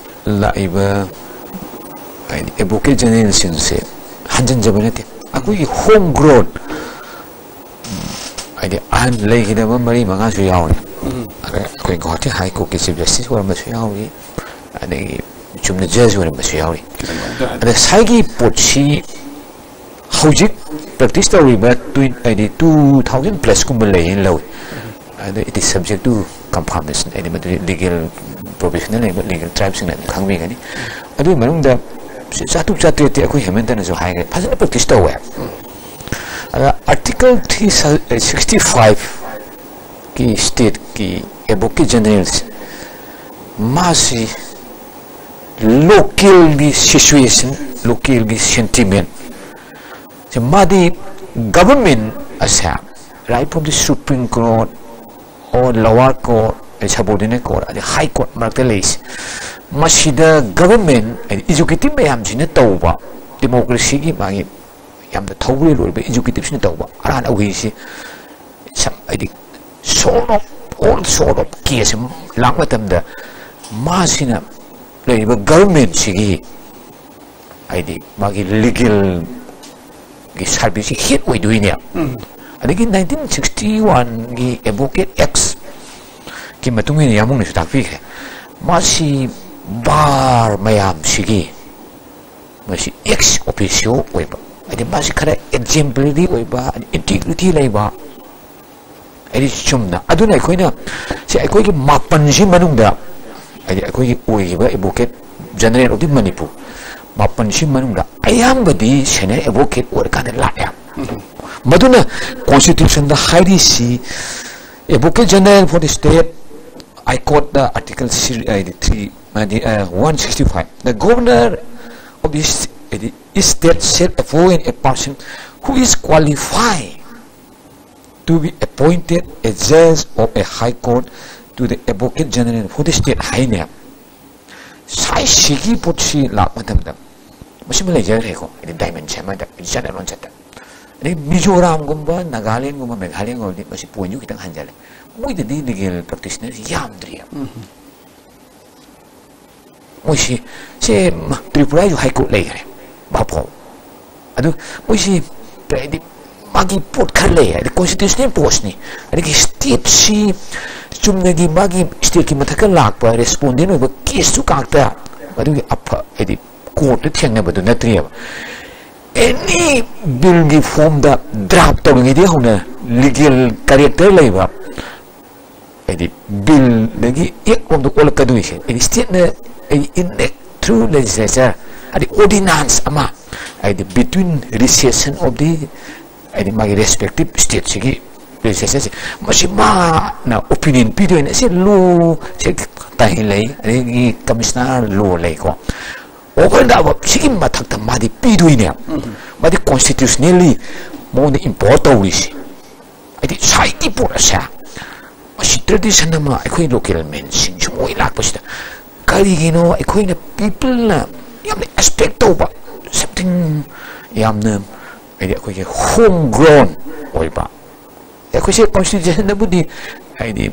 ꯂꯥꯛꯏꯕ, ꯍꯥꯏꯗꯤ, ꯑꯦꯗꯚꯣꯀꯦꯠ ꯖꯦꯅꯔꯦꯜꯁꯤꯡꯁꯦ ꯍꯟꯖꯤꯟꯖꯕ ꯅꯠꯇꯦ, ꯑꯩꯈꯣꯏꯒꯤ ꯍꯣꯝ ꯒ꯭ꯔꯣꯟ, ꯍꯥꯏꯗꯤ, ꯑꯍꯟ ꯂꯩꯈꯤꯗꯕ ꯃꯔꯤ ꯃꯉꯥꯁꯨ ꯌꯥꯎꯔꯦ꯫ ꯑꯗ ꯑꯩꯈꯣꯏ ꯒꯨꯋꯥꯍꯥꯇꯤ ꯍꯥꯏ ꯀꯣꯔꯠꯀꯤ ꯆꯤꯐ ꯖꯁꯇꯤꯁ ꯑꯣꯏꯔꯝꯕꯁꯨ ꯌꯥꯎꯔꯤ, ꯑꯗꯒꯤ ꯆꯨꯝꯅ ꯖꯖ ꯑꯣꯏꯔꯝꯕꯁꯨ ꯌꯥꯎꯔꯤ꯫ ꯑꯗ ꯁꯥꯏꯒꯤ ꯄꯣꯠꯁꯤ ꯍꯧꯖꯤꯛ ꯄ꯭ꯔꯦꯛꯇꯤꯁ ꯇꯧꯔꯤꯕ ꯇ꯭ꯋꯦꯟ ꯍꯥꯏꯗꯤ ꯇꯨ ꯊꯥꯎꯖꯟ ꯄ꯭ꯂꯁꯀꯨꯝꯕ ꯂꯩꯌꯦꯅ ꯂꯧꯏ꯫ ꯑꯗ it is subject to confirmation, ꯍꯥꯏꯗꯤ ꯃꯗꯨꯗꯤ ꯂꯤꯒꯦꯜ ꯄ꯭ꯔꯣꯐꯦꯁꯅꯦꯜ ꯂꯩꯕ ꯂꯤꯒꯦꯜ ꯇ꯭ꯔꯥꯏꯕꯁꯤꯡꯅ ꯑꯗꯨꯝ ꯈꯪꯕꯤꯒꯅꯤ꯫ ꯑꯗꯨꯒꯤ ꯃꯅꯨꯡꯗ ꯆꯥꯇ꯭ꯔꯨꯛ ꯆꯥꯇ꯭ꯔꯦꯠꯇꯤ ꯑꯩꯈꯣꯏ ꯍꯦꯃꯟꯇꯅꯁꯨ ꯍꯥꯏꯈ꯭ꯔꯦ, ꯐꯖꯅ ꯄ꯭ꯔꯦꯛꯇꯤꯁ ꯇꯧꯋꯦ꯫ ꯑꯗ ꯑꯥꯔꯇꯤꯀꯜ ꯊ꯭ꯔꯤ ꯁꯤꯛꯁꯇꯤ ꯐꯥꯏꯚꯀꯤ ꯁ꯭ꯇꯦꯠꯀꯤ ꯑꯦꯗꯚꯣꯀꯦꯠ ꯖꯦꯅꯔꯦꯜꯁꯦ, ꯃꯥꯁꯤ ꯂꯣꯀꯦꯜꯒꯤ ꯁꯤꯆꯨꯋꯦꯁꯟ, ꯂꯣꯀꯦꯜꯒꯤ ꯁꯦꯟꯇꯤꯃꯦꯟ ꯁꯦ, ꯃꯥꯗꯤ ꯒꯕꯔꯃꯦꯟ ꯑꯁꯦ, right from the Supreme Court or lower court, subordinate court, ꯑꯗꯩ ꯍꯥꯏ ꯀꯣꯔꯠ ꯃꯔꯛꯇ ꯂꯩꯔꯤꯁꯦ, ꯃꯁꯤꯗ ꯒꯕꯔꯃꯦꯟ ꯍꯥꯏꯗꯤ ꯑꯦꯖꯨꯀꯦꯇꯤꯚ ꯃꯌꯥꯝꯁꯤꯅ ꯇꯧꯕ, ꯗꯦꯃꯣꯀ꯭ꯔꯦꯁꯤꯒꯤ ꯃꯥꯒꯤ ꯌꯥꯝꯅ ꯊꯧꯕꯨꯔꯦꯜ ꯑꯣꯏꯔꯤꯕ ꯑꯦꯖꯨꯀꯦꯇꯤꯚꯁꯤꯅ ꯇꯧꯕ ꯑꯔꯥꯟ ꯑꯍꯩꯁꯤ, ꯁꯝ ꯍꯥꯏꯗꯤ sort of, all sort of case ꯑꯃ ꯂꯥꯛ ꯃꯇꯝꯗ, ꯃꯥꯁꯤꯅ ꯂꯩꯔꯤꯕ ꯒꯕꯔꯃꯦꯟꯁꯤꯒꯤ ꯍꯥꯏꯗꯤ ꯃꯥꯒꯤ ꯂꯤꯒꯦꯜꯒꯤ ꯁꯥꯔꯚꯤꯁꯁꯤ ꯍꯦꯠ ꯑꯣꯏꯗꯣꯏꯅꯦ꯫ ꯑꯗꯒꯤ ꯅꯥꯏꯟꯇꯤꯟ ꯁꯤꯛꯁꯇꯤ ꯋꯥꯟꯒꯤ ꯑꯦꯗꯚꯣꯀꯦꯠ ꯑꯦꯛꯁꯀꯤ ꯃꯇꯨꯡ ꯏꯟꯅ ꯌꯥꯝꯕꯨꯡꯅꯁꯨ ꯇꯥꯛꯄꯤꯈ꯭ꯔꯦ, ꯃꯁꯤ ꯕꯥꯔ ꯃꯌꯥꯝꯁꯤꯒꯤ ꯃꯁꯤ ꯑꯦꯛꯁ ꯑꯣꯐꯤꯁꯤꯌꯣ ꯑꯣꯏꯕ, ꯍꯥꯏꯗꯤ ꯃꯥꯁꯤ ꯈꯔ ꯑꯦꯛꯖꯦꯝꯄꯂꯔꯤ ꯑꯣꯏꯕ, ꯏꯟꯇꯤꯒ꯭ꯔꯤꯇꯤ ꯂꯩꯕ, ꯍꯥꯏꯗꯤ ꯆꯨꯝꯅ꯫ ꯑꯗꯨꯅ ꯑꯩꯈꯣꯏꯅ ꯁꯤ ꯑꯩꯈꯣꯏꯒꯤ ꯃꯥꯄꯟꯁꯤ ꯃꯅꯨꯡꯗ, ꯍꯥꯏꯗꯤ ꯑꯩꯈꯣꯏꯒꯤ ꯑꯣꯏꯔꯤꯕ advocate general of the Manipur ꯃꯥꯄꯟꯁꯤ ꯃꯅꯨꯡꯗ ꯑꯌꯥꯝꯕꯗꯤ ꯁꯦꯅꯤꯌꯔ ꯑꯦꯗꯚꯣꯀꯦꯠ ꯑꯣꯏꯔꯀꯥꯟꯗ ꯂꯥꯛꯑꯦ꯫ ꯃꯗꯨꯅ ꯀꯣꯟꯁꯇꯤꯇ꯭ꯌꯨꯁꯟꯗ ꯍꯥꯏꯔꯤꯁꯤ, Advocate General for the state, I quote the article ꯍꯥꯏꯗꯤ ꯊ꯭ꯔꯤ ꯍꯥꯏꯗꯤ one sixty five, "The governor of the state shall appoint a person who is qualified to be appointed a judge of a high court to the Advocate General for the state" ꯍꯥꯏꯅꯦ꯫ ꯁꯥꯏꯁꯤꯒꯤ ꯄꯣꯠꯁꯤ ꯂꯥꯛꯄ ꯃꯇꯝꯗ ꯃꯁꯤꯃ ꯂꯩꯖꯈ꯭ꯔꯦꯀꯣ, ꯍꯥꯏꯗꯤ ꯗꯥꯏꯃꯦꯟꯁꯟ ꯑꯃꯗ, ꯍꯥꯏꯗꯤ ꯆꯠꯅ ꯂꯣꯟꯆꯠꯇ꯫ ꯑꯗꯩ ꯃꯤꯖꯣꯔꯥꯝꯒꯨꯝꯕ, ꯅꯥꯒꯥꯂꯦꯟꯒꯨꯝꯕ, ꯃꯦꯘꯥꯂꯌꯒꯨꯝꯕꯗꯤ ꯃꯁꯤ ꯄꯣꯏꯟꯁꯨ ꯈꯤꯇꯪ ꯍꯟꯖꯜꯂꯦ꯫ ꯃꯣꯏꯗꯗꯤ ꯂꯤꯒꯦꯜ ꯄ꯭ꯔꯦꯛꯇꯤꯁꯅꯔꯁꯤ ꯌꯥꯝꯗ꯭ꯔꯤꯌꯦ꯫ ꯎꯝ꯫ ꯃꯣꯏꯁꯤ, ꯁꯦ, ꯃ-, ꯇ꯭ꯔꯤꯄꯨꯔꯥꯒꯤꯁꯨ ꯍꯥꯏ ꯀꯣꯔꯠ ꯂꯩꯈ꯭ꯔꯦ, ꯚꯥꯞ ꯐꯥꯎ꯫ ꯑꯗꯨ ꯃꯣꯏꯁꯤ ꯀꯩ ꯍꯥꯏꯗꯤ ꯃꯥꯒꯤ ꯄꯣꯠ ꯈꯔ ꯂꯩ, ꯍꯥꯏꯗꯤ ꯀꯣꯟꯁꯇꯤꯇ꯭ꯌꯨꯁꯅꯦꯜ ꯄꯣꯁꯅꯤ, ꯑꯗꯒꯤ ꯁ꯭ꯇꯦꯠꯁꯤ ꯆꯨꯝꯅꯒꯤ ꯃꯥꯒꯤ stateꯀꯤ ꯃꯊꯛꯇ ꯂꯥꯛꯄ respondent ꯑꯣꯏꯕ caseꯇꯨ ꯉꯥꯛꯇ ꯑꯗꯨꯒꯤ ꯑꯐ ꯍꯥꯏꯗꯤ courtꯇ ꯊꯦꯡꯅꯕꯗꯨ ꯅꯠꯇ꯭ꯔꯤꯑꯕ꯫ Any billꯒꯤ formꯗ draft ꯇꯧꯔꯤꯉꯩꯗꯒꯤ ꯍꯧꯅ legal character ꯂꯩꯕ ꯍꯥꯏꯗꯤ billꯗꯒꯤ act formꯗ ꯑꯣꯜꯂꯛꯀꯗꯣꯏꯁꯦ ꯍꯥꯏꯗꯤ stateꯅ ꯍꯥꯏꯗꯤ enact through legislature ꯍꯥꯏꯗꯤ ordinance ꯑꯃ ꯍꯥꯏꯗꯤ between recession of the ꯍꯥꯏꯗꯤ ꯃꯥꯒꯤ respective stateꯁꯤꯒꯤ legislatureꯁꯦ ꯃꯁꯤ ꯃꯥꯅ opinion ꯄꯤꯗꯣꯏꯅꯦ꯫ ꯑꯁꯤ lawꯁꯦ ꯇꯥꯏ ꯂꯩ, ꯑꯗꯒꯤ commissioner law ꯂꯩꯀꯣ꯫ Over and above ꯁꯤꯒꯤ ꯃꯊꯛꯇ ꯃꯥꯗꯤ ꯄꯤꯗꯣꯏꯅꯦ꯫ ꯃꯥꯗꯤ constitutionally ꯃꯉꯣꯟꯗ empower ꯇꯧꯔꯤꯁꯦ꯫ ꯍꯥꯏꯗꯤ ꯁꯥꯏꯒꯤ ꯄꯣꯠ ꯑꯁꯦ ꯃꯁꯤ tradition ꯑꯃ ꯑꯩꯈꯣꯏ local manꯁꯤꯡꯁꯨ ꯃꯣꯏ ꯂꯥꯛꯄꯁꯤꯗ ꯀꯔꯤꯒꯤꯅꯣ ꯑꯩꯈꯣꯏꯅ peopleꯅ ꯌꯥꯝꯅ expect ꯇꯧꯕ something ꯌꯥꯝꯅ ꯍꯥꯏꯗꯤ ꯑꯩꯈꯣꯏꯒꯤ home grown ꯑꯣꯏꯕ ꯑꯩꯈꯣꯏꯁꯦ constitutionꯗꯕꯨꯗꯤ ꯍꯥꯏꯗꯤ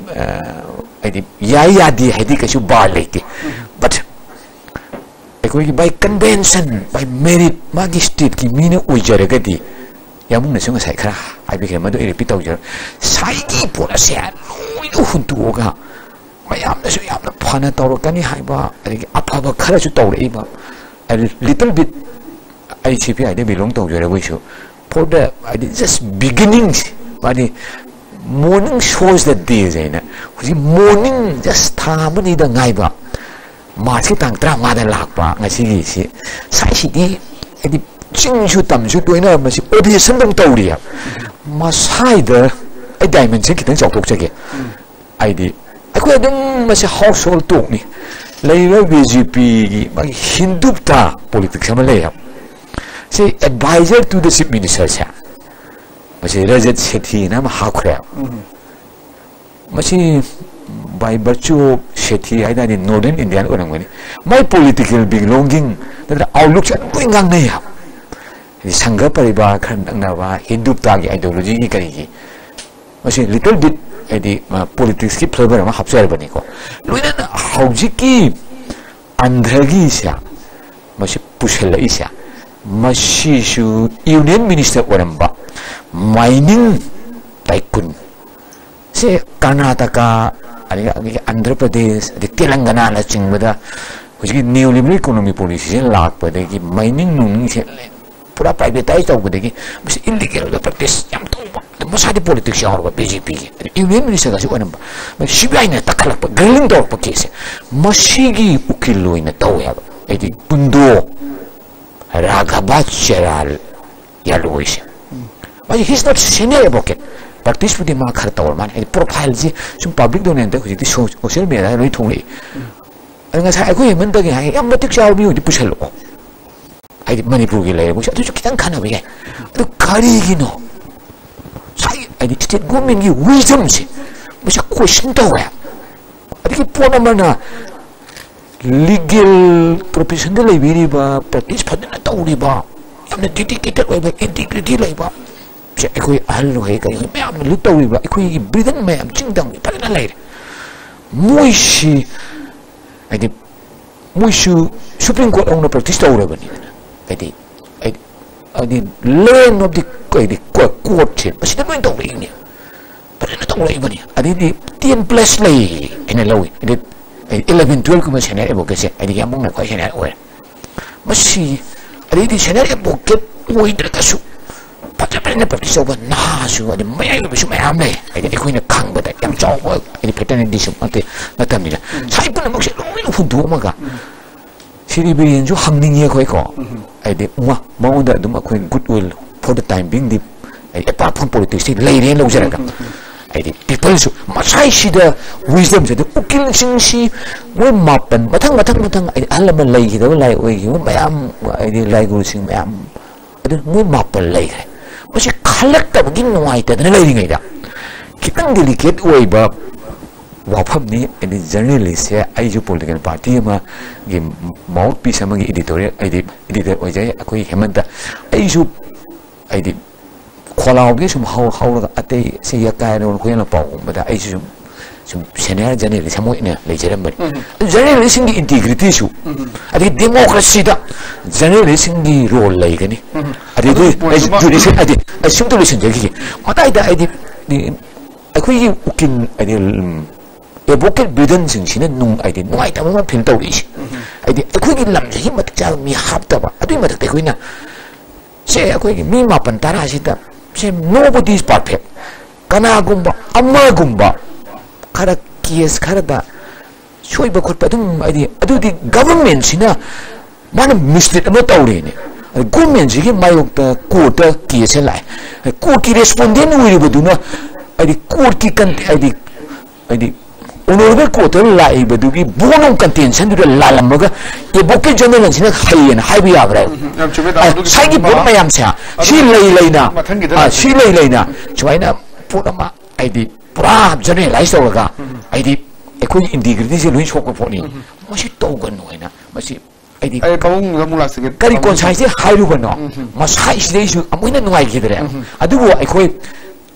ꯍꯥꯏꯗꯤ ꯌꯥꯏ ꯌꯥꯗꯦ ꯍꯥꯏꯗꯤ ꯀꯩꯁꯨ bar ꯂꯩꯇꯦ꯫ But ꯑꯩꯈꯣꯏꯒꯤ by convention by merit ꯃꯥꯒꯤ stateꯀꯤ ꯃꯤꯅ ꯑꯣꯏꯖꯔꯒꯗꯤ ꯌꯥꯝꯕꯨꯡꯅꯁꯨ ꯉꯁꯥꯏ ꯈꯔ ꯍꯥꯏꯕꯤꯈ꯭ꯔꯦ ꯃꯗꯨ ꯑꯩ repeat ꯇꯧꯖꯔꯣꯏ꯫ ꯁꯥꯏꯒꯤ ꯄꯣꯠ ꯑꯁꯦ ꯂꯣꯏꯅ ꯍꯨꯟꯇꯣꯛꯑꯒ ꯃꯌꯥꯝꯅꯁꯨ ꯌꯥꯝꯅ ꯐꯅ ꯇꯧꯔꯛꯀꯅꯤ ꯍꯥꯏꯕ ꯑꯗꯒꯤ ꯑꯐꯕ ꯈꯔꯁꯨ ꯇꯧꯔꯛꯏꯕ little bit ꯑꯩ CPIꯗ belong ꯇꯧꯖꯔꯒꯁꯨ for the ꯍꯥꯏꯗꯤ just beginnings ꯃꯥꯗꯤ morning shows the day ꯍꯥꯏꯅ ꯍꯧꯖꯤꯛ morning just ꯊꯥ ꯑꯃꯅꯤꯗ ꯉꯥꯏꯕ Marchꯀꯤ ꯇꯥꯡ ꯇꯔꯥꯃꯉꯥꯗ ꯂꯥꯛꯄ ꯉꯁꯤꯒꯤꯁꯤ ꯁꯥꯏꯁꯤꯗꯤ ꯍꯥꯏꯗꯤ ꯆꯤꯡꯁꯨ ꯇꯝꯁꯨ ꯂꯣꯏꯅ ꯃꯁꯤ auditionꯗꯧ ꯇꯧꯔꯤꯌꯦ꯫ ꯃꯁꯥꯏꯗ ꯑꯩ dimension ꯈꯤꯇꯪ ꯆꯥꯎꯊꯣꯛꯆꯒꯦ꯫ ꯍꯥꯏꯗꯤ ꯑꯩꯈꯣꯏ ꯑꯗꯨꯝ ꯃꯁꯤ household talkꯅꯤ꯫ ꯂꯩꯔꯤꯕ BJPꯒꯤ ꯃꯥꯒꯤ Hindutva politics ꯑꯃ ꯂꯩ ꯍꯥꯏꯕ꯫ ꯁꯤ advisor to the chief ministerꯁꯦ ꯃꯁꯤ ꯔꯖꯠ ꯁꯦꯊꯤꯅ ꯑꯃ ꯍꯥꯞꯈ꯭ꯔꯦ꯫ ꯃꯁꯤ by virtue of ꯁꯦꯊꯤ ꯍꯥꯏ ꯇꯥꯔꯗꯤ Northern Indian ꯑꯣꯏꯔꯝꯒꯅꯤ꯫ ꯃꯥꯏ political belonging ꯅꯠꯇ꯭ꯔꯒ outlookꯁꯦ ꯑꯗꯨꯝ ꯂꯣꯏ ꯉꯥꯡꯅꯩ ꯍꯥꯏꯕ꯫ ꯍꯥꯏꯗꯤ ꯁꯪꯘ ꯄꯔꯤꯕꯥꯔ ꯈꯔ ꯅꯛꯅꯕ Hindutvaꯒꯤ ideologyꯒꯤ ꯀꯔꯤꯒꯤ ꯃꯁꯤ little bit ꯍꯥꯏꯗꯤ politicsꯀꯤ flavor ꯑꯃ ꯍꯥꯞꯆꯔꯕꯅꯤꯀꯣ꯫ ꯂꯣꯏꯅꯅ ꯍꯧꯖꯤꯛꯀꯤ ꯑꯟꯙ꯭ꯔꯒꯤꯁꯦ ꯃꯁꯤ ꯄꯨꯁꯜꯂꯛꯏꯁꯦ ꯃꯁꯤꯁꯨ union minister ꯑꯣꯏꯔꯝꯕ mining tycoon ꯁꯤ ꯀꯔꯅꯥꯇꯀꯥ, ꯑꯗꯒꯤ ꯑꯟꯙ꯭ꯔ ꯄ꯭ꯔꯗꯦꯁ, ꯑꯗꯩ ꯇꯦꯂꯪꯒꯅꯥꯅꯆꯤꯡꯕꯗ ꯍꯧꯖꯤꯛꯀꯤ ꯅꯤꯌꯣ ꯂꯤꯕꯔꯦꯜ ꯏꯀꯣꯅꯣꯃꯤ ꯄꯣꯂꯤꯁꯤꯁꯦ ꯂꯥꯛꯄꯗꯒꯤ ꯃꯥꯏꯅꯤꯡ ꯅꯨꯡꯅꯤꯡꯁꯦ ꯄꯨꯔꯥ ꯄ꯭ꯔꯥꯏꯚꯦꯇꯥꯏꯁ ꯇꯧꯕꯗꯒꯤ ꯃꯁꯤ ꯏꯂꯤꯒꯦꯜ ꯑꯣꯏꯕ ꯄ꯭ꯔꯦꯛꯇꯤꯁ ꯌꯥꯝ ꯇꯧꯕ, ꯑꯗꯨ ꯃꯁꯥꯗꯤ ꯄꯣꯂꯤꯇꯤꯛꯁ ꯌꯥꯎꯔꯕ ꯕꯤ ꯖꯦ ꯄꯤꯒꯤ, ꯌꯨꯅꯤꯌꯟ ꯃꯤꯅꯤꯁꯇꯔꯒꯁꯨ ꯑꯣꯏꯔꯝꯕ, ꯁꯤ ꯕꯤ ꯑꯥꯏꯅ ꯇꯛꯈꯠꯂꯛꯄ, ꯒ꯭ꯔꯤꯂꯤꯡ ꯇꯧꯔꯛꯄ ꯀꯦꯁꯁꯦ, ꯃꯁꯤꯒꯤ ꯎꯀꯤꯜ ꯑꯣꯏꯅ ꯇꯧꯋꯦ ꯍꯥꯏꯕ꯫ ꯍꯥꯏꯗꯤ ꯄꯨꯟꯗꯣ ꯔꯥꯘꯕꯥꯆꯥꯔꯥ ꯌꯥꯂꯣꯏꯁꯦ, ꯃꯥꯁꯦ he's not senior advocate, ꯄ꯭ꯔꯦꯛꯇꯤꯁꯄꯨꯗꯤ ꯃꯥ ꯈꯔ ꯇꯧꯔ ꯃꯥꯅꯤ꯫ ꯍꯥꯏꯗꯤ ꯄ꯭ꯔꯣꯐꯥꯏꯜꯁꯦ ꯁꯨꯝ ꯄꯕ꯭ꯂꯤꯛ ꯗꯣꯃꯦꯟꯗ ꯍꯧꯖꯤꯛꯇꯤ ꯁꯣ-, ꯁꯣꯁꯤꯌꯦꯜ ꯃꯦꯗꯤꯌꯥꯗ ꯂꯣꯏ ꯊꯣꯛꯂꯛꯏ꯫ ꯑꯗꯣ ꯉꯁꯥꯏ ꯑꯩꯈꯣꯏ ꯍꯦꯃꯟꯇꯒꯤ ꯍꯥꯏ, ꯌꯥꯝ ꯃꯇꯤꯛ ꯆꯥꯕ ꯃꯤ ꯑꯣꯏꯗꯤ ꯄꯨꯁꯜꯂꯛꯑꯣ꯫ ꯍꯥꯏꯗꯤ ꯃꯅꯤꯄꯨꯔꯒꯤ ꯂꯩꯔꯤꯕꯁꯦ ꯑꯗꯨꯁꯨ ꯈꯤꯇꯪ ꯈꯟꯅꯕ ꯌꯥꯏ꯫ ꯑꯗꯨ ꯀꯔꯤꯒꯤꯅꯣ? ꯉꯁꯥꯏ ꯍꯥꯏꯗꯤ ꯁ꯭ꯇꯦꯠ ꯒꯣꯔꯃꯦꯟꯒꯤ ꯋꯤꯖꯝꯁꯦ ꯃꯁꯤ ꯀꯣꯏꯁꯟ ꯇꯧꯋꯦ꯫ ꯑꯗꯒꯤ ꯄꯣꯠ ꯑꯃꯅ ꯂꯤꯒꯦꯜ ꯄ꯭ꯔꯣꯐꯦꯁꯟꯗ ꯂꯩꯕꯤꯔꯤꯕ, ꯄ꯭ꯔꯦꯛꯇꯤꯁ ꯐꯖꯅ ꯇꯧꯔꯤꯕ, ꯌꯥꯝꯅ ꯗꯦꯗꯤꯀꯦꯇꯦꯠ ꯑꯣꯏꯕ, ꯏꯟꯇꯤꯒ꯭ꯔꯤꯇꯤ ꯂꯩꯕ, ꯁꯦ ꯑꯩꯈꯣꯏ ꯑꯍꯜ ꯑꯣꯏ ꯀꯩ ꯃꯌꯥꯝꯅ ꯂꯤꯠ ꯇꯧꯔꯤꯕ, ꯑꯩꯈꯣꯏꯒꯤ ꯕ꯭ꯔꯤꯗꯟ ꯃꯌꯥꯝ ꯆꯤꯡ ꯇꯝꯒꯤ ꯐꯖꯅ ꯂꯩꯔꯦ꯫ ꯃꯣꯏꯁꯤ ꯍꯥꯏꯗꯤ ꯃꯣꯏꯁꯨ ꯁꯨꯄ꯭ꯔꯤꯝ ꯀꯣꯔꯠ ꯍꯧꯅ ꯄ꯭ꯔꯦꯛꯇꯤꯁ ꯇꯧꯔꯕꯅꯤꯗꯅ꯫ ꯍꯥꯏꯗꯤ, ꯍꯥꯏꯗꯤ, ꯍꯥꯏꯗꯤ land of the, ꯍꯥꯏꯗꯤ ꯀꯣ-, ꯀꯣꯔꯠꯁꯦ ꯃꯁꯤꯗ ꯂꯣꯏ ꯇꯧꯔꯛꯏꯅꯦ, ꯐꯖꯅ ꯇꯧꯔꯛꯏꯕꯅꯤ꯫ ꯑꯗꯩꯗꯤ ꯇꯦꯟ ꯄ꯭ꯂꯁ ꯂꯩ ꯍꯥꯏꯅ ꯂꯧꯏ꯫ ꯑꯗꯩ, ꯑꯩ ꯏꯂꯚꯦꯟ ꯇꯨꯋꯦꯜꯐ ꯀꯨꯝꯕ ꯁꯦꯅꯤꯌꯔ ꯑꯦꯗꯚꯣꯀꯦꯠꯁꯦ, ꯍꯥꯏꯗꯤ ꯌꯥꯝꯕꯨꯡꯅ ꯈ꯭ꯋꯥꯏ ꯁꯦꯅꯤꯌꯔ ꯑꯣꯏꯔꯦ꯫ ꯃꯁꯤ, ꯑꯗꯩꯗꯤ ꯁꯦꯅꯤꯌꯔ ꯑꯦꯗꯚꯣꯀꯦꯠ ꯑꯣꯏꯗ꯭ꯔꯒꯁꯨ ꯐꯖ ꯐꯖꯅ ꯄ꯭ꯔꯦꯛꯇꯤꯁ ꯇꯧꯕ ꯅꯍꯥꯁꯨ, ꯑꯗꯩ ꯃꯌꯥꯏ ꯑꯣꯏꯕꯁꯨ ꯃꯌꯥꯝ ꯂꯩ꯫ ꯍꯥꯏꯗꯤ ꯑꯩꯈꯣꯏꯅ ꯈꯪꯕꯗ ꯌꯥꯝ ꯆꯥꯎꯕ, ꯍꯥꯏꯗꯤ ꯐ꯭ꯔꯦꯇꯔꯅꯤꯇꯤꯁꯨ ꯅꯠꯇꯦ, ꯅꯠꯇꯕꯅꯤꯅ ꯁꯥꯏ ꯄꯨꯝꯅꯃꯛꯁꯦ ꯂꯣꯏꯅ ꯍꯨꯟꯗꯣꯛꯑꯝꯃꯒ ꯁꯤꯗꯤ ꯕꯤꯔꯦꯟꯁꯨ ꯍꯪꯅꯤꯡꯉꯤ ꯑꯩꯈꯣꯏꯀꯣ꯫ ꯍꯥꯏꯗꯤ ꯃ-, ꯃꯉꯣꯟꯗ ꯑꯗꯨꯝ ꯑꯩꯈꯣꯏ good will for the time being ꯗꯤ, ꯍꯥꯏꯗꯤ apart from politics ꯇꯤ ꯂꯩꯔꯦꯅ ꯂꯧꯖꯔꯒ, ꯍꯥꯏꯗꯤ ꯄꯤꯄꯜꯁꯨ ꯃꯁꯥꯏꯁꯤꯗ ꯋꯤꯖꯝꯁꯦ, ꯑꯗꯨ ꯎꯀꯤꯜꯁꯤꯡꯁꯤ ꯃꯣꯏ ꯃꯥꯄꯟ, ꯃꯊꯪ ꯃꯊꯪ ꯃꯊꯪ, ꯍꯥꯏꯗꯤ ꯑꯍꯜ ꯂꯃꯟ ꯂꯩꯈꯤꯗꯕ ꯂꯥꯏ ꯑꯣꯏꯈꯤꯕ ꯃꯌꯥꯝ, ꯍꯥꯏꯗꯤ ꯂꯥꯏꯒꯨꯔꯨꯁꯤꯡ ꯃꯌꯥꯝ, ꯑꯗꯨ ꯃꯣꯏ ꯃꯥꯄꯟ ꯂꯩꯈ꯭ꯔꯦ꯫ ꯃꯁꯤ ꯈꯜꯂꯛꯇꯕꯒꯤ ꯅꯨꯡꯉꯥꯏꯇꯗꯅ ꯂꯩꯔꯤꯉꯩꯗ, ꯈꯤꯇꯪ ꯗꯦꯂꯤꯀꯦꯠ ꯑꯣꯏꯕ ꯋꯥꯐꯝꯅꯤ꯫ ꯍꯥꯏꯗꯤ ꯖꯔꯅꯦꯂꯤꯁꯁꯦ, ꯑꯩꯁꯨ ꯄꯣꯂꯤꯇꯤꯀꯦꯜ ꯄꯥꯔꯇꯤ ꯑꯃꯒꯤ ꯃꯥꯎꯠ ꯄꯤꯁ ꯑꯃꯒꯤ ꯏꯗꯤꯇꯣꯔꯤꯌꯦꯜ, ꯍꯥꯏꯗꯤ ꯏꯗꯤꯇꯔ ꯑꯣꯏꯖꯩ ꯑꯩꯈꯣꯏ ꯍꯦꯃꯟꯇ꯫ ꯑꯩꯁꯨ ꯍꯥꯏꯗꯤ ꯈꯣꯂꯥꯎꯗꯒꯤ ꯁꯨꯝ ꯍꯧ-, ꯍꯧꯔꯒ ꯑꯇꯩ ꯁꯤ ꯌꯀꯥꯏꯔꯣꯜ ꯈꯣꯏꯅ ꯄꯥꯎꯒꯨꯝꯕꯗ ꯑꯩꯁꯨ ꯁꯨꯝ, ꯁꯨꯝ ꯁꯦꯅꯤꯌꯔ ꯖꯔꯅꯦꯂꯤꯁ ꯑꯃ ꯑꯣꯏꯅ ꯂꯩꯖꯔꯝꯕꯅꯤ꯫ ꯑꯗꯨ ꯖꯔꯅꯦꯂꯤꯁꯁꯤꯡꯒꯤ ꯏꯟꯇꯤꯒ꯭ꯔꯤꯇꯤꯁꯨ, ꯑꯗꯒꯤ ꯗꯦꯃꯣꯀ꯭ꯔꯦꯁꯤꯗ ꯖꯔꯅꯦꯂꯤꯁꯁꯤꯡꯒꯤ ꯔꯣꯜ ꯂꯩꯒꯅꯤ꯫ ꯑꯗꯒꯤ ꯑꯗꯨꯒꯤ point ꯑꯩ ꯑꯃ ꯖꯨꯗꯤꯁꯤꯌꯦꯜ, ꯍꯥꯏꯗꯤ ꯑꯩ ꯁꯤꯝꯇ ꯂꯣꯏꯁꯤꯟꯖꯈꯤꯒꯦ꯫ ꯃꯇꯥꯏꯗ ꯍꯥꯏꯗꯤ ꯑꯩꯈꯣꯏꯒꯤ ꯎꯀꯤꯜ ꯍꯥꯏꯗꯤ ꯑꯦꯗꯚꯣꯀꯦꯠ ꯕ꯭ꯔꯤꯗꯟꯁꯤꯡꯁꯤꯅ ꯅꯨꯡ ꯍꯥꯏꯗꯤ ꯅꯨꯡꯉꯥꯏꯇꯕ ꯑꯃ ꯐꯤꯜ ꯇꯧꯔꯛꯏꯁꯦ꯫ ꯍꯥꯏꯗꯤ ꯑꯩꯈꯣꯏꯒꯤ ꯂꯝꯁꯤꯒꯤ ꯃꯇꯤꯛ ꯆꯥꯕ ꯃꯤ ꯍꯥꯞꯇꯕ, ꯑꯗꯨꯒꯤ ꯃꯊꯛꯇ ꯑꯩꯈꯣꯏꯅ ꯁꯦ ꯑꯩꯈꯣꯏꯒꯤ ꯃꯤ ꯃꯥꯄꯟ ꯇꯔꯥꯁꯤꯗ ꯁꯦ nobody is perfect꯫ ꯀꯅꯥꯒꯨꯝꯕ ꯑꯃꯒꯨꯝꯕ ꯈꯔ ꯀꯦꯁ ꯈꯔꯗ ꯁꯣꯏꯕ ꯈꯣꯠꯄ ꯑꯗꯨꯝ ꯍꯥꯏꯗꯤ ꯑꯗꯨꯗꯤ ꯒꯚꯔꯟꯃꯦꯟꯁꯤꯅ ꯃꯥꯅ ꯃꯤꯁꯂꯤꯠ ꯑꯃ ꯇꯧꯔꯦꯅꯦ꯫ ꯒꯣꯔꯃꯦꯟꯁꯤꯒꯤ ꯃꯥꯌꯣꯛꯇ ꯀꯣꯔꯠꯇ ꯀꯦꯁꯁꯦ ꯂꯥꯛꯑꯦ꯫ ꯀꯣꯔꯠꯀꯤ ꯔꯦꯁꯄꯣꯟꯗꯦꯟ ꯑꯣꯏꯔꯤꯕꯗꯨꯅ ꯍꯥꯏꯗꯤ ꯀꯣꯔꯠꯀꯤ ꯀꯟ ꯍꯥꯏꯗꯤ ꯍꯥꯏꯗꯤ ꯑꯣꯅꯔꯦꯕꯜ ꯀꯣꯔꯠꯇ ꯂꯥꯛꯏꯕꯗꯨꯒꯤ ꯕꯣꯟ ꯑꯣꯐ ꯀꯟꯇꯦꯟꯁꯟꯗꯨꯗ ꯂꯥꯜꯂꯝꯃꯒ ꯑꯦꯗꯚꯣꯀꯦꯠ ꯖꯦꯅꯔꯦꯜꯁꯤꯅ ꯍꯩꯌꯦꯅ ꯍꯥꯏꯕ ꯌꯥꯕ꯭ꯔꯥ? ꯎꯝ, ꯌꯥꯝ ꯆꯨꯝꯃꯦ, ꯇꯥꯃꯣ꯫ ꯑꯗꯨꯒꯤ ꯉꯁꯥꯏꯒꯤ ꯆꯨꯝꯕ ꯄꯣꯠ ꯃꯌꯥꯝꯁꯦ ꯁꯤ ꯑꯗꯨꯒꯤ ꯂꯩ ꯂꯩꯅ ꯃꯊꯪꯒꯤꯗ ꯑ, ꯂꯥꯛꯀꯦ꯫ ꯁꯤ ꯂꯩ ꯂꯩꯅ ꯁꯨꯃꯥꯏꯅ ꯄꯣꯠ ꯑꯃ ꯍꯥꯏꯗꯤ ꯄꯨꯔꯥ ꯖꯦꯅꯔꯦꯂꯥꯏꯁ ꯇꯧꯔꯒ ꯍꯥꯏꯗꯤ ꯑꯩꯈꯣꯏꯒꯤ ꯏꯟꯇꯤꯒ꯭ꯔꯤꯇꯤꯁꯦ ꯂꯣꯏ ꯁꯣꯛꯄ ꯄꯣꯠꯅꯤ꯫ ꯃꯁꯤ ꯇꯧꯒꯅꯨ ꯍꯥꯏꯅ ꯃꯁꯤ ꯍꯥꯏꯗꯤ ꯑꯩ ꯄꯥꯕꯨꯡꯗ ꯑꯃꯨꯛ ꯂꯥꯛꯆꯒꯦ꯫ ꯀꯔꯤ ꯄꯥꯕꯨꯡ꯫ ꯀꯣꯟꯁꯥꯏꯁꯇꯤ ꯍꯥꯏꯔꯨꯕꯅꯣ? ꯃꯁꯥꯏꯁꯤꯗꯩꯁꯨ ꯑꯃꯨꯛ ꯍꯦꯟꯅ ꯅꯨꯡꯉꯥꯏꯈꯤꯗ꯭ꯔꯦ꯫ ꯑꯗꯨꯕꯨ ꯑꯩꯈꯣꯏ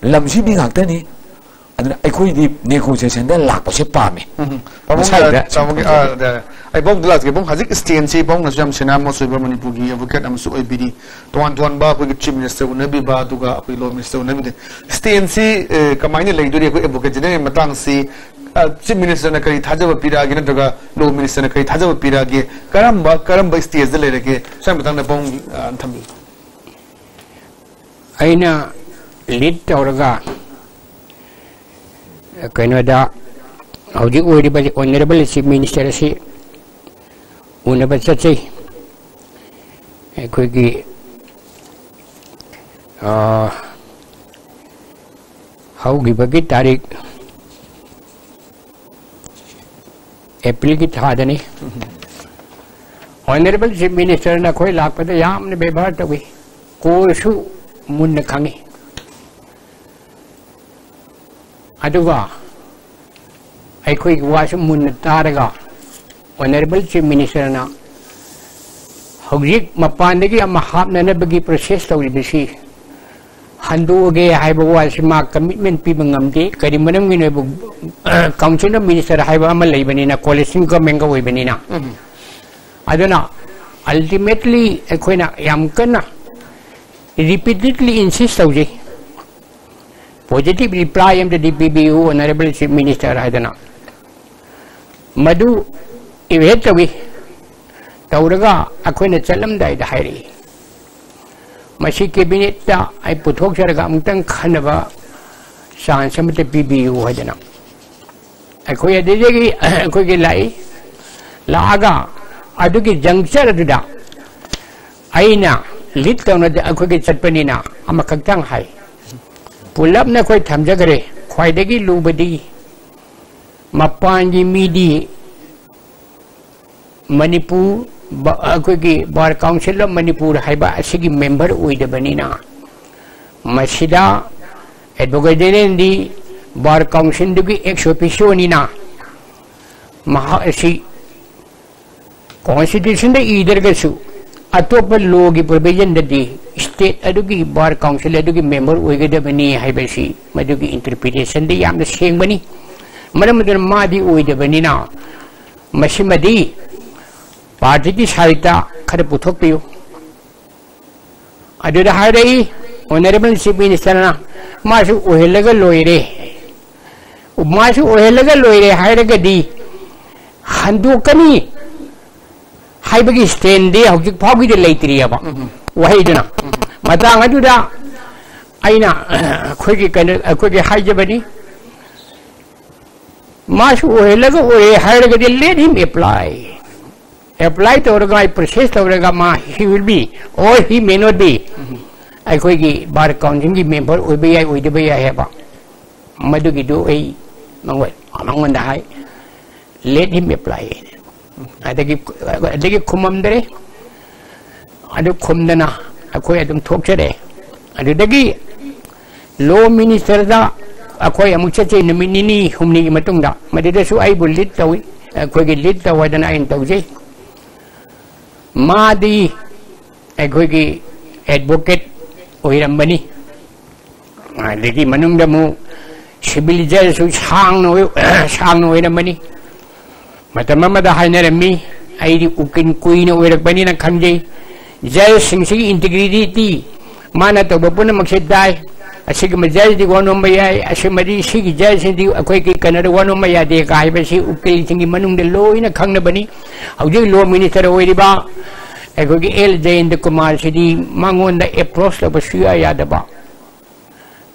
ꯂꯝꯁꯤ ꯃꯤ ꯉꯥꯛꯇꯅꯤ꯫ ꯑꯗꯨꯅ ꯑꯩꯈꯣꯏꯗꯤ ꯅꯦꯒꯣꯁꯤꯌꯦꯁꯟꯗ ꯂꯥꯛꯄꯁꯦ ꯄꯥꯝꯃꯤ꯫ ꯎꯝ꯫ ꯄꯥꯕꯨꯡ, ꯃꯁꯥꯏꯗ ꯑ, ꯄꯥꯕꯨꯡꯒꯤ, ꯑ, ꯑ, ꯑꯩ ꯄꯥꯕꯨꯡꯗ ꯂꯥꯛꯆꯒꯦ꯫ ꯄꯥꯕꯨꯡ, ꯍꯧꯖꯤꯛ ꯁ꯭ꯇꯦꯟꯁꯤ ꯄꯥꯕꯨꯡꯅꯁꯨ ꯌꯥꯝ ꯁꯦꯅꯥꯃꯣꯁ ꯑꯣꯏꯕ ꯃꯅꯤꯄꯨꯔꯒꯤ ꯑꯦꯗꯚꯣꯀꯦꯠ ꯑꯃꯁꯨ ꯑꯣꯏꯕꯤꯔꯤ꯫ ꯇꯣꯉꯥꯟ ꯇꯣꯉꯥꯟꯕ ꯑꯩꯈꯣꯏꯒꯤ ꯆꯤꯐ ꯃꯤꯅꯤꯁꯇꯔ ꯎꯅꯕꯤꯕ, ꯑꯗꯨꯒ ꯑꯩꯈꯣꯏ ꯂꯣ ꯃꯤꯅꯤꯁꯇꯔ ꯎꯅꯕꯤꯗꯦ꯫ ꯁ꯭ꯇꯦꯟꯁꯤ, ꯑ, ꯀꯃꯥꯏꯅ ꯂꯩꯗꯣꯔꯤ? ꯑꯩꯈꯣꯏ ꯑꯦꯗꯚꯣꯀꯦꯠ ꯖꯦꯅꯔꯦꯜꯒꯤ ꯃꯇꯥꯡꯁꯤ, ꯑ, ꯆꯤꯐ ꯃꯤꯅꯤꯁꯇꯔꯅ ꯀꯔꯤ ꯊꯥꯖꯕ ꯄꯤꯔꯛꯑꯒꯦ, ꯅꯠꯇ꯭ꯔꯒ ꯂꯣ ꯃꯤꯅꯤꯁꯇꯔꯅ ꯀꯔꯤ ꯊꯥꯖꯕ ꯄꯤꯔꯛꯑꯒꯦ? ꯀꯔꯝꯕ, ꯀꯔꯝꯕ ꯁ꯭ꯇꯦꯖꯇ ꯂꯩꯔꯒꯦ? ꯁ꯭ꯋꯥꯏ ꯃꯇꯥꯡꯗ ꯄꯥꯕꯨꯡ, ꯑ, ꯊꯝꯕꯤꯌꯨ꯫ ꯑꯩꯅ ꯂꯤꯗ ꯇꯧꯔꯒ ꯀꯩꯅꯣꯗ ꯍꯧꯖꯤꯛ ꯑꯣꯏꯔꯤꯕ ꯑꯣꯅꯔꯦꯕꯜ ꯆꯤꯐ ꯃꯤꯅꯤꯁꯇꯔ ꯑꯁꯤ ꯎꯅꯕ ꯆꯠꯆꯩ꯫ ꯑꯩꯈꯣꯏꯒꯤ, ꯑ, ꯍꯧꯈꯤꯕꯒꯤ ꯇꯥꯔꯤꯛ ꯑꯦꯄ꯭ꯔꯤꯜꯒꯤ ꯊꯥꯗꯅꯤ꯫ ꯑꯣꯅꯔꯦꯕꯜ ꯆꯤꯐ ꯃꯤꯅꯤꯁꯇꯔꯅ ꯑꯩꯈꯣꯏ ꯂꯥꯛꯄꯗ ꯌꯥꯝꯅ ꯕꯦꯕꯥꯔ ꯇꯧꯏ, ꯀꯣꯔꯁꯁꯨ ꯃꯨꯟꯅ ꯈꯪꯉꯤ꯫ ꯑꯗꯨꯒ ꯑꯩꯈꯣꯏꯒꯤ ꯋꯥꯁꯨ ꯃꯨꯟꯅ ꯇꯥꯔꯒ ꯑꯣꯅꯔꯦꯕꯜ ꯆꯤꯐ ꯃꯤꯅꯤꯁꯇꯔꯅ ꯍꯧꯖꯤꯛ ꯃꯄꯥꯟꯗꯒꯤ ꯑꯃ ꯍꯥꯞꯅꯅꯕꯒꯤ ꯄ꯭ꯔꯣꯁꯦꯁ ꯇꯧꯔꯤꯕꯁꯤ ꯍꯟꯗꯣꯛꯑꯒꯦ ꯍꯥꯏꯕ ꯋꯥꯁꯤ ꯃꯥ ꯀꯃꯤꯠꯃꯦꯟ ꯄꯤꯕ ꯉꯝꯗꯦ꯫ ꯀꯔꯤ ꯃꯔꯝꯒꯤꯅꯣ ꯍꯥꯏꯕ, ꯀꯥꯎꯟꯁꯤꯜ ꯑꯣꯐ ꯃꯤꯅꯤꯁꯇꯔ ꯍꯥꯏꯕ ꯑꯃ ꯂꯩꯕꯅꯤꯅ, ꯀꯣꯂꯤꯁꯟ ꯒꯣꯔꯃꯦꯟꯒ ꯑꯣꯏꯕꯅꯤꯅ꯫ ꯑꯗꯨꯅ ꯑꯜꯇꯤꯃꯦꯠꯂꯤ ꯑꯩꯈꯣꯏꯅ ꯌꯥꯝ ꯀꯟꯅ ꯔꯤꯄꯤꯇꯦꯗꯂꯤ ꯏꯟꯁꯤꯁ ꯇꯧꯖꯩ꯫ ꯄꯣꯖꯤꯇꯤꯚ ꯔꯤꯄ꯭ꯂꯥꯏ ꯑꯃꯗꯗꯤ ꯄꯤꯕꯤꯌꯨ, ꯑꯣꯅꯔꯦꯕꯜ ꯆꯤꯐ ꯃꯤꯅꯤꯁꯇꯔ ꯍꯥꯏꯗꯅ꯫ ꯃꯗꯨ ꯏꯚꯦꯠ ꯇꯧꯏ꯫ ꯇꯧꯔꯒ ꯑꯩꯈꯣꯏꯅ ꯆꯠꯂꯝꯗꯥꯏꯗ ꯍꯥꯏꯔꯛꯏ, "ꯃꯁꯤ ꯀꯦꯕꯤꯅꯦꯠꯇ ꯑꯩ ꯄꯨꯊꯣꯛꯆꯔꯒ ꯑꯃꯨꯛꯇꯪ ꯈꯟꯅꯕ ꯆꯥꯟꯁ ꯑꯃꯇ ꯄꯤꯕꯤꯌꯨ" ꯍꯥꯏꯗꯅ꯫ ꯑꯩꯈꯣꯏ ꯑꯗꯨꯗꯒꯤ ꯑꯩꯈꯣꯏꯒꯤ ꯂꯥꯛꯏ꯫ ꯂꯥꯛꯑꯒ ꯑꯗꯨꯒꯤ ꯖꯪꯆꯔ ꯑꯗꯨꯗ ꯑꯩꯅ ꯂꯤꯗ ꯇꯧꯅ ꯑꯩꯈꯣꯏꯒꯤ ꯆꯠꯄꯅꯤꯅ ꯑꯃꯈꯛꯇꯪ ꯍꯥꯏ꯫ ꯄꯨꯂꯞꯅ ꯑꯩꯈꯣꯏ ꯊꯝꯖꯈ꯭ꯔꯦ꯫ ꯈ꯭ꯋꯥꯏꯗꯒꯤ ꯂꯨꯕꯗꯤ ꯃꯄꯥꯟꯒꯤ ꯃꯤꯗꯤ ꯃꯅꯤꯄꯨꯔ ꯕ-, ꯑꯩꯈꯣꯏꯒꯤ ꯕꯥꯔ ꯀꯥꯎꯟꯁꯤꯜ ꯑꯣꯐ ꯃꯅꯤꯄꯨꯔ ꯍꯥꯏꯕ ꯑꯁꯤꯒꯤ ꯃꯦꯝꯕꯔ ꯑꯣꯏꯗꯕꯅꯤꯅ, ꯃꯁꯤꯗ ꯑꯦꯗꯚꯣꯀꯦꯠ ꯖꯦꯅꯔꯦꯜꯗꯤ ꯕꯥꯔ ꯀꯥꯎꯟꯁꯤꯜꯗꯨꯒꯤ ꯑꯦꯛꯁ ꯑꯣꯐꯤꯁꯤꯌꯣꯅꯤꯅ, ꯃꯍꯥꯛ ꯑꯁꯤ ꯀꯣꯟꯁꯇꯤꯇ꯭ꯌꯨꯁꯟꯗ ꯏꯗ꯭ꯔꯒꯁꯨ ꯑꯇꯣꯞꯄ ꯂꯣꯒꯤ ꯄ꯭ꯔꯣꯚꯤꯖꯟꯗꯗꯤ ꯁ꯭ꯇꯦꯠ ꯑꯗꯨꯒꯤ ꯕꯥꯔ ꯀꯥꯎꯟꯁꯤꯜ ꯑꯗꯨꯒꯤ ꯃꯦꯝꯕꯔ ꯑꯣꯏꯒꯗꯕꯅꯤ ꯍꯥꯏꯕꯁꯤ ꯃꯗꯨꯒꯤ ꯏꯟꯇꯔꯄ꯭ꯔꯤꯇꯦꯁꯟꯗꯤ ꯌꯥꯝꯅ ꯁꯦꯡꯕꯅꯤ꯫ ꯃꯔꯝ ꯑꯗꯨꯅ ꯃꯥꯗꯤ ꯑꯣꯏꯗꯕꯅꯤꯅ ꯃꯁꯤꯃꯗꯤ ꯄꯥꯔꯇꯤꯒꯤ ꯁꯥꯏꯠꯇ ꯈꯔ ꯄꯨꯊꯣꯛꯄꯤꯌꯨ꯫ ꯑꯗꯨꯗ ꯍꯥꯏꯔꯛꯏ ꯑꯣꯅꯔꯦꯕꯜ ꯆꯤꯐ ꯃꯤꯅꯤꯁꯇꯔꯅ, "ꯃꯥꯁꯨ ꯑꯣꯏꯍꯜꯂꯒ ꯂꯣꯏꯔꯦ, ꯃꯥꯁꯨ ꯑꯣꯏꯍꯜꯂꯒ ꯂꯣꯏꯔꯦ ꯍꯥꯏꯔꯒꯗꯤ ꯍꯟꯗꯣꯛꯀꯅꯤ ꯍꯥꯏꯕꯒꯤ ꯁ꯭ꯇꯦꯟꯗꯤ ꯍꯧꯖꯤꯛ ꯐꯥꯎꯒꯤꯗꯤ ꯂꯩꯇ꯭ꯔꯤꯑꯕ ꯋꯥꯍꯩꯗꯨꯅ"꯫ ꯃꯇꯥꯡ ꯑꯗꯨꯗ ꯑꯩꯅ ꯑꯩꯈꯣꯏꯒꯤ ꯀꯩꯅꯣ, ꯑꯩꯈꯣꯏꯒꯤ ꯍꯥꯏꯖꯕꯅꯤ, "ꯃꯥꯁꯨ ꯑꯣꯏꯍꯜꯂꯒ ꯑꯣꯏꯔꯦ ꯍꯥꯏꯔꯒꯗꯤ let him apply, apply ꯇꯧꯔꯒ, ꯑꯩ ꯄ꯭ꯔꯣꯁꯦꯁ ꯇꯧꯔꯒ ꯃꯥ, he will be or he may not be, ꯑꯩꯈꯣꯏꯒꯤ ꯕꯥꯔ ꯀꯥꯎꯟꯁꯤꯜꯒꯤ ꯃꯦꯝꯕꯔ ꯑꯣꯏꯕ ꯌꯥꯏ, ꯑꯣꯏꯗꯕ ꯌꯥꯏ" ꯍꯥꯏꯕ꯫ ꯃꯗꯨꯒꯤꯗꯨ ꯑꯩ ꯃꯉꯣꯟ-, ꯃꯉꯣꯟꯗ ꯍꯥꯏ, "Let him apply" ꯍꯥꯏꯅ꯫ ꯑꯗꯒꯤ, ꯑꯗꯒꯤ ꯈꯨꯝꯃꯝꯗ꯭ꯔꯦ꯫ ꯑꯗꯨ ꯈꯨꯝꯗꯅ ꯑꯩꯈꯣꯏ ꯑꯗꯨꯝ ꯊꯣꯛꯆꯔꯦ꯫ ꯑꯗꯨꯗꯒꯤ ꯂꯣ ꯃꯤꯅꯤꯁꯇꯔꯗ ꯑꯩꯈꯣꯏ ꯑꯃꯨꯛ ꯆꯠꯆꯩ, ꯅꯨꯃꯤꯠ ꯅꯤꯅꯤ ꯍꯨꯝꯅꯤꯒꯤ ꯃꯇꯨꯡꯗ꯫ ꯃꯗꯨꯗꯁꯨ ꯑꯩꯕꯨ ꯂꯤꯗ ꯇꯧꯏ, ꯑꯩꯈꯣꯏꯒꯤ ꯂꯤꯗ ꯇꯧ ꯍꯥꯏꯗꯅ ꯑꯩꯅ ꯇꯧꯖꯩ꯫ ꯃꯥꯗꯤ ꯑꯩꯈꯣꯏꯒꯤ ꯑꯦꯗꯚꯣꯀꯦꯠ ꯑꯣꯏꯔꯝꯕꯅꯤ꯫ ꯑꯗꯒꯤ ꯃꯅꯨꯡꯗ ꯑꯃꯨꯛ ꯁꯤꯚꯤꯜ ꯖꯖꯁꯨ ꯁꯥꯡꯅ ꯑꯣꯏ-, ꯁꯥꯡꯅ ꯑꯣꯏꯔꯝꯕꯅꯤ꯫ ꯃꯇꯝ ꯑꯃꯗ ꯍꯥꯏꯅꯔꯝꯃꯤ, ꯑꯩꯗꯤ ꯎꯀꯤꯜ ꯀꯨꯏꯅ ꯑꯣꯏꯔꯛꯄꯅꯤꯅ ꯈꯪꯖꯩ, ꯖꯖꯁꯤꯡꯁꯤꯒꯤ ꯏꯟꯇꯤꯒ꯭ꯔꯤꯇꯤ, ꯃꯥꯅ ꯇꯧꯕ ꯄꯨꯝꯅꯃꯛꯁꯦ ꯇꯥꯏ꯫ ꯑꯁꯤꯒꯨꯝꯕ ꯖꯖꯇꯤ ꯋꯥ ꯅꯣꯝꯕ ꯌꯥꯏ, ꯑꯁꯤꯃꯗꯤ ꯁꯤꯒꯤ ꯖꯖꯁꯤꯡꯗꯤ ꯑꯩꯈꯣꯏꯒꯤ ꯀꯩꯅꯣꯗ ꯋꯥ ꯅꯣꯝꯕ ꯌꯥꯗꯦ ꯀ ꯍꯥꯏꯕꯁꯤ ꯎꯀꯤꯜꯁꯤꯡꯒꯤ ꯃꯅꯨꯡꯗ ꯂꯣꯏꯅ ꯈꯪꯅꯕꯅꯤ꯫ ꯍꯧꯖꯤꯛ ꯂꯣ ꯃꯤꯅꯤꯁꯇꯔ ꯑꯣꯏꯔꯤꯕ ꯑꯩꯈꯣꯏꯒꯤ ꯑꯦꯜ ꯖꯌꯦꯟꯇ ꯀꯨꯃꯥꯔꯁꯤꯗꯤ ꯃꯉꯣꯟꯗ ꯑꯦꯄ꯭ꯔꯣꯁ ꯇꯧꯕ ꯁꯨꯌꯥ ꯌꯥꯗꯕ,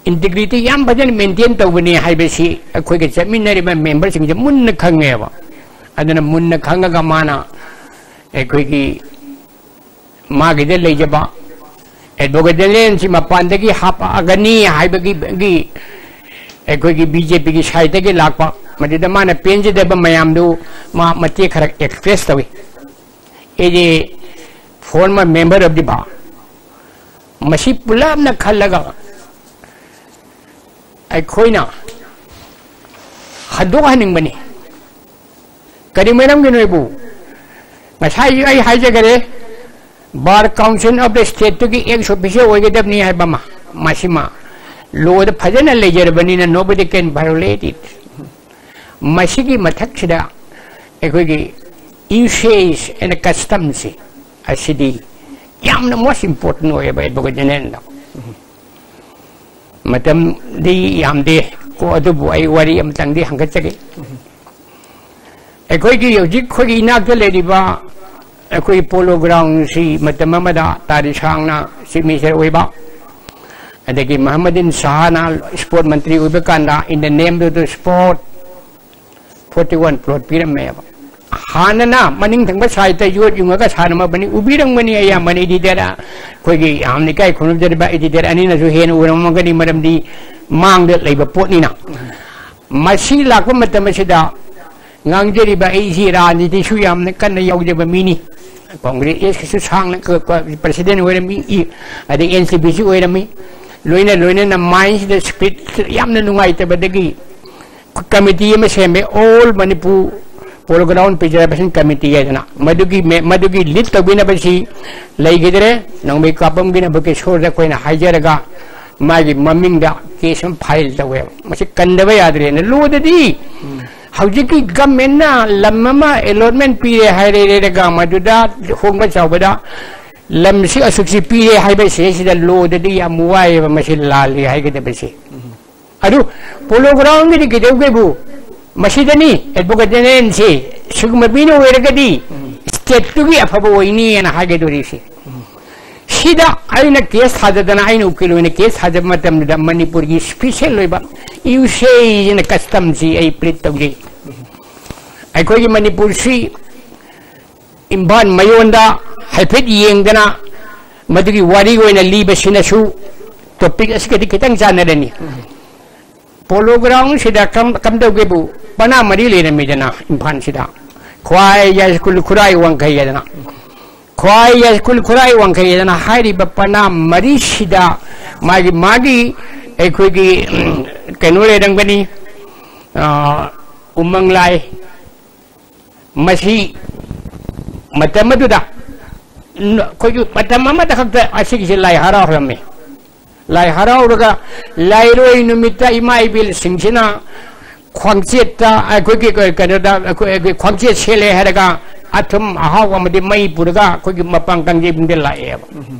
ꯏꯟꯇꯤꯒ꯭ꯔꯤꯇꯤ ꯌꯥꯝ ꯐꯖꯅ ꯃꯦꯟꯇꯦꯟ ꯇꯧꯕꯅꯤ ꯍꯥꯏꯕꯁꯤ ꯑꯩꯈꯣꯏꯒ ꯆꯠꯃꯤꯟꯅꯔꯤꯕ ꯃꯦꯝꯕꯔꯁꯤꯡꯁꯦ ꯃꯨꯟꯅ ꯈꯪꯉꯦꯕ꯫ ꯑꯗꯨꯅ ꯃꯨꯟꯅ ꯈꯪꯉꯒ ꯃꯥꯅ ꯑꯩꯈꯣꯏꯒꯤ ꯃꯥꯒꯤꯗ ꯂꯩꯖꯕ ꯑꯦꯗꯚꯣꯀꯦꯠ ꯖꯦꯅꯔꯦꯜꯁꯤ ꯃꯄꯥꯟꯗꯒꯤ ꯍꯥꯞꯄꯛꯑꯒꯅꯤ ꯍꯥꯏꯕꯒꯤ ꯑꯩꯈꯣꯏꯒꯤ ꯕꯤ ꯖꯦ ꯄꯤꯒꯤ ꯁꯥꯏꯠꯇꯒꯤ ꯂꯥꯛꯄ, ꯃꯗꯨꯗ ꯃꯥꯅ ꯄꯦꯟꯖꯗꯕ ꯃꯌꯥꯝꯗꯨ ꯃꯥ ꯃꯇꯦꯛ ꯈꯔ ꯑꯦꯛꯁꯄ꯭ꯔꯦꯁ ꯇꯧꯏ꯫ ꯑꯩꯗꯤ former member of the bar, ꯃꯁꯤ ꯄꯨꯂꯞꯅ ꯈꯜꯂꯒ ꯑꯩꯈꯣꯏꯅ ꯍꯟꯗꯣꯛꯍꯟꯅꯤꯡꯕꯅꯤ꯫ ꯀꯔꯤ ꯃꯔꯝꯒꯤꯅꯣ ꯍꯥꯏꯕꯨ, ꯉꯁꯥꯏ ꯑꯩ ꯍꯥꯏꯖꯈꯔꯦ, bar council of the stateꯇꯨꯒꯤ ex officio ꯑꯣꯏꯒꯗꯕꯅꯤ ꯍꯥꯏꯕ ꯑꯃ, ꯃꯁꯤꯃ ꯂꯣꯗ ꯐꯖꯅ ꯂꯩꯖꯔꯕꯅꯤꯅ nobody can violate it꯫ ꯃꯁꯤꯒꯤ ꯃꯊꯛꯁꯤꯗ ꯑꯩꯈꯣꯏꯒꯤ usage and customꯁꯤ ꯑꯁꯤꯗꯤ ꯌꯥꯝꯅ most important ꯑꯣꯏꯌꯦꯕ ꯑꯦꯗꯚꯣꯀꯦꯠ ꯖꯦꯅꯔꯦꯜꯗ꯫ ꯃꯇꯝꯗꯤ ꯌꯥꯝꯗꯦ ꯀꯣ, ꯑꯗꯨꯕꯨ ꯑꯩ ꯋꯥꯔꯤ ꯑꯃꯇꯪꯗꯤ ꯍꯪꯒꯠꯆꯒꯦ꯫ ꯑꯩꯈꯣꯏꯒꯤ ꯍꯧꯖꯤꯛ ꯑꯩꯈꯣꯏꯒꯤ ꯏꯅꯥꯛꯇ ꯂꯩꯔꯤꯕ ꯑꯩꯈꯣꯏ ꯄꯣꯂꯣ ꯒ꯭ꯔꯥꯎꯟꯁꯤ ꯃꯇꯝ ꯑꯃꯗ ꯇꯥꯔꯤꯛ ꯁꯥꯡꯅ ꯆꯤꯐ ꯃꯤꯅꯤꯁꯇꯔ ꯑꯣꯏꯕ, ꯑꯗꯒꯤ ꯃꯍꯃꯗꯤꯟ ꯁꯍꯥꯅ ꯏꯁꯄꯣꯔꯠ ꯃꯟꯇ꯭ꯔꯤ ꯑꯣꯏꯕ ꯀꯥꯟꯗ in the name of the sport forty one plot ꯄꯤꯔꯝꯃꯦꯕ꯫ ꯍꯥꯟꯅꯅ ꯃꯅꯤꯡ ꯊꯪꯕ ꯁꯥꯏꯠꯇ ꯌꯣꯠ ꯌꯨꯡꯉꯒ ꯁꯥꯟꯅꯃꯕꯅꯤ, ꯎꯕꯤꯔꯝꯒꯅꯤ ꯑꯌꯥꯝꯕꯅ ꯏꯗꯤꯇꯔ, ꯑꯩꯈꯣꯏꯒꯤ ꯌꯥꯝꯅ ꯏꯀꯥꯏ ꯈꯨꯝꯅꯖꯔꯤꯕ ꯏꯗꯤꯇꯔ ꯑꯅꯤꯅꯁꯨ ꯍꯦꯟꯅ ꯎꯔꯝꯃꯒꯅꯤ, ꯃꯔꯝꯗꯤ ꯃꯥꯡꯗ ꯂꯩꯕ ꯄꯣꯠꯅꯤꯅ꯫ ꯃꯁꯤ ꯂꯥꯛꯄ ꯃꯇꯝ ꯑꯁꯤꯗ ꯉꯥꯡꯖꯔꯤꯕ ꯑꯩꯁꯤ ꯔꯥꯖꯅꯤꯇꯤꯁꯨ ꯌꯥꯝꯅ ꯀꯟꯅ ꯌꯥꯎꯖꯕ ꯃꯤꯅꯤ꯫ ꯀꯣꯡꯒ꯭ꯔꯦꯁꯀꯤꯁꯨ ꯁꯥꯡꯅ ꯄ꯭ꯔꯁꯤꯗꯦꯟ ꯑꯣꯏꯔꯝꯃꯤ, ꯏ-, ꯑꯗꯩ ꯑꯦꯟ ꯁꯤ ꯄꯤꯁꯨ ꯑꯣꯏꯔꯝꯃꯤ꯫ ꯂꯣꯏꯅ ꯂꯣꯏꯅꯅ ꯃꯥꯏꯟꯁꯤꯗ ꯁ꯭ꯄꯤꯔꯤꯠ ꯌꯥꯝꯅ ꯅꯨꯡꯉꯥꯏꯇꯕꯗꯒꯤ ꯀꯃꯤꯇꯤ ꯑꯃ ꯁꯦꯝꯃꯦ, All Manipur Polo Ground Preservation Committee ꯍꯥꯏꯗꯅ꯫ ꯃꯗꯨꯒꯤ ꯃꯦ-, ꯃꯗꯨꯒꯤ ꯂꯤꯗ ꯇꯧꯕꯤꯅꯕꯁꯤ ꯂꯩꯈꯤꯗ꯭ꯔꯦ꯫ ꯅꯣꯡꯃꯩ ꯀꯥꯞꯄꯝꯒꯤꯅꯕ ꯀꯤꯁꯣꯔꯗ ꯑꯩꯈꯣꯏꯅ ꯍꯥꯏꯖꯔꯒ ꯃꯥꯒꯤ ꯃꯃꯤꯡꯗ ꯀꯦꯁ ꯑꯃ ꯐꯥꯏꯜ ꯇꯧꯋꯦꯕ꯫ ꯃꯁꯤ ꯀꯟꯗꯕ ꯌꯥꯗ꯭ꯔꯦꯅ꯫ ꯂꯣꯗꯗꯤ ꯍꯧꯖꯤꯛꯀꯤ ꯒꯃꯦꯟꯅ ꯂꯝ ꯑꯃ ꯑꯦꯂꯣꯠꯃꯦꯟ ꯄꯤꯔꯦ ꯍꯥꯏꯔꯦ ꯂꯩꯔꯒ ꯃꯗꯨꯗ ꯍꯣꯡꯕ ꯆꯥꯎꯕꯗ ꯂꯝꯁꯤ ꯑꯁꯨꯛꯁꯤ ꯄꯤꯔꯦ ꯍꯥꯏꯕꯁꯦ ꯁꯤꯗ ꯂꯣꯗꯗꯤ ꯌꯥꯝ ꯋꯥꯏꯑꯦꯕ, ꯃꯁꯤ ꯂꯥꯜꯂꯤ ꯍꯥꯏꯒꯗꯕꯁꯦ꯫ ꯑꯗꯨ ꯄꯣꯂꯣ ꯒ꯭ꯔꯥꯎꯟꯒꯤꯗꯤ ꯀꯩꯗꯧꯒꯦꯕꯨ, ꯃꯁꯤꯗꯅꯤ ꯑꯦꯗꯚꯣꯀꯦꯠ ꯖꯦꯅꯦꯔꯦꯜꯁꯤ ꯁꯤꯒꯨꯝꯕ ꯃꯤꯅ ꯑꯣꯏꯔꯒꯗꯤ ꯁ꯭ꯇꯦꯠꯇꯨꯒꯤ ꯑꯐꯕ ꯑꯣꯏꯅꯤꯅ ꯍꯥꯏꯒꯗꯧꯔꯤꯁꯤ꯫ ꯁꯤꯗ ꯑꯩꯅ ꯀꯦꯁ ꯊꯥꯖꯗꯅ, ꯑꯩꯅ ꯎꯀꯤꯜ ꯑꯣꯏꯅ ꯀꯦꯁ ꯊꯥꯖꯕ ꯃꯇꯝꯗ ꯃꯅꯤꯄꯨꯔꯒꯤ ꯁ꯭ꯄꯤꯁꯦꯜ ꯑꯣꯏꯕ ꯌꯨ ꯁꯤ ꯑꯥꯏꯅ ꯀꯁꯇꯝꯁꯤ ꯑꯩ ꯄ꯭ꯂꯤꯠ ꯇꯧꯖꯩ꯫ ꯑꯩꯈꯣꯏꯒꯤ ꯃꯅꯤꯄꯨꯔꯁꯤ ꯏꯝꯐꯥꯜ ꯃꯌꯣꯟꯗ ꯍꯥꯏꯐꯦꯠ ꯌꯦꯡꯗꯅ ꯃꯗꯨꯒꯤ ꯋꯥꯔꯤ ꯑꯣꯏꯅ ꯂꯤꯕꯁꯤꯅꯁꯨ ꯇꯣꯄꯤꯛ ꯑꯁꯤꯒꯗꯤ ꯈꯤꯇꯪ ꯆꯥꯟꯅꯔꯅꯤ꯫ ꯄꯣꯂꯣ ꯒ꯭ꯔꯥꯎꯟꯁꯤꯗ ꯀꯝ-, ꯀꯝꯗꯧꯒꯦꯕꯨ, ꯄꯅꯥ ꯃꯔꯤ ꯂꯩꯔꯝꯃꯤꯗꯅ ꯏꯝꯐꯥꯜꯁꯤꯗ, ꯈ꯭ꯋꯥꯏ ꯌꯥꯏꯁ꯭ꯀꯨꯜ, ꯈꯨꯔꯥꯏ, ꯋꯥꯡꯈꯩ ꯍꯥꯏꯗꯅ꯫ ꯈ꯭ꯋꯥꯏ ꯌꯥꯏꯁ꯭ꯀꯨꯜ, ꯈꯨꯔꯥꯏ, ꯋꯥꯡꯈꯩ ꯍꯥꯏꯗꯅ ꯍꯥꯏꯔꯤꯕ ꯄꯅꯥ ꯃꯔꯤꯁꯤꯗ ꯃꯥꯒꯤ, ꯃꯥꯒꯤ ꯑꯩꯈꯣꯏꯒꯤ, ꯎꯝ, ꯀꯩꯅꯣ ꯂꯩꯔꯝꯒꯅꯤ, ꯑ, ꯎꯃꯪ ꯂꯥꯏ꯫ ꯃꯁꯤ ꯃꯇꯝ ꯑꯗꯨꯗ ꯅ-, ꯑꯩꯈꯣꯏꯒꯤ ꯃꯇꯝ ꯑꯃꯗ ꯈꯛꯇ ꯑꯁꯤꯒꯤꯁꯦ ꯂꯥꯏ ꯍꯔꯥꯎꯔꯝꯃꯤ꯫ ꯂꯥꯏ ꯍꯔꯥꯎꯔꯒ ꯂꯥꯏꯔꯣꯏ ꯅꯨꯃꯤꯠꯇ ꯏꯃꯥ ꯏꯕꯦꯜꯁꯤꯡꯁꯤꯅ ꯈ꯭ꯋꯥꯡꯆꯦꯠꯇ, ꯑꯩꯈꯣꯏꯒꯤ ꯀ-, ꯀꯩꯅꯣꯗ, ꯑꯩꯈꯣꯏ, ꯑꯩꯈꯣꯏ ꯈ꯭ꯋꯥꯡꯆꯦꯠ ꯁꯦꯠꯂꯦ ꯍꯥꯏꯔꯒ ꯑꯊꯨꯝ ꯑꯍꯥꯎ ꯑꯃꯗꯤ ꯃꯩ ꯄꯨꯔꯒ ꯑꯩꯈꯣꯏꯒꯤ ꯃꯄꯥꯡ ꯀꯥꯡꯖꯩꯕꯨꯡꯗ ꯂꯥꯛꯑꯦꯕ꯫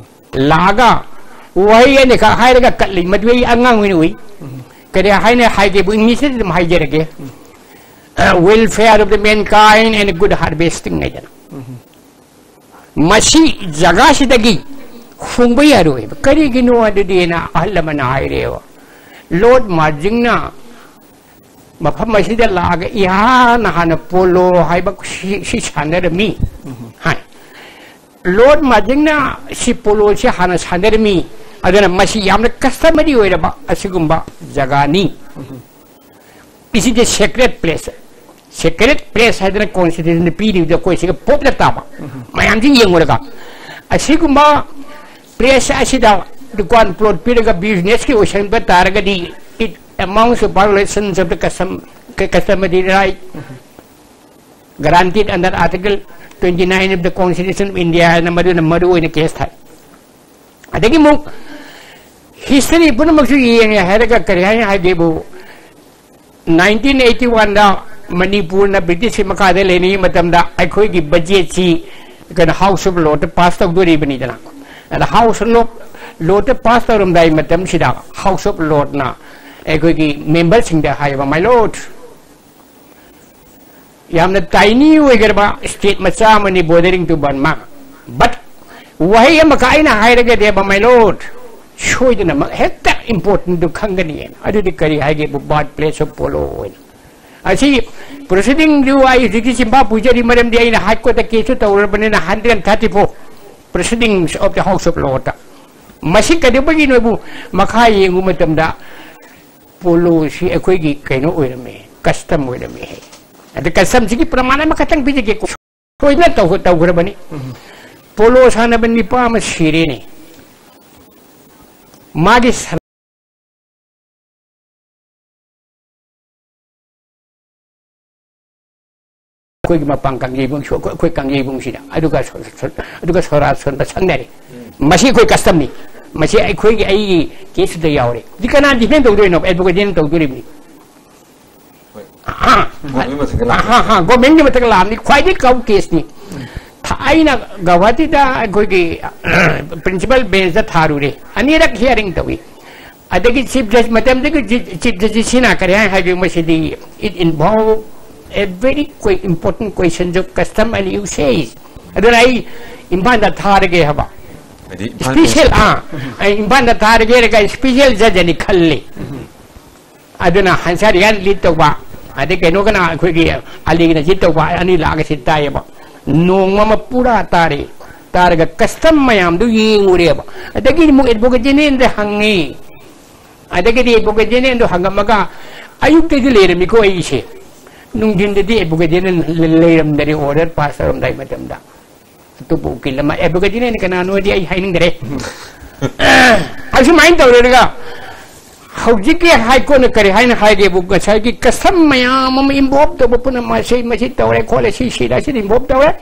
ꯂꯥꯛꯑꯒ ꯋꯥꯍꯩ ꯑꯅꯤꯈꯛ ꯍꯥꯏꯔꯒ ꯀꯠꯂꯤ꯫ ꯃꯗꯨ ꯑꯩ ꯑꯉꯥꯡ ꯑꯣꯏꯅ ꯎꯏ꯫ ꯀꯔꯤ ꯍꯥꯏꯅ ꯍꯥꯏꯒꯦꯕꯨ, ꯏꯪꯂꯤꯁꯇ ꯑꯗꯨꯝ ꯍꯥꯏꯖꯔꯒꯦ꯫ Welfare of the mankind and good harvesting ꯍꯥꯏꯗꯅ꯫ ꯃꯁꯤ ꯖꯒꯥꯁꯤꯗꯒꯤ ꯍꯣꯡꯕ ꯌꯥꯔꯣꯏꯕ꯫ ꯀꯔꯤꯒꯤꯅꯣ ꯑꯗꯨꯗꯤꯅ ꯑꯍꯜ ꯑꯃꯅ ꯍꯥꯏꯔꯦꯕ꯫ ꯂꯣꯔꯗ ꯃꯥꯔꯖꯤꯡꯅ ꯃꯐꯝ ꯑꯁꯤꯗ ꯂꯥꯛꯑꯒ ꯏꯍꯥꯟ ꯍꯥꯟꯅ ꯄꯣꯂꯣ ꯍꯥꯏꯕ ꯁꯤ, ꯁꯤ ꯁꯥꯟꯅꯔꯝꯃꯤ ꯍꯥꯏ꯫ ꯂꯣꯔꯗ ꯃꯥꯔꯖꯤꯡꯅ ꯁꯤ ꯄꯣꯂꯣꯁꯤ ꯍꯥꯟꯅ ꯁꯥꯟꯅꯔꯝꯃꯤ꯫ ꯑꯗꯨꯅ ꯃꯁꯤ ꯌꯥꯝꯅ customary ꯑꯣꯏꯔꯕ ꯑꯁꯤꯒꯨꯝꯕ ꯖꯒꯥꯅꯤ꯫ It is a sacred place. Sacred place ꯍꯥꯏꯗꯅ ꯀꯣꯟꯁꯇꯤꯇ꯭ꯌꯨꯁꯟꯗ ꯄꯤꯔꯤꯕꯗꯣ ꯑꯩꯈꯣꯏ ꯁꯤꯒ ꯄꯣꯞꯅ ꯇꯥꯕ ꯃꯌꯥꯝꯁꯤ ꯌꯦꯡꯉꯨꯔꯒ, ꯑꯁꯤꯒꯨꯝꯕ ꯄ꯭ꯂꯦꯁ ꯑꯁꯤꯗ ꯗꯨꯀꯥꯟ ꯄ꯭ꯂꯣꯠ ꯄꯤꯔꯒ ꯕꯤꯖꯤꯅꯦꯁꯀꯤ ꯑꯣꯏꯁꯟꯕ ꯇꯥꯔꯒꯗꯤ, it amounts to violations of the custom, customary right granted under Article twenty nine of the Constitution of India ꯍꯥꯏꯅ ꯃꯗꯨꯅ ꯃꯔꯨ ꯑꯣꯏꯅ ꯀꯦꯁ ꯊꯥꯏ꯫ ꯑꯗꯒꯤ ꯑꯃꯨꯛ ꯍꯤꯁꯇ꯭ꯔꯤ ꯄꯨꯝꯅꯃꯛꯁꯨ ꯌꯦꯡꯉꯦ ꯍꯥꯏꯔꯒ ꯀꯔꯤ ꯍꯥꯏꯅ ꯍꯥꯏꯒꯦꯕꯨ, ꯅꯥꯏꯟꯇꯤꯟ ꯑꯩꯠꯇꯤ ꯋꯥꯟꯗ ꯃꯅꯤꯄꯨꯔꯅ ꯕ꯭ꯔꯤꯇꯤꯁꯀꯤ ꯃꯈꯥꯗ ꯂꯩꯔꯤꯉꯩ ꯃꯇꯝꯗ ꯑꯩꯈꯣꯏꯒꯤ ꯕꯖꯦꯠꯁꯤ ꯀꯩꯅꯣ, House of Lord pass ꯇꯧꯗꯣꯔꯤꯕꯅꯤꯗꯅ꯫ ꯑꯗ House of Lord, Lord pass ꯇꯧꯔꯝꯗꯥꯏ ꯃꯇꯝꯁꯤꯗ House of Lordꯅ ꯑꯩꯈꯣꯏꯒꯤ memberꯁꯤꯡꯗ ꯍꯥꯏꯕ, "My Lord, ꯌꯥꯝꯅ tiny ꯑꯣꯏꯈ꯭ꯔꯕ state ꯃꯆꯥ ꯑꯃꯅꯤ, bordering to Burma, but ꯋꯥꯍꯩ ꯑꯃꯈꯛ ꯑꯩꯅ ꯍꯥꯏꯔꯒꯗꯤꯕ, My Lord, ꯁꯣꯏꯗꯅꯃꯛ ꯍꯦꯛꯇ importantꯗꯨ ꯈꯪꯒꯅꯤ꯫ ꯑꯗꯨꯗꯤ ꯀꯔꯤ ꯍꯥꯏꯒꯦꯕꯨ, birth place of Polo ꯑꯣꯏꯅ꯫ ꯑꯁꯤ proceedingꯗꯨ ꯑꯩ ꯍꯧꯖꯤꯛꯇꯤ ꯆꯤꯝꯐꯥ ꯄꯨꯖꯔꯤ, ꯃꯔꯝꯗꯤ ꯑꯩꯅ High Courtꯇ caseꯁꯨ ꯇꯧꯔꯕꯅꯤꯅ, hundred thirty-four proceedings of the House of Lordꯇ꯫ ꯃꯁꯤ ꯀꯩꯗꯧꯕꯒꯤꯅꯣꯕꯨ, ꯃꯈꯥ ꯌꯦꯡꯕ ꯃꯇꯝꯗ Poloꯁꯤ ꯑꯩꯈꯣꯏꯒꯤ ꯀꯩꯅꯣ ꯑꯣꯏꯔꯝꯃꯦ, custom ꯑꯣꯏꯔꯝꯃꯦ ꯍꯥꯏ꯫ ꯑꯗ customꯁꯤꯒꯤ ꯄ꯭ꯔꯃꯥꯟ ꯑꯃꯈꯛꯇꯪ ꯄꯤꯖꯒꯦ꯫ ꯁꯣꯏꯗꯅ ꯇꯧ-, ꯇꯧꯈ꯭ꯔꯕꯅꯤ꯫ Polo ꯁꯥꯟꯅꯕ ꯅꯤꯄꯥ ꯑꯃ ꯁꯤꯔꯦꯅꯦ꯫ ꯃꯥꯒꯤ ꯁ-, ꯑꯩꯈꯣꯏꯒꯤ ꯃꯄꯥꯟ ꯀꯥꯡꯖꯩꯕꯨꯡ, ꯑꯩꯈꯣꯏ ꯀꯥꯡꯖꯩꯕꯨꯡꯁꯤꯗ, ꯑꯗꯨꯒ ꯁꯣ-, ꯁꯣ-, ꯑꯗꯨꯒ ꯁꯣꯔꯥꯖ ꯁꯣꯟꯕ ꯁꯪꯅꯔꯦ꯫ ꯃꯁꯤ ꯑꯩꯈꯣꯏ customꯅꯤ꯫ ꯃꯁꯤ ꯑꯩꯈꯣꯏꯒꯤ, ꯑꯩꯒꯤ caseꯇꯨꯗ ꯌꯥꯎꯔꯦ꯫ ꯍꯧꯖꯤꯛ ꯀꯅꯥ defend ꯇꯧꯗꯣꯏꯅꯣ? Advocateꯅ ꯇꯧꯗꯣꯔꯤꯕꯅꯤ꯫ ꯍꯣꯏ꯫ ꯑꯥ, ꯒꯣꯚꯔꯟꯃꯦꯟ ꯃꯊꯛꯇ ꯂꯥꯛꯄ꯫ ꯑꯥ, ꯑꯥ, ꯒꯣꯚꯔꯟꯃꯦꯟꯒꯤ ꯃꯊꯛꯇ ꯂꯥꯛꯑꯕꯅꯤ, ꯈ꯭ꯋꯥꯏꯗꯒꯤ ꯀꯧꯕ caseꯅꯤ꯫ ꯊ-, ꯑꯩꯅ ꯒꯧꯍꯥꯇꯤꯗ ꯑꯩꯈꯣꯏꯒꯤ, principal benchꯇ ꯊꯥꯔꯨꯔꯦ, ꯑꯅꯤꯔꯛ hearing ꯇꯧꯏ꯫ ꯑꯗꯒꯤ Chief Judge, ꯃꯇꯝꯗꯨꯒꯤ Chief Justiceꯁꯤꯅ ꯀꯔꯤ ꯍꯥꯏ ꯍꯥꯏꯒꯦ, ꯃꯁꯤꯗꯤ, "It involve a very que-, important questions of custom and usage." ꯑꯗꯨꯅ ꯑꯩ ꯏꯝꯐꯥꯜꯗ ꯊꯥꯔꯒꯦ ꯍꯥꯏꯕ꯫ ꯍꯥꯏꯗꯤ ꯏꯝꯐꯥꯜ special, bench꯫ ꯑꯥ, ꯑꯩ ꯏꯝꯐꯥꯜꯗ ꯊꯥꯔꯒꯦ ꯍꯥꯏꯔꯒ special judge ꯑꯅꯤ ꯈꯜꯂꯤ꯫ ꯑꯗꯨꯅ ꯍꯟꯁꯥꯔꯤꯌꯥꯟ lead ꯇꯧꯕ, ꯑꯗꯩ ꯀꯩꯅꯣꯒꯅ, ꯑꯩꯈꯣꯏꯒꯤ ꯑꯂꯤꯒꯅ lead ꯇꯧꯕ, ꯑꯅꯤ ꯂꯥꯛꯑꯒ ꯁꯤ ꯇꯥꯏꯌꯦꯕ꯫ ꯅꯣꯡꯃ ꯑꯃ ꯄꯨꯔꯥ ꯇꯥꯔꯦ꯫ ꯇꯥꯔꯒ custom ꯃꯌꯥꯝꯗꯨ ꯌꯦꯡꯉꯨꯔꯦꯕ꯫ ꯑꯗꯒꯤꯗꯤ ꯑꯃꯨꯛ Advocate Generalꯗ ꯍꯪꯉꯤ꯫ ꯑꯗꯒꯤꯗꯤ Advocate Generalꯗꯣ ꯍꯪꯉꯝꯃꯒ, ꯑꯌꯨꯛꯇꯗꯤ ꯂꯩꯔꯝꯃꯤꯀꯣ ꯑꯩꯁꯦ, ꯅꯨꯡꯊꯤꯟꯗꯗꯤ Advocate General ꯂꯩꯔꯝꯗꯔꯦ order pass ꯇꯧꯔꯝꯗꯥꯏ ꯃꯇꯝꯗ꯫ ꯑꯇꯣꯞꯄ ꯎꯀꯤꯜ ꯑꯃ, Advocate Generalꯅ ꯀꯅꯥꯅꯣꯗꯤ ꯑꯩ ꯍꯥꯏꯅꯤꯡꯗꯔꯦ꯫ ꯑꯁꯨꯃꯥꯏꯅ ꯇꯧꯔꯒ ꯍꯧꯖꯤꯛꯀꯤ High Courtꯅ ꯀꯔꯤ ꯍꯥꯏꯅ ꯍꯥꯏꯒꯦꯕꯨ, ꯉꯁꯥꯏꯒꯤ custom ꯃꯌꯥꯝ ꯑꯃ involve ꯇꯧꯕ ꯄꯨꯝꯅꯃꯛ, ꯃꯁꯤ, ꯃꯁꯤ ꯇꯧꯔꯦ ꯈꯣꯠꯂꯦ, ꯁꯤ, ꯁꯤꯗ, ꯁꯤꯗ involve ꯇꯧꯔꯦ꯫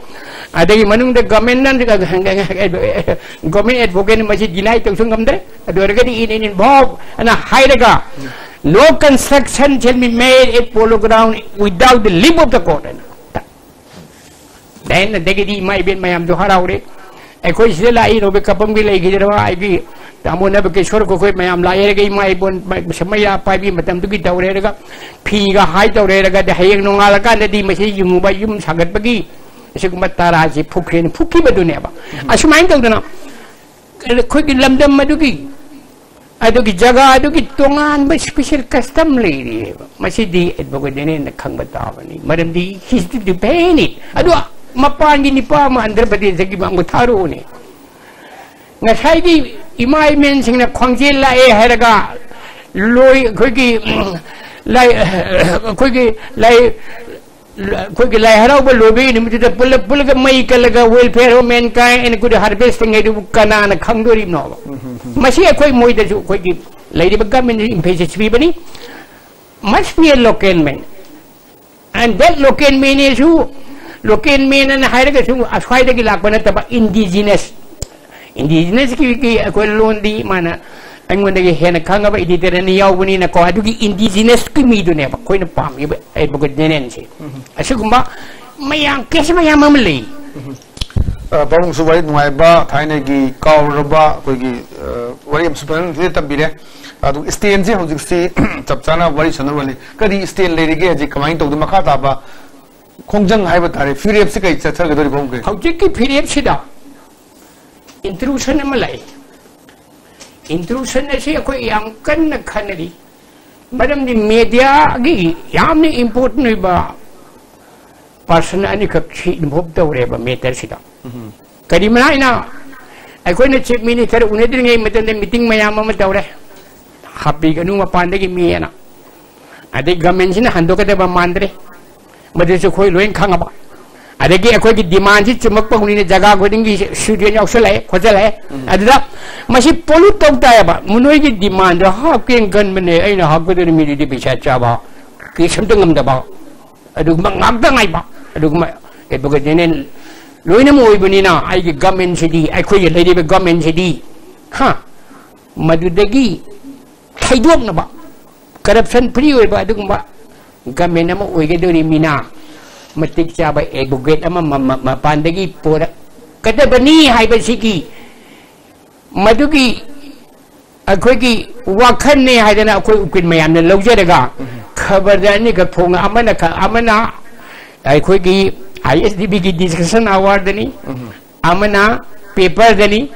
ꯑꯗꯒꯤ ꯃꯅꯨꯡꯗ government, government advocate ꯃꯁꯤ deny ꯇꯧꯁꯨ ꯉꯝꯗ꯭ꯔꯦ꯫ ꯑꯗꯨ ꯑꯣꯏꯔꯒꯗꯤ "It involve" ꯑꯅ ꯍꯥꯏꯔꯒ, "No construction shall be made at Polo Ground without the leave of the court" ꯑꯅ꯫ ꯑꯩꯅ ꯑꯗꯒꯤꯗꯤ ꯏꯃꯥ ꯏꯕꯦꯟ ꯃꯌꯥꯝꯁꯨ ꯍꯔꯥꯎꯔꯦ꯫ ꯑꯩꯈꯣꯏ ꯁꯤꯗ ꯂꯥꯛꯏ ꯔꯣꯕꯤꯛ ꯀꯄꯝꯒꯤ ꯂꯩꯈꯤꯗ꯭ꯔꯕ ꯑꯩꯒꯤ ꯇꯥꯃꯣ ꯅꯕꯀꯦꯁꯣꯔ ꯈꯣꯏ ꯃꯌꯥꯝ ꯂꯥꯛꯑꯦ ꯍꯥꯏꯔꯒ ꯏꯃꯥ ꯏꯕꯣꯟ ꯃꯩꯔꯥ ꯄꯥꯏꯕꯤ ꯃꯇꯝꯗꯨꯒꯤ ꯇꯧꯔꯦ ꯍꯥꯏꯔꯒ ꯐꯤꯒ ꯍꯥꯏ ꯇꯧꯔꯦ ꯍꯥꯏꯔꯒ ꯑꯗꯩ ꯍꯌꯦꯡ ꯅꯣꯡꯉꯥꯜꯂꯀꯥꯟꯗꯗꯤ ꯃꯁꯤ ꯌꯨꯡꯉꯨꯕ ꯌꯨꯝ ꯁꯥꯒꯠꯄꯒꯤ ꯑꯁꯤꯒꯨꯝꯕ ꯇꯔꯥꯁꯤ ꯐꯨꯈ꯭ꯔꯦꯅ ꯐꯨꯈꯤꯕꯗꯨꯅꯦꯕ꯫ ꯑꯁꯨꯃꯥꯏꯅ ꯇꯧꯗꯅ ꯑꯩꯈꯣꯏꯒꯤ ꯂꯝꯗꯝ ꯑꯗꯨꯒꯤ ꯑꯗꯨꯒꯤ ꯖꯒꯥ ꯑꯗꯨꯒꯤ ꯇꯣꯉꯥꯟꯕ special custom ꯂꯩꯔꯤꯑꯕ꯫ ꯃꯁꯤꯗꯤ ꯑꯦꯗꯚꯣꯀꯦꯠ ꯖꯦꯅꯦꯔꯦꯜꯅ ꯈꯪꯕ ꯇꯥꯕꯅꯤ, ꯃꯔꯝꯗꯤ he's the defendant꯫ ꯑꯗꯣ ꯃꯄꯥꯟꯒꯤ ꯅꯤꯄꯥ ꯑꯃ ꯑꯟꯙ꯭ꯔ ꯄ꯭ꯔꯗꯦꯁꯇꯒꯤ ꯑꯃꯨꯛ ꯊꯥꯔꯛꯎꯅꯦ꯫ ꯉꯁꯥꯏꯒꯤ ꯏꯃꯥ ꯏꯕꯦꯟꯁꯤꯡꯅ ꯈ꯭ꯋꯥꯡꯖꯦꯜ ꯂꯥꯛꯑꯦ ꯍꯥꯏꯔꯒ ꯂꯣꯏ ꯑꯩꯈꯣꯏꯒꯤ, ꯎꯝ, ꯂꯥꯏ, ꯑꯩꯈꯣꯏꯒꯤ ꯂꯥꯏ, ꯑꯩꯈꯣꯏꯒꯤ ꯂꯥꯏ ꯍꯔꯥꯎꯕ ꯂꯣꯏꯕꯒꯤ ꯅꯨꯃꯤꯠꯇꯨꯗ ꯄꯨꯜꯂꯞ ꯄꯨꯜꯂꯒ ꯃꯩ ꯀꯜꯂꯒ welfare of mankind and good harvesting ꯍꯥꯏꯗꯨꯕꯨ ꯀꯅꯥꯅ ꯈꯪꯗꯣꯔꯤꯕꯅꯣꯕ? ꯃꯁꯤ ꯑꯩꯈꯣꯏ ꯃꯣꯏꯗꯁꯨ ꯑꯩꯈꯣꯏꯒꯤ ꯂꯩꯔꯤꯕ government ꯅ message ꯄꯤꯕꯅꯤ, must be a local man꯫ And that local man ꯁꯨ, local man ꯑꯅ ꯍꯥꯏꯔꯒꯁꯨ ꯑꯁ꯭ꯋꯥꯏꯗꯒꯤ ꯂꯥꯛꯄ ꯅꯠꯇꯕ indigenous, indigenous ꯀꯤ, ꯀꯤ ꯑꯩꯈꯣꯏ ꯂꯣꯟꯗꯤ ꯃꯥꯅ ꯑꯩꯉꯣꯟꯗꯒꯤ ꯍꯦꯟꯅ ꯈꯪꯉꯕ editor ꯑꯅꯤ ꯌꯥꯎꯕꯅꯤꯅꯀꯣ, ꯑꯗꯨꯒꯤ indigenous ꯀꯤ ꯃꯤꯗꯨꯅꯦꯕ ꯑꯩꯈꯣꯏꯅ ꯄꯥꯝꯃꯤꯕ ꯑꯦꯗꯚꯣꯀꯦꯠ ꯖꯦꯅꯦꯔꯦꯜꯁꯦ꯫ ꯑꯁꯤꯒꯨꯝꯕ ꯃꯌꯥꯝ, case ꯃꯌꯥꯝ ꯑꯃ ꯂꯩ꯫ ꯑ, ꯄꯥꯕꯨꯡꯁꯨ ꯋꯥꯔꯤ ꯅꯨꯡꯉꯥꯏꯕ, ꯊꯥꯏꯅꯒꯤ ꯀꯥꯎꯔꯕ ꯑꯩꯈꯣꯏꯒꯤ, ꯑ, ꯋꯥꯔꯤ ꯑꯃꯁꯨ ꯐꯖꯅ ꯇꯝꯕꯤꯔꯦ꯫ ꯑꯗꯨ stand ꯁꯦ ꯍꯧꯖꯤꯛꯁꯤ ꯆꯞ ꯆꯥꯅ ꯋꯥꯔꯤ ꯁꯥꯟꯅꯔꯨꯔꯅꯤ꯫ ꯀꯔꯤ stand ꯂꯩꯔꯤꯒꯦ ꯍꯧꯖꯤꯛ? ꯀꯃꯥꯏꯅ ꯇꯧꯗꯣꯏꯅꯣ? ꯃꯈꯥ ꯇꯥꯕ ꯈꯣꯡꯖꯪ ꯍꯥꯏꯕ ꯇꯥꯔꯦ, ꯐꯤꯔꯦꯞꯁꯤ ꯀꯔꯤ ꯆꯠꯊꯒꯗꯧꯔꯤꯕ ꯄꯥꯕꯨꯡ? ꯍꯧꯖꯤꯛꯀꯤ ꯐꯤꯔꯦꯞꯁꯤꯗ intrusion ꯑꯃ ꯂꯥꯛꯏ꯫ Intrusion ꯑꯁꯤ ꯑꯩꯈꯣꯏ ꯌꯥꯝ ꯀꯟꯅ ꯈꯟꯅꯔꯤ꯫ ꯃꯔꯝꯗꯤ media ꯒꯤ ꯌꯥꯝꯅ important ꯑꯣꯏꯕ person ꯑꯅꯤꯈꯛ ꯁꯤ involve ꯇꯧꯔꯦꯕ matter ꯁꯤꯗ꯫ ꯀꯔꯤꯃꯅ ꯍꯥꯏꯅ ꯑꯩꯈꯣꯏꯅ chief minister ꯎꯅꯗ꯭ꯔꯤꯉꯩ ꯃꯇꯝꯗ meeting ꯃꯌꯥꯝ ꯑꯃ ꯇꯧꯔꯦ, ꯍꯥꯞꯄꯤꯒꯅꯨ ꯃꯄꯥꯟꯗꯒꯤ ꯃꯤ ꯑꯅ꯫ ꯑꯗꯩ government ꯁꯤꯅ ꯍꯟꯗꯣꯛꯀꯗꯕ ꯃꯥꯟꯗ꯭ꯔꯦ, ꯃꯗꯨꯁꯨ ꯑꯩꯈꯣꯏ ꯂꯣꯏ ꯈꯪꯉꯕ꯫ ꯑꯗꯒꯤ ꯑꯩꯈꯣꯏꯒꯤ demand ꯁꯤ ꯆꯨꯝꯃꯛꯄ ꯍꯧꯅꯤꯅ ꯖꯒꯥ ꯈꯨꯗꯤꯡꯒꯤ student ꯌꯥꯎꯁꯜꯂꯛꯑꯦ, ꯈꯣꯠꯆꯜꯂꯛꯑꯦ꯫ ꯑꯗꯨꯗ ꯃꯁꯤ pollute ꯇꯧ ꯇꯥꯏꯌꯦꯕ꯫ ꯅꯣꯏꯒꯤ demand ꯗꯣ ꯍꯥꯞꯀꯦꯅ ꯈꯟꯕꯅꯦ, ꯑꯩꯅ ꯍꯥꯞꯀꯗꯣꯏꯅꯤ, ꯃꯤꯗꯨꯗꯤ ꯄꯩꯁꯥ ꯆꯥꯕ, case ꯑꯝꯇ ꯉꯝꯗꯕ, ꯑꯗꯨꯒꯨꯝꯕ ꯉꯥꯛꯇ ꯉꯥꯏꯕ꯫ ꯑꯗꯨꯒꯨꯝꯕ advocate general ꯂꯣꯏꯅꯃꯛ ꯑꯣꯏꯕꯅꯤꯅ ꯑꯩꯒꯤ government ꯁꯤꯗꯤ, ꯑꯩꯈꯣꯏꯒꯤ ꯂꯩꯔꯤꯕ government ꯁꯤꯗꯤ, ꯍꯥ, ꯃꯗꯨꯗꯒꯤ ꯊꯩꯗꯣꯛꯅꯕ, corruption free ꯑꯣꯏꯕ ꯑꯗꯨꯒꯨꯝꯕ government ꯑꯃ ꯑꯣꯏꯒꯗꯧꯔꯤꯕꯅꯤꯅ, ꯃꯇꯤꯛ ꯆꯥꯕ ꯑꯦꯗꯚꯣꯀꯦꯠ ꯑꯃ ꯃ- ꯃ- ꯃꯄꯥꯟꯗꯒꯤ ꯄꯨꯔꯛꯀꯗꯕꯅꯤ ꯍꯥꯏꯕꯁꯤꯒꯤ ꯃꯗꯨꯒꯤ ꯑꯩꯈꯣꯏꯒꯤ ꯋꯥꯈꯜꯅꯦ ꯍꯥꯏꯗꯅ ꯑꯩꯈꯣꯏ ꯎꯀꯤꯜ ꯃꯌꯥꯝꯅ ꯂꯧꯖꯔꯒ ꯈꯕꯔꯗ ꯑꯅꯤꯈꯛ ꯐꯣꯡꯉ ꯑꯃꯅ ꯈ- ꯑꯃꯅ ꯑꯩꯈꯣꯏꯒꯤ ꯑꯥꯏ ꯑꯦꯁ ꯗꯤ ꯕꯤꯒꯤ ꯗꯤꯁꯀꯁꯟ ꯑꯋꯥꯔꯗꯅꯤ, ꯑꯃꯅ ꯄꯦꯄꯔꯗꯅꯤ,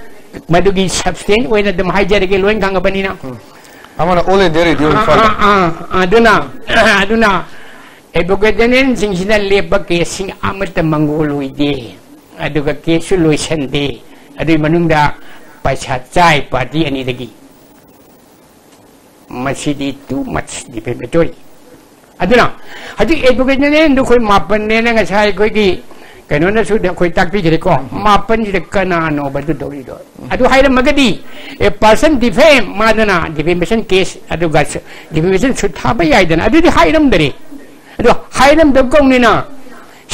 ꯃꯗꯨꯒꯤ ꯁꯕꯁꯇꯦꯟꯁ ꯑꯣꯏꯅ ꯑꯗꯨꯝ ꯍꯥꯏꯖꯔꯒꯦ, ꯂꯣꯏ ꯈꯪꯉꯕꯅꯤꯅ꯫ ꯑꯃꯅ ꯑꯣꯜ ꯏꯟꯗꯤꯌꯥ ꯔꯦꯗꯤꯑꯣ ꯏꯝꯐꯥꯜꯗ꯫ ꯑꯥ, ꯑꯥ, ꯑꯥ, ꯑꯗꯨꯅ ꯑꯗꯨꯅ ꯑꯦꯗꯚꯣꯀꯦꯠ ꯖꯦꯅꯔꯦꯜꯁꯤꯡꯁꯤꯅ ꯂꯦꯞꯄ ꯀꯦꯁꯁꯤꯡ ꯑꯃꯠꯇ ꯃꯪꯒꯣꯜ ꯑꯣꯏꯗꯦ, ꯑꯗꯨꯒ ꯀꯦꯁꯁꯨ ꯂꯣꯏꯁꯟꯗꯦ, ꯑꯗꯨꯒꯤ ꯃꯅꯨꯡꯗ ꯄꯩꯁꯥ ꯆꯥꯏ ꯄꯥꯔꯇꯤ ꯑꯅꯤꯗꯒꯤ꯫ ꯃꯁꯤꯗꯤ too much defamatory꯫ ꯑꯗꯨꯅ ꯍꯧꯖꯤꯛ ꯑꯦꯗꯚꯣꯀꯦꯠ ꯖꯦꯅꯔꯦꯜꯗꯨ ꯑꯩꯈꯣꯏ ꯃꯥꯄꯟꯅꯦꯅ ꯉꯁꯥꯏ ꯑꯩꯈꯣꯏꯒꯤ ꯀꯩꯅꯣꯅꯁꯨ ꯑꯩꯈꯣꯏ ꯇꯥꯛꯄꯤꯈ꯭ꯔꯦꯀꯣ꯫ ꯃꯥꯄꯟꯁꯤꯗ ꯀꯅꯥꯅꯣꯕ ꯑꯗꯨ ꯇꯧꯔꯤꯗꯣ? ꯑꯗꯨ ꯍꯥꯏꯔꯝꯃꯒꯗꯤ, a person defame, ꯃꯥꯗꯅ defamation case, ꯑꯗꯨꯒ defamation suit ꯊꯥꯕ ꯌꯥꯏꯗꯅ, ꯑꯗꯨꯗꯤ ꯍꯥꯏꯔꯝꯗꯔꯦ꯫ ꯑꯗꯣ ꯍꯥꯏꯔꯝꯗꯕ ꯀꯧꯅꯤꯅ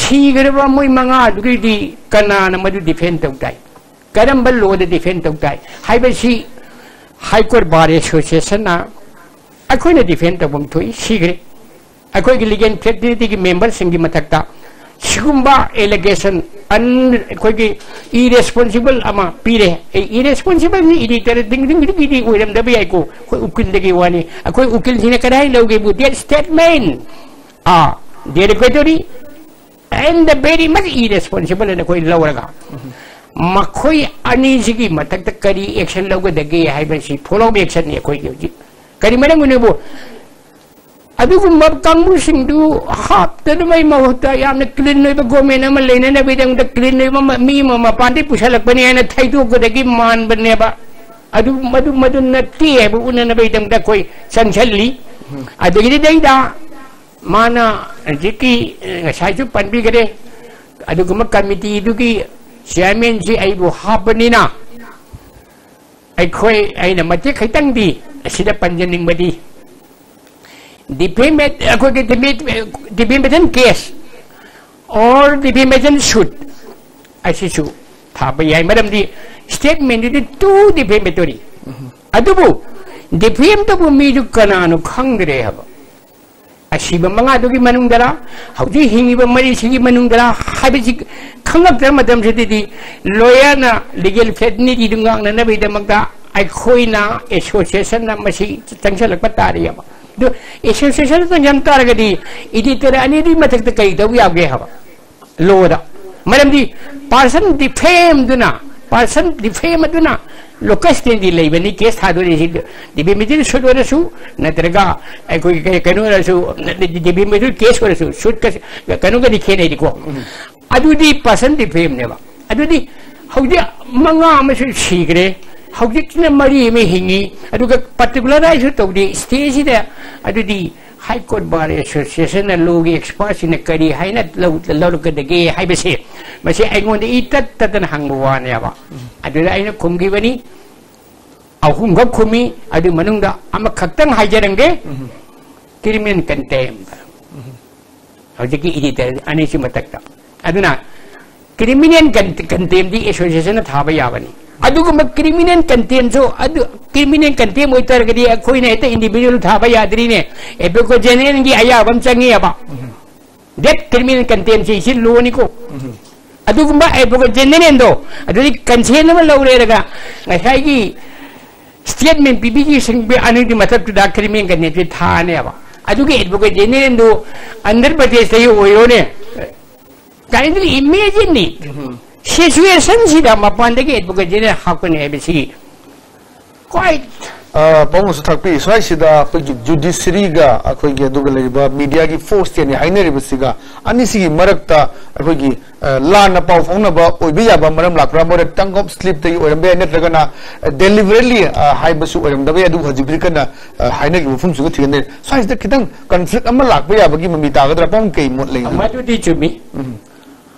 ꯁꯤꯈ꯭ꯔꯕ ꯃꯣꯏ ꯃꯉꯥꯗꯨꯒꯤꯗꯤ ꯀꯅꯥꯅ ꯃꯗꯨ ꯗꯤꯐꯦꯟ ꯇꯧ ꯇꯥꯏ? ꯀꯔꯝꯕ ꯂꯣꯗ ꯗꯤꯐꯦꯟ ꯇꯧ ꯇꯥꯏ ꯍꯥꯏꯕꯁꯤ ꯍꯥꯏ ꯀꯣꯔꯠ ꯕꯥꯔ ꯑꯦꯁꯣꯁꯤꯌꯦꯁꯟꯅ ꯑꯩꯈꯣꯏꯅ ꯗꯤꯐꯦꯟ ꯇꯧꯐꯝ ꯊꯣꯛꯏ, ꯁꯤꯈ꯭ꯔꯦ꯫ ꯑꯩꯈꯣꯏꯒꯤ ꯂꯤꯒꯦꯜ ꯐ꯭ꯔꯦꯇꯔꯅꯤꯇꯤꯒꯤ ꯃꯦꯝꯕꯔꯁꯤꯡꯒꯤ ꯃꯊꯛꯇ ꯁꯤꯒꯨꯝꯕ ꯑꯦꯂꯤꯒꯦꯁꯟ ꯑꯩꯈꯣꯏꯒꯤ ꯏꯔꯦꯁꯄꯣꯟꯁꯤꯕꯜ ꯑꯃ ꯄꯤꯔꯦ꯫ ꯏꯔꯦꯁꯄꯣꯟꯁꯤꯕꯜꯅꯤ, ꯏꯗꯤꯇꯔ ꯗꯤꯡ ꯗꯤꯡ ꯗꯤꯡꯒꯤꯗꯤ ꯑꯣꯏꯔꯝꯗꯕ ꯌꯥꯏꯀꯣ, ꯑꯩꯈꯣꯏ ꯎꯀꯤꯜꯗꯒꯤ ꯋꯥꯅꯤ꯫ ꯑꯩꯈꯣꯏ ꯎꯀꯤꯜꯁꯤꯅ ꯀꯗꯥꯏ ꯂꯧꯒꯦꯕꯨ, that statement are derogatory and very much irresponsible ꯍꯥꯏꯅ ꯑꯩꯈꯣꯏ ꯂꯧꯔꯒ ꯃꯈꯣꯏ ꯑꯅꯤꯁꯤꯒꯤ ꯃꯊꯛꯇ ꯀꯔꯤ ꯑꯦꯛꯁꯟ ꯂꯧꯒꯗꯒꯦ ꯍꯥꯏꯕꯁꯤ ꯐꯣꯂꯣ ꯑꯦꯛꯁꯟꯅꯤ ꯑꯩꯈꯣꯏꯒꯤ ꯍꯧꯖꯤꯛ꯫ ꯀꯔꯤ ꯃꯔꯝꯒꯤꯅꯣꯕꯨ ꯑꯗꯨꯒꯨꯝꯕ ꯀꯥꯡꯕꯨꯁꯤꯡꯗꯨ ꯍꯥꯞꯇꯅꯕꯒꯤ ꯃꯍꯨꯠꯇ ꯌꯥꯝꯅ ꯀ꯭ꯂꯤꯟ ꯑꯣꯏꯕ ꯒꯣꯔꯃꯦꯟ ꯑꯃ ꯂꯩꯅꯅꯕꯒꯤꯗꯃꯛꯇ ꯀ꯭ꯂꯤꯟ ꯑꯣꯏꯕ ꯑꯃ, ꯃꯤ ꯑꯃ ꯃꯄꯥꯟꯗꯒꯤ ꯄꯨꯁꯜꯂꯛꯄꯅꯤ ꯍꯥꯏꯅ ꯊꯩꯗꯣꯛꯄꯗꯒꯤ ꯃꯥꯟꯕꯅꯦꯕ꯫ ꯑꯗꯨ ꯃꯗꯨ ꯃꯗꯨ ꯅꯠꯇꯦ ꯍꯥꯏꯕ ꯎꯠꯅꯅꯕꯒꯤꯗꯃꯛꯇ ꯑꯩꯈꯣꯏ ꯆꯪꯁꯜꯂꯤ꯫ ꯑꯗꯒꯤꯗꯩꯗ ꯃꯥꯅ ꯍꯧꯖꯤꯛꯀꯤ, ꯑꯦ, ꯉꯁꯥꯏꯁꯨ ꯄꯟꯕꯤꯈꯔꯦ, ꯑꯗꯨꯒꯨꯝꯕ ꯀꯃꯤꯇꯤꯗꯨꯒꯤ ꯆꯤꯌꯥꯔꯃꯦꯟꯁꯤ ꯑꯩꯕꯨ ꯍꯥꯞꯄꯅꯤꯅ ꯑꯩꯈꯣꯏ, ꯑꯩꯅ ꯃꯇꯦꯛ ꯈꯤꯇꯪꯗꯤ ꯑꯁꯤꯗ ꯄꯟꯖꯅꯤꯡꯕꯗꯤ, ꯗꯤꯐꯦꯃꯦꯠ ꯑꯩꯈꯣꯏꯒꯤ ꯗꯤꯐꯦꯃꯦꯁꯟ ꯀꯦꯁ ꯑꯣꯔ ꯗꯤꯐꯦꯃꯦꯁꯟ ꯁꯨꯠ ꯑꯁꯤꯁꯨ ꯊꯥꯕ ꯌꯥꯏ꯫ ꯃꯔꯝꯗꯤ ꯁ꯭ꯇꯦꯠꯃꯦꯟꯗꯨꯗꯤ ꯇꯨ ꯗꯤꯐꯦꯃꯦꯇꯣꯔꯤ꯫ ꯑꯗꯨꯕꯨ ꯗꯤꯐꯦꯝ ꯇꯧꯕ ꯃꯤꯗꯨ ꯀꯅꯥꯅꯣ ꯈꯪꯗ꯭ꯔꯦ ꯍꯥꯏꯕ꯫ ꯑꯁꯤꯕ ꯃꯉꯥꯗꯨꯒꯤ ꯃꯅꯨꯡꯗꯔ, ꯍꯧꯖꯤꯛ ꯍꯤꯡꯉꯤꯕ ꯃꯔꯤꯁꯤꯒꯤ ꯃꯅꯨꯡꯗꯔ ꯍꯥꯏꯕꯁꯤ ꯈꯪꯂꯛꯇ꯭ꯔ ꯃꯇꯝꯁꯤꯗꯗꯤ, ꯂꯣꯌꯔꯅ ꯂꯤꯒꯦꯜ ꯐꯦꯇꯔꯅꯤꯇꯤꯗꯨ ꯉꯥꯛꯅꯅꯕꯒꯤꯗꯃꯛꯇ ꯑꯩꯈꯣꯏꯅ ꯑꯦꯁꯣꯁꯤꯌꯦꯁꯟꯅ ꯃꯁꯤ ꯆꯪꯁꯤꯜꯂꯛꯄ ꯇꯥꯔꯤꯑꯕ꯫ ꯑꯗꯨ ꯑꯦꯁꯣꯁꯤꯌꯦꯁꯟ ꯆꯪꯁꯤꯟ ꯇꯥꯔꯒꯗꯤ, ꯏꯗꯤꯇꯔ ꯑꯅꯤꯗꯨꯒꯤ ꯃꯊꯛꯇ ꯀꯔꯤ ꯇꯧꯕ ꯌꯥꯒꯦ ꯍꯥꯏꯕ? ꯂꯣꯗ꯫ ꯃꯔꯝꯗꯤ ꯄꯥꯔꯁꯟ ꯗꯤꯐꯦꯝꯗꯨꯅ, ꯄꯥꯔꯁꯟ ꯗꯤꯐꯦꯝ ꯑꯗꯨꯅ ꯂꯣꯀꯁꯇꯦꯟꯗꯤ ꯂꯩꯕꯅꯤ, ꯀꯦꯁ ꯊꯥꯗꯣꯔꯤꯁꯤ ꯗꯤꯐꯦꯃꯦꯇꯔꯤ ꯁꯨꯠ ꯑꯣꯏꯔꯁꯨ, ꯅꯠꯇ꯭ꯔꯒ ꯑꯩꯈꯣꯏꯒꯤ ꯀꯩ-, ꯀꯩꯅꯣ ꯑꯣꯏꯔꯁꯨ, ꯗꯤꯐꯦꯃꯦꯇꯔꯤ ꯀꯦꯁ ꯑꯣꯏꯔꯁꯨ, ꯁꯨꯠꯀ ꯀꯩꯅꯣꯒꯗꯤ ꯈꯦꯠꯅꯩꯗꯤꯀꯣ꯫ ꯑꯗꯨꯗꯤ ꯄꯥꯔꯁꯟ ꯗꯤꯐꯦꯝꯅꯦꯕ꯫ ꯑꯗꯨꯗꯤ ꯍꯧꯖꯤꯛ ꯃꯉꯥ ꯑꯃꯁꯨ ꯁꯤꯈ꯭ꯔꯦ, ꯍꯧꯖꯤꯛꯁꯤꯅ ꯃꯔꯤ ꯑꯃ ꯍꯤꯡꯉꯤ, ꯑꯗꯨꯒ ꯄꯥꯔꯇꯤꯀꯨꯂꯔꯥꯏꯖꯁꯨ ꯇꯧꯗꯦ ꯁ꯭ꯇꯦꯁꯤꯗ꯫ ꯑꯗꯨꯗꯤ ꯍꯥꯏ ꯀꯣꯔꯠ ꯕꯥꯔ ꯑꯦꯁꯣꯁꯤꯌꯦꯁꯟꯅ ꯂꯣꯒꯤ ꯑꯦꯛꯁꯄꯔꯠꯁꯤꯡꯅ ꯀꯔꯤ ꯍꯥꯏꯅ ꯂꯧ-, ꯂꯧꯔꯛꯀꯗꯒꯦ ꯍꯥꯏꯕꯁꯦ, ꯃꯁꯤ ꯑꯩꯉꯣꯟꯗ ꯏꯇꯠ ꯇꯠꯇꯅ ꯍꯪꯕ ꯋꯥꯅꯦꯕ꯫ ꯑꯗꯨꯗ ꯑꯩꯅ ꯈꯨꯝꯈꯤꯕꯅꯤ, ꯑꯍꯨꯝꯈꯛ ꯈꯨꯝꯃꯤ, ꯑꯗꯨ ꯃꯅꯨꯡꯗ ꯑꯃꯈꯛꯇꯪ ꯍꯥꯏꯖꯔꯝꯒꯦ, ꯀ꯭ꯔꯤꯃꯤꯅꯦꯜ ꯀꯟꯇꯦꯝ꯫ ꯍꯧꯖꯤꯛꯀꯤ ꯏꯗꯤꯇꯔ ꯑꯅꯤꯁꯤ ꯃꯊꯛꯇ꯫ ꯑꯗꯨꯅ ꯀ꯭ꯔꯤꯃꯤꯅꯦꯜ ꯀꯟ-, ꯀꯟꯇꯦꯝꯗꯤ ꯑꯦꯁꯣꯁꯤꯌꯦꯁꯟꯅ ꯊꯥꯕ ꯌꯥꯕꯅꯤ꯫ ꯑꯗꯨꯒꯨꯝꯕ ꯀ꯭ꯔꯤꯃꯤꯅꯦꯜ ꯀꯟꯇꯦꯝꯁꯨ, ꯑꯗꯨ ꯀ꯭ꯔꯤꯃꯤꯅꯦꯜ ꯀꯟꯇꯦꯝ ꯑꯣꯏꯇꯥꯔꯒꯗꯤ ꯑꯩꯈꯣꯏꯅ ꯍꯦꯛꯇ ꯏꯟꯗꯤꯚꯤꯖꯨꯋꯦꯜ ꯊꯥꯕ ꯌꯥꯗ꯭ꯔꯤꯅꯦ꯫ ꯑꯦꯗꯚꯣꯀꯦꯠ ꯖꯦꯅꯦꯔꯦꯜꯒꯤ ꯑꯌꯥꯕ ꯑꯃ ꯆꯪꯉꯤꯑꯕ꯫ ꯗꯦꯠ ꯀ꯭ꯔꯤꯃꯤꯅꯦꯜ ꯀꯟꯇꯦꯝꯁꯤ ꯁꯤ ꯂꯣꯅꯤꯀꯣ꯫ ꯑꯗꯨꯒꯨꯝꯕ ꯑꯦꯗꯚꯣꯀꯦꯠ ꯖꯦꯅꯦꯔꯦꯜꯗꯣ ꯑꯗꯨꯗꯤ ꯀꯟꯁꯦꯟ ꯑꯃ ꯂꯧꯔꯦꯔꯒ ꯉꯁꯥꯏꯒꯤ ꯁ꯭ꯇꯦꯠꯃꯦꯟ ꯄꯤꯕꯤꯒꯤ ꯁꯤꯡꯕꯤ ꯑꯅꯤꯒꯤ ꯃꯊꯛꯇꯨꯗ ꯀ꯭ꯔꯤꯃꯤꯅꯦꯜ ꯀꯟꯇꯦꯝꯁꯤ ꯊꯥꯅꯦꯕ꯫ ꯑꯗꯨꯒꯤ ꯑꯦꯗꯚꯣꯀꯦꯠ ꯖꯦꯅꯦꯔꯦꯜꯗꯨ ꯑꯟꯙ꯭ꯔ ꯄ꯭ꯔꯗꯦꯁꯇꯒꯤ ꯑꯣꯏꯔꯣꯅꯦ꯫ ꯀꯥꯏꯗꯒꯤ ꯏꯃꯦꯖꯤꯟꯅꯤ꯫ ꯁꯤꯆꯨꯋꯦꯁꯟꯁꯤꯗ ꯃꯄꯥꯟꯗꯒꯤ ꯑꯦꯗꯚꯣꯀꯦꯠ ꯖꯦꯅꯦꯔꯦꯜ ꯍꯥꯞꯀꯅꯤ ꯍꯥꯏꯕꯁꯤ quite ꯑ, ꯄꯥꯎꯡꯁꯨ ꯊꯥꯛꯄꯤ, ꯁ꯭ꯋꯥꯏꯁꯤꯗ ꯑꯩꯈꯣꯏꯒꯤ ꯖꯨꯗꯤꯁꯔꯤꯒ ꯑꯩꯈꯣꯏꯒꯤ ꯑꯗꯨꯒ ꯂꯩꯔꯤꯕ ꯃꯤꯗꯤꯌꯥꯒꯤ ꯐꯣꯔꯁ ꯇꯦꯟꯅꯤ ꯍꯥꯏꯅꯔꯤꯕꯁꯤꯒ ꯑꯅꯤꯁꯤꯒꯤ ꯃꯔꯛꯇ ꯑꯩꯈꯣꯏꯒꯤ, ꯑ, ꯂꯥꯟꯅ ꯄꯥꯎ ꯐꯥꯎꯅꯕ ꯑꯣꯏꯕ ꯌꯥꯕ ꯃꯔꯝ ꯂꯥꯛꯄ꯭ꯔꯥ? ꯃꯣꯏꯗ ꯇꯪ ꯑꯣꯐ ꯁ꯭ꯂꯤꯞꯇꯒꯤ ꯑꯣꯏꯔꯝꯕ ꯌꯥꯏ, ꯅꯠꯇ꯭ꯔꯒꯅ, ꯑ, ꯗꯦꯂꯤꯕꯔꯦꯠꯂꯤ, ꯑ, ꯍꯥꯏꯕꯁꯨ ꯑꯣꯏꯔꯝꯗꯕ ꯌꯥꯏ꯫ ꯑꯗꯨꯕꯨ ꯍꯧꯖꯤꯛ ꯍꯧꯖꯤꯛ ꯀꯟꯅ, ꯑ, ꯍꯥꯏꯅꯔꯤꯕ ꯃꯐꯝꯁꯤꯒ ꯊꯤꯒꯠꯅꯔꯤ꯫ ꯁ꯭ꯋꯥꯏꯁꯤꯗ ꯈꯤꯇꯪ ꯀꯟꯐ꯭ꯂꯤꯛ ꯑꯃ ꯂꯥꯛꯄ ꯌꯥꯕꯒꯤ ꯃꯃꯤ ꯇꯥꯒꯗ꯭ꯔꯥ? ꯄꯥꯎꯡ ꯀꯩ ꯃꯣꯠ ꯂꯩ? ꯃꯗꯨꯗꯤ ꯆꯨꯝꯃꯤ꯫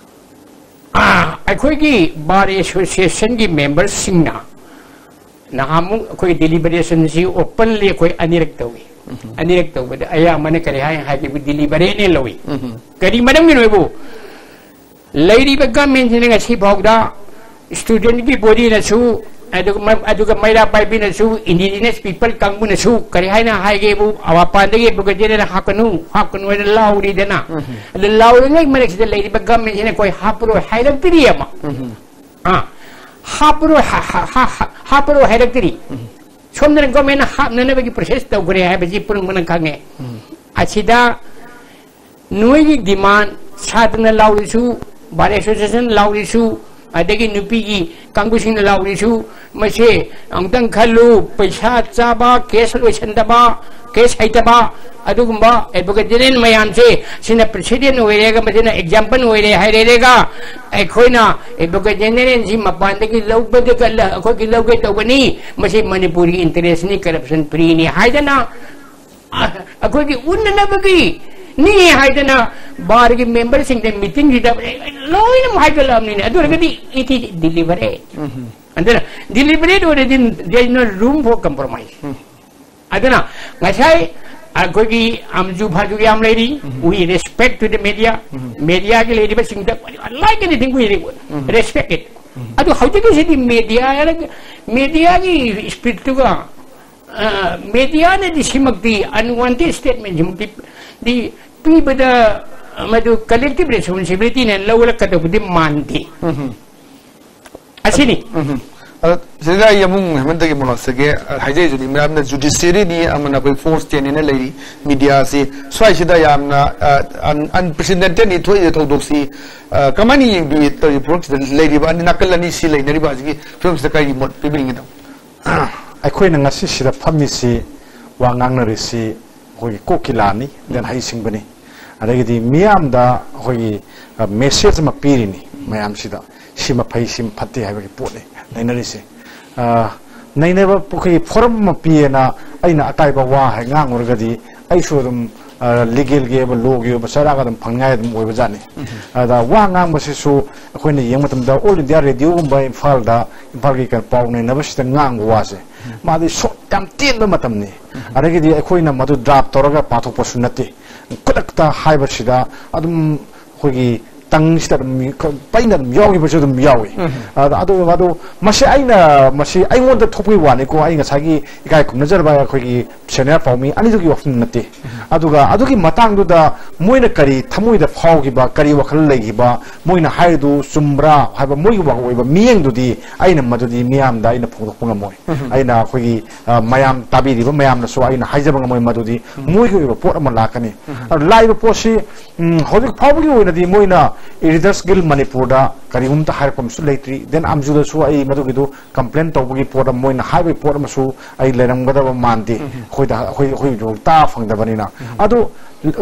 ꯑꯥ, ꯑꯩꯈꯣꯏꯒꯤ ꯕꯥꯔ ꯑꯦꯁꯣꯁꯤꯌꯦꯁꯟꯒꯤ ꯃꯦꯝꯕꯔꯁꯤꯡꯅ ꯅꯍꯥꯟꯃꯨꯛ ꯑꯩꯈꯣꯏ ꯗꯤꯂꯤꯕꯔꯦꯁꯟꯁꯤ ꯑꯣꯄꯟꯂꯤ ꯑꯩꯈꯣꯏ ꯑꯅꯤꯔꯛ ꯇꯧꯏ꯫ ꯑꯅꯤꯔꯛ ꯇꯧꯕꯗ ꯑꯌꯥꯝꯕꯅ ꯀꯔꯤ ꯍꯥꯏ ꯍꯥꯏꯕꯕꯨ ꯗꯤꯂꯤꯕꯔꯦꯠꯅꯦ ꯂꯧꯏ꯫ ꯀꯔꯤ ꯃꯔꯝꯒꯤꯅꯣ ꯍꯥꯏꯕꯨ, ꯂꯩꯔꯤꯕ ꯒꯃꯦꯟꯁꯤꯅ ꯉꯁꯤ ꯐꯥꯎꯗ ꯁ꯭ꯇꯨꯗꯦꯟꯠꯀꯤ ꯕꯣꯗꯤꯅꯁꯨ ꯑꯗꯨꯒ ꯃ-, ꯑꯗꯨꯒ ꯃꯩꯔꯥ ꯄꯥꯏꯕꯤꯅꯁꯨ, indigenous people ꯀꯥꯡꯕꯨꯅꯁꯨ ꯀꯔꯤ ꯍꯥꯏꯅ ꯍꯥꯏꯒꯦꯕꯨ, ꯃꯄꯥꯟꯗꯒꯤ advocate general ꯍꯥꯞꯀꯅꯨ, ꯍꯥꯞꯀꯅꯨ ꯍꯥꯏꯅ ꯂꯥꯎꯔꯤꯗꯅ꯫ ꯎꯝ꯫ ꯑꯗꯨ ꯂꯥꯎꯔꯤꯉꯩ ꯃꯔꯛꯁꯤꯗ ꯂꯩꯔꯤꯕ government ꯁꯤꯅ ꯑꯩꯈꯣꯏ ꯍꯥꯞꯄꯔꯣꯏ ꯍꯥꯏꯔꯛꯇ꯭ꯔꯤ ꯑꯃ꯫ ꯎꯝ꯫ ꯑꯥ, ꯍꯥꯞꯄꯔꯣꯏ, ꯍꯥ-, ꯍꯥ-, ꯍꯥ-, ꯍꯥ-, ꯍꯥꯞꯄꯔꯣꯏ ꯍꯥꯏꯔꯛꯇ꯭ꯔꯤ꯫ ꯎꯝ꯫ ꯁꯣꯝꯗꯅ government ꯅ ꯍꯥꯞꯅꯅꯕꯒꯤ process ꯇꯧꯈ꯭ꯔꯦ ꯍꯥꯏꯕꯁꯤ ꯄꯨꯝꯅꯃꯛꯅ ꯈꯪꯉꯦ꯫ ꯎꯝ꯫ ꯑꯁꯤꯗ ꯅꯣꯏꯒꯤ demand, ꯁꯥꯇ꯭ꯔꯅ ꯂꯥꯎꯔꯤꯁꯨ, bar association ꯂꯥꯎꯔꯤꯁꯨ, ꯑꯗꯒꯤ ꯅꯨꯄꯤꯒꯤ ꯀꯥꯡꯕꯨꯁꯤꯡꯅ ꯂꯥꯎꯔꯤꯁꯨ, ꯃꯁꯤ ꯑꯃꯨꯛꯇꯪ ꯈꯜꯂꯨ, ꯄꯩꯁꯥ ꯆꯥꯕ, case ꯂꯣꯏꯁꯤꯟꯗꯕ, case ꯍꯩꯇꯕ, ꯑꯗꯨꯒꯨꯝꯕ advocate general ꯃꯌꯥꯝꯁꯦ, ꯁꯤꯅ precedent ꯑꯣꯏꯔꯦꯒ, ꯃꯁꯤꯅ example ꯑꯣꯏꯔꯦ ꯍꯥꯏꯔꯦꯒ, ꯑꯩꯈꯣꯏꯅ advocate general ꯁꯤ ꯃꯄꯥꯟꯗꯒꯤ ꯂꯧꯕꯗꯒ ꯂ-, ꯑꯩꯈꯣꯏꯒꯤ ꯂꯧꯒꯦ ꯇꯧꯕꯅꯤ, ꯃꯁꯤ ꯃꯅꯤꯄꯨꯔꯒꯤ interest ꯅꯤ, corruption free ꯅꯤ ꯍꯥꯏꯗꯅ, ꯑ, ꯑꯩꯈꯣꯏꯒꯤ ꯎꯟꯅꯅꯕꯒꯤ ꯅꯤ ꯍꯥꯏꯗꯅ bar ꯒꯤ member ꯁꯤꯡꯗ meeting ꯁꯤꯗ ꯂꯣꯏꯅꯃꯛ ꯍꯥꯏꯒꯠꯂꯛꯑꯕꯅꯤꯅꯦ꯫ ꯑꯗꯨ ꯑꯣꯏꯔꯒꯗꯤ it is deliberate꯫ ꯎꯝ꯫ ꯑꯗꯨꯅ deliberate ꯑꯣꯏꯔꯗꯤ there is no room for compromise꯫ ꯎꯝ꯫ ꯑꯗꯨꯅ ꯉꯁꯥꯏ ꯑꯩꯈꯣꯏꯒꯤ ꯑꯃꯖꯨ ꯐꯥꯖꯨ ꯌꯥꯝ ꯂꯩꯔꯤ꯫ ꯎꯝ꯫ We respect to the media꯫ Um. Media ꯒꯤ ꯂꯩꯔꯤꯕꯁꯤꯡꯗ like anything we um. Respect it꯫ ꯎꯝ꯫ ꯑꯗꯨ ꯍꯧꯖꯤꯛꯀꯤꯁꯤꯗꯤ media, media ꯒꯤ spirit ꯇꯨꯒ ꯑ, media ꯅꯗꯤ ꯁꯤꯃꯛꯇꯤ unwanted statement ꯁꯤꯃꯛꯇꯤ ꯗꯤ ꯄꯤꯕꯗ ꯃꯗꯨ collective responsibility ꯅ ꯂꯧꯔꯛꯀꯗꯧꯕꯗꯤ ꯃꯥꯟꯗꯦ꯫ ꯎꯝ꯫ ꯑꯁꯤꯅꯤ꯫ ꯎꯝ꯫ ꯑꯗꯣ ꯁꯤꯗ ꯑꯩ ꯑꯃꯨꯛ ꯍꯦꯃꯟꯇꯒꯤ ꯃꯣꯂꯣꯠꯆꯒꯦ, ꯑ, ꯍꯥꯏꯖꯔꯤꯁꯤꯗꯤ ꯃꯌꯥꯝꯅ judiciary ꯅꯤ, ꯑꯃꯅ ꯑꯩꯈꯣꯏ fourth chain ꯅ ꯂꯩꯔꯤ, media ꯁꯤ ꯁ꯭ꯋꯥꯏꯁꯤꯗ ꯌꯥꯝꯅ, ꯑ, un-, unprecedented ꯅꯤ ꯊꯣꯛꯏꯕ ꯊꯧꯗꯣꯛꯁꯤ, ꯑ, ꯀꯃꯥꯏꯅ ꯌꯦꯡꯕꯤ? ꯇꯧꯔꯤꯕ ꯐꯤꯕꯝꯁꯤꯗ ꯂꯩꯔꯤꯕ ꯑꯅꯤ ꯅꯥꯀꯜ ꯑꯅꯤꯁꯤ ꯂꯩꯅꯔꯤꯕ ꯍꯧꯖꯤꯛꯀꯤ ꯐꯤꯕꯝꯁꯤꯗ ꯀꯔꯤ ꯃꯣꯠ ꯄꯤꯕꯤꯅꯤꯡꯉꯤ? ꯑꯩꯈꯣꯏꯅ ꯉꯁꯤ ꯁꯤꯗ ꯐꯝꯃꯤꯁꯤ, ꯋꯥ ꯉꯥꯡꯅꯔꯤꯁꯤ ꯑꯩꯈꯣꯏꯒꯤ ꯀꯣꯛꯀꯤ ꯂꯥꯟꯅꯤ, then ꯍꯩꯁꯤꯡꯕꯅꯤ꯫ ꯑꯗꯒꯤꯗꯤ ꯃꯤꯌꯥꯝꯗ ꯑꯩꯈꯣꯏꯒꯤ, ꯑ, message ꯑꯃ ꯄꯤꯔꯤꯅꯤ ꯃꯌꯥꯝꯁꯤꯗ, ꯁꯤꯃ ꯐꯩ, ꯁꯤꯃ ꯐꯠꯇꯦ ꯍꯥꯏꯕꯒꯤ ꯄꯣꯠꯅꯤ ꯅꯩꯅꯔꯤꯁꯦ꯫ ꯑ, ꯅꯩꯅꯕ ꯑꯩꯈꯣꯏꯒꯤ forum ꯑꯃ ꯄꯤꯌꯦꯅ ꯑꯩꯅ ꯑꯀꯥꯏꯕ ꯋꯥ ꯍꯥꯏ ꯉꯥꯡꯉꯨꯔꯒꯗꯤ ꯑꯩꯁꯨ ꯑꯗꯨꯝ, ꯑ, legal ꯒꯤ ꯑꯣꯏꯕ, law ꯒꯤ ꯑꯣꯏꯕ ꯆꯩꯔꯥꯛ ꯑꯗꯨꯝ ꯐꯪꯅꯤꯡꯉꯥꯏ ꯑꯗꯨꯝ ꯑꯣꯏꯕꯖꯥꯠꯅꯤ꯫ ꯎꯝ꯫ ꯑꯗ ꯋꯥ ꯉꯥꯡꯕꯁꯤꯁꯨ ꯑꯩꯈꯣꯏꯅ ꯌꯦꯡꯕ ꯃꯇꯝꯗ All India Radio ꯒꯨꯝꯕ ꯏꯝꯐꯥꯜꯗ, ꯏꯝꯐꯥꯜꯒꯤ ꯀꯩꯅꯣ ꯄꯥꯎ ꯅꯩꯅꯕꯁꯤꯗ ꯉꯥꯡꯕ ꯋꯥꯁꯦ, ꯎꯝ꯫ ꯃꯥꯗꯤ short ꯌꯥꯝ ꯇꯦꯟꯕ ꯃꯇꯝꯅꯤ꯫ ꯎꯝ꯫ ꯑꯗꯒꯤꯗꯤ ꯑꯩꯈꯣꯏꯅ ꯃꯗꯨ draft ꯇꯧꯔꯒ ꯄꯥꯊꯣꯛꯄꯁꯨ ꯅꯠꯇꯦ꯫ ꯈꯨꯗꯛꯇ ꯍꯥꯏꯕꯁꯤꯗ ꯑꯗꯨꯝ ꯑꯩꯈꯣꯏꯒꯤ ꯇꯪꯁꯤꯗ ꯑꯗꯨꯝ ꯃꯤ-, ꯈ-, ꯄꯩꯅ ꯑꯗꯨꯝ ꯌꯥꯎꯈꯤꯕꯁꯨ ꯑꯗꯨꯝ ꯌꯥꯎꯏ꯫ ꯎꯝ꯫ ꯑꯗ-, ꯑꯗꯨ, ꯑꯗꯨ ꯃꯁꯤ ꯑꯩꯅ, ꯃꯁꯤ ꯑꯩꯉꯣꯟꯗ ꯊꯣꯛꯄꯒꯤ ꯋꯥꯅꯤꯀꯣ, ꯑꯩ ꯉꯁꯥꯏꯒꯤ ꯏꯀꯥꯏ ꯈꯨꯝꯅꯖꯔꯕ ꯑꯩꯈꯣꯏꯒꯤ senior ꯄꯥꯎꯃꯤ ꯑꯅꯤꯗꯨꯒꯤ ꯋꯥꯐꯝ ꯅꯠꯇꯦ꯫ ꯎꯝ꯫ ꯑꯗꯨꯒ ꯑꯗꯨꯒꯤ ꯃꯇꯥꯡꯗꯨꯗ ꯃꯣꯏꯅ ꯀꯔꯤ ꯊꯃꯣꯏꯗ ꯐꯥꯎꯈꯤꯕ, ꯀꯔꯤ ꯋꯥꯈꯜ ꯂꯩꯈꯤꯕ, ꯃꯣꯏꯅ ꯍꯥꯏꯔꯤꯗꯨ ꯆꯨꯝꯕ꯭ꯔꯥ ꯍꯥꯏꯕ ꯃꯣꯏꯒꯤ ꯋꯥ-, ꯑꯣꯏꯕ ꯃꯤꯠꯌꯦꯡꯗꯨꯗꯤ ꯑꯩꯅ ꯃꯗꯨꯗꯤ ꯃꯤꯌꯥꯝꯗ ꯑꯩꯅ ꯐꯣꯡꯗꯣꯛꯄ ꯉꯝꯃꯣꯏ꯫ ꯎꯝ꯫ ꯑꯩꯅ ꯑꯩꯈꯣꯏꯒꯤ, ꯑ, ꯃꯌꯥꯝ ꯇꯥꯕꯤꯔꯤꯕ ꯃꯌꯥꯝꯅꯁꯨ ꯑꯩꯅ ꯍꯥꯏꯖꯕ ꯉꯝꯃꯣꯏ, ꯃꯗꯨꯗꯤ ꯎꯝ꯫ ꯃꯣꯏꯒꯤ ꯑꯣꯏꯕ ꯄꯣꯠ ꯑꯃ ꯂꯥꯛꯀꯅꯤ꯫ ꯎꯝ꯫ ꯑꯗꯨ ꯂꯥꯛꯏꯕ ꯄꯣꯠꯁꯤ ꯎꯝ, ꯍꯧꯖꯤꯛ ꯐꯥꯎꯕꯒꯤ ꯑꯣꯏꯅꯗꯤ ꯃꯣꯏꯅ Editors Guild ꯃꯅꯤꯄꯨꯔꯗ ꯀꯔꯤꯒꯨꯝꯇ ꯍꯥꯏꯔꯛꯄ ꯑꯃꯁꯨ ꯂꯩꯇ꯭ꯔꯤ꯫ Then ꯑꯝꯖꯨꯗꯁꯨ ꯑꯩ ꯃꯗꯨꯒꯤꯗꯨ complain ꯇꯧꯕꯒꯤ ꯄꯣꯠ ꯑꯃ, ꯃꯣꯏꯅ ꯍꯥꯏꯕꯒꯤ ꯄꯣꯠ ꯑꯃꯁꯨ ꯑꯩ ꯂꯩꯔꯝꯒꯗꯕ ꯃꯥꯟꯗꯦ꯫ ꯎꯝ꯫ ꯑꯩꯈꯣꯏꯗ, ꯑꯩꯈꯣꯏ, ꯑꯩꯈꯣꯏ ꯇꯥ ꯐꯪꯗꯕꯅꯤꯅ꯫ ꯎꯝ꯫ ꯑꯗꯨ,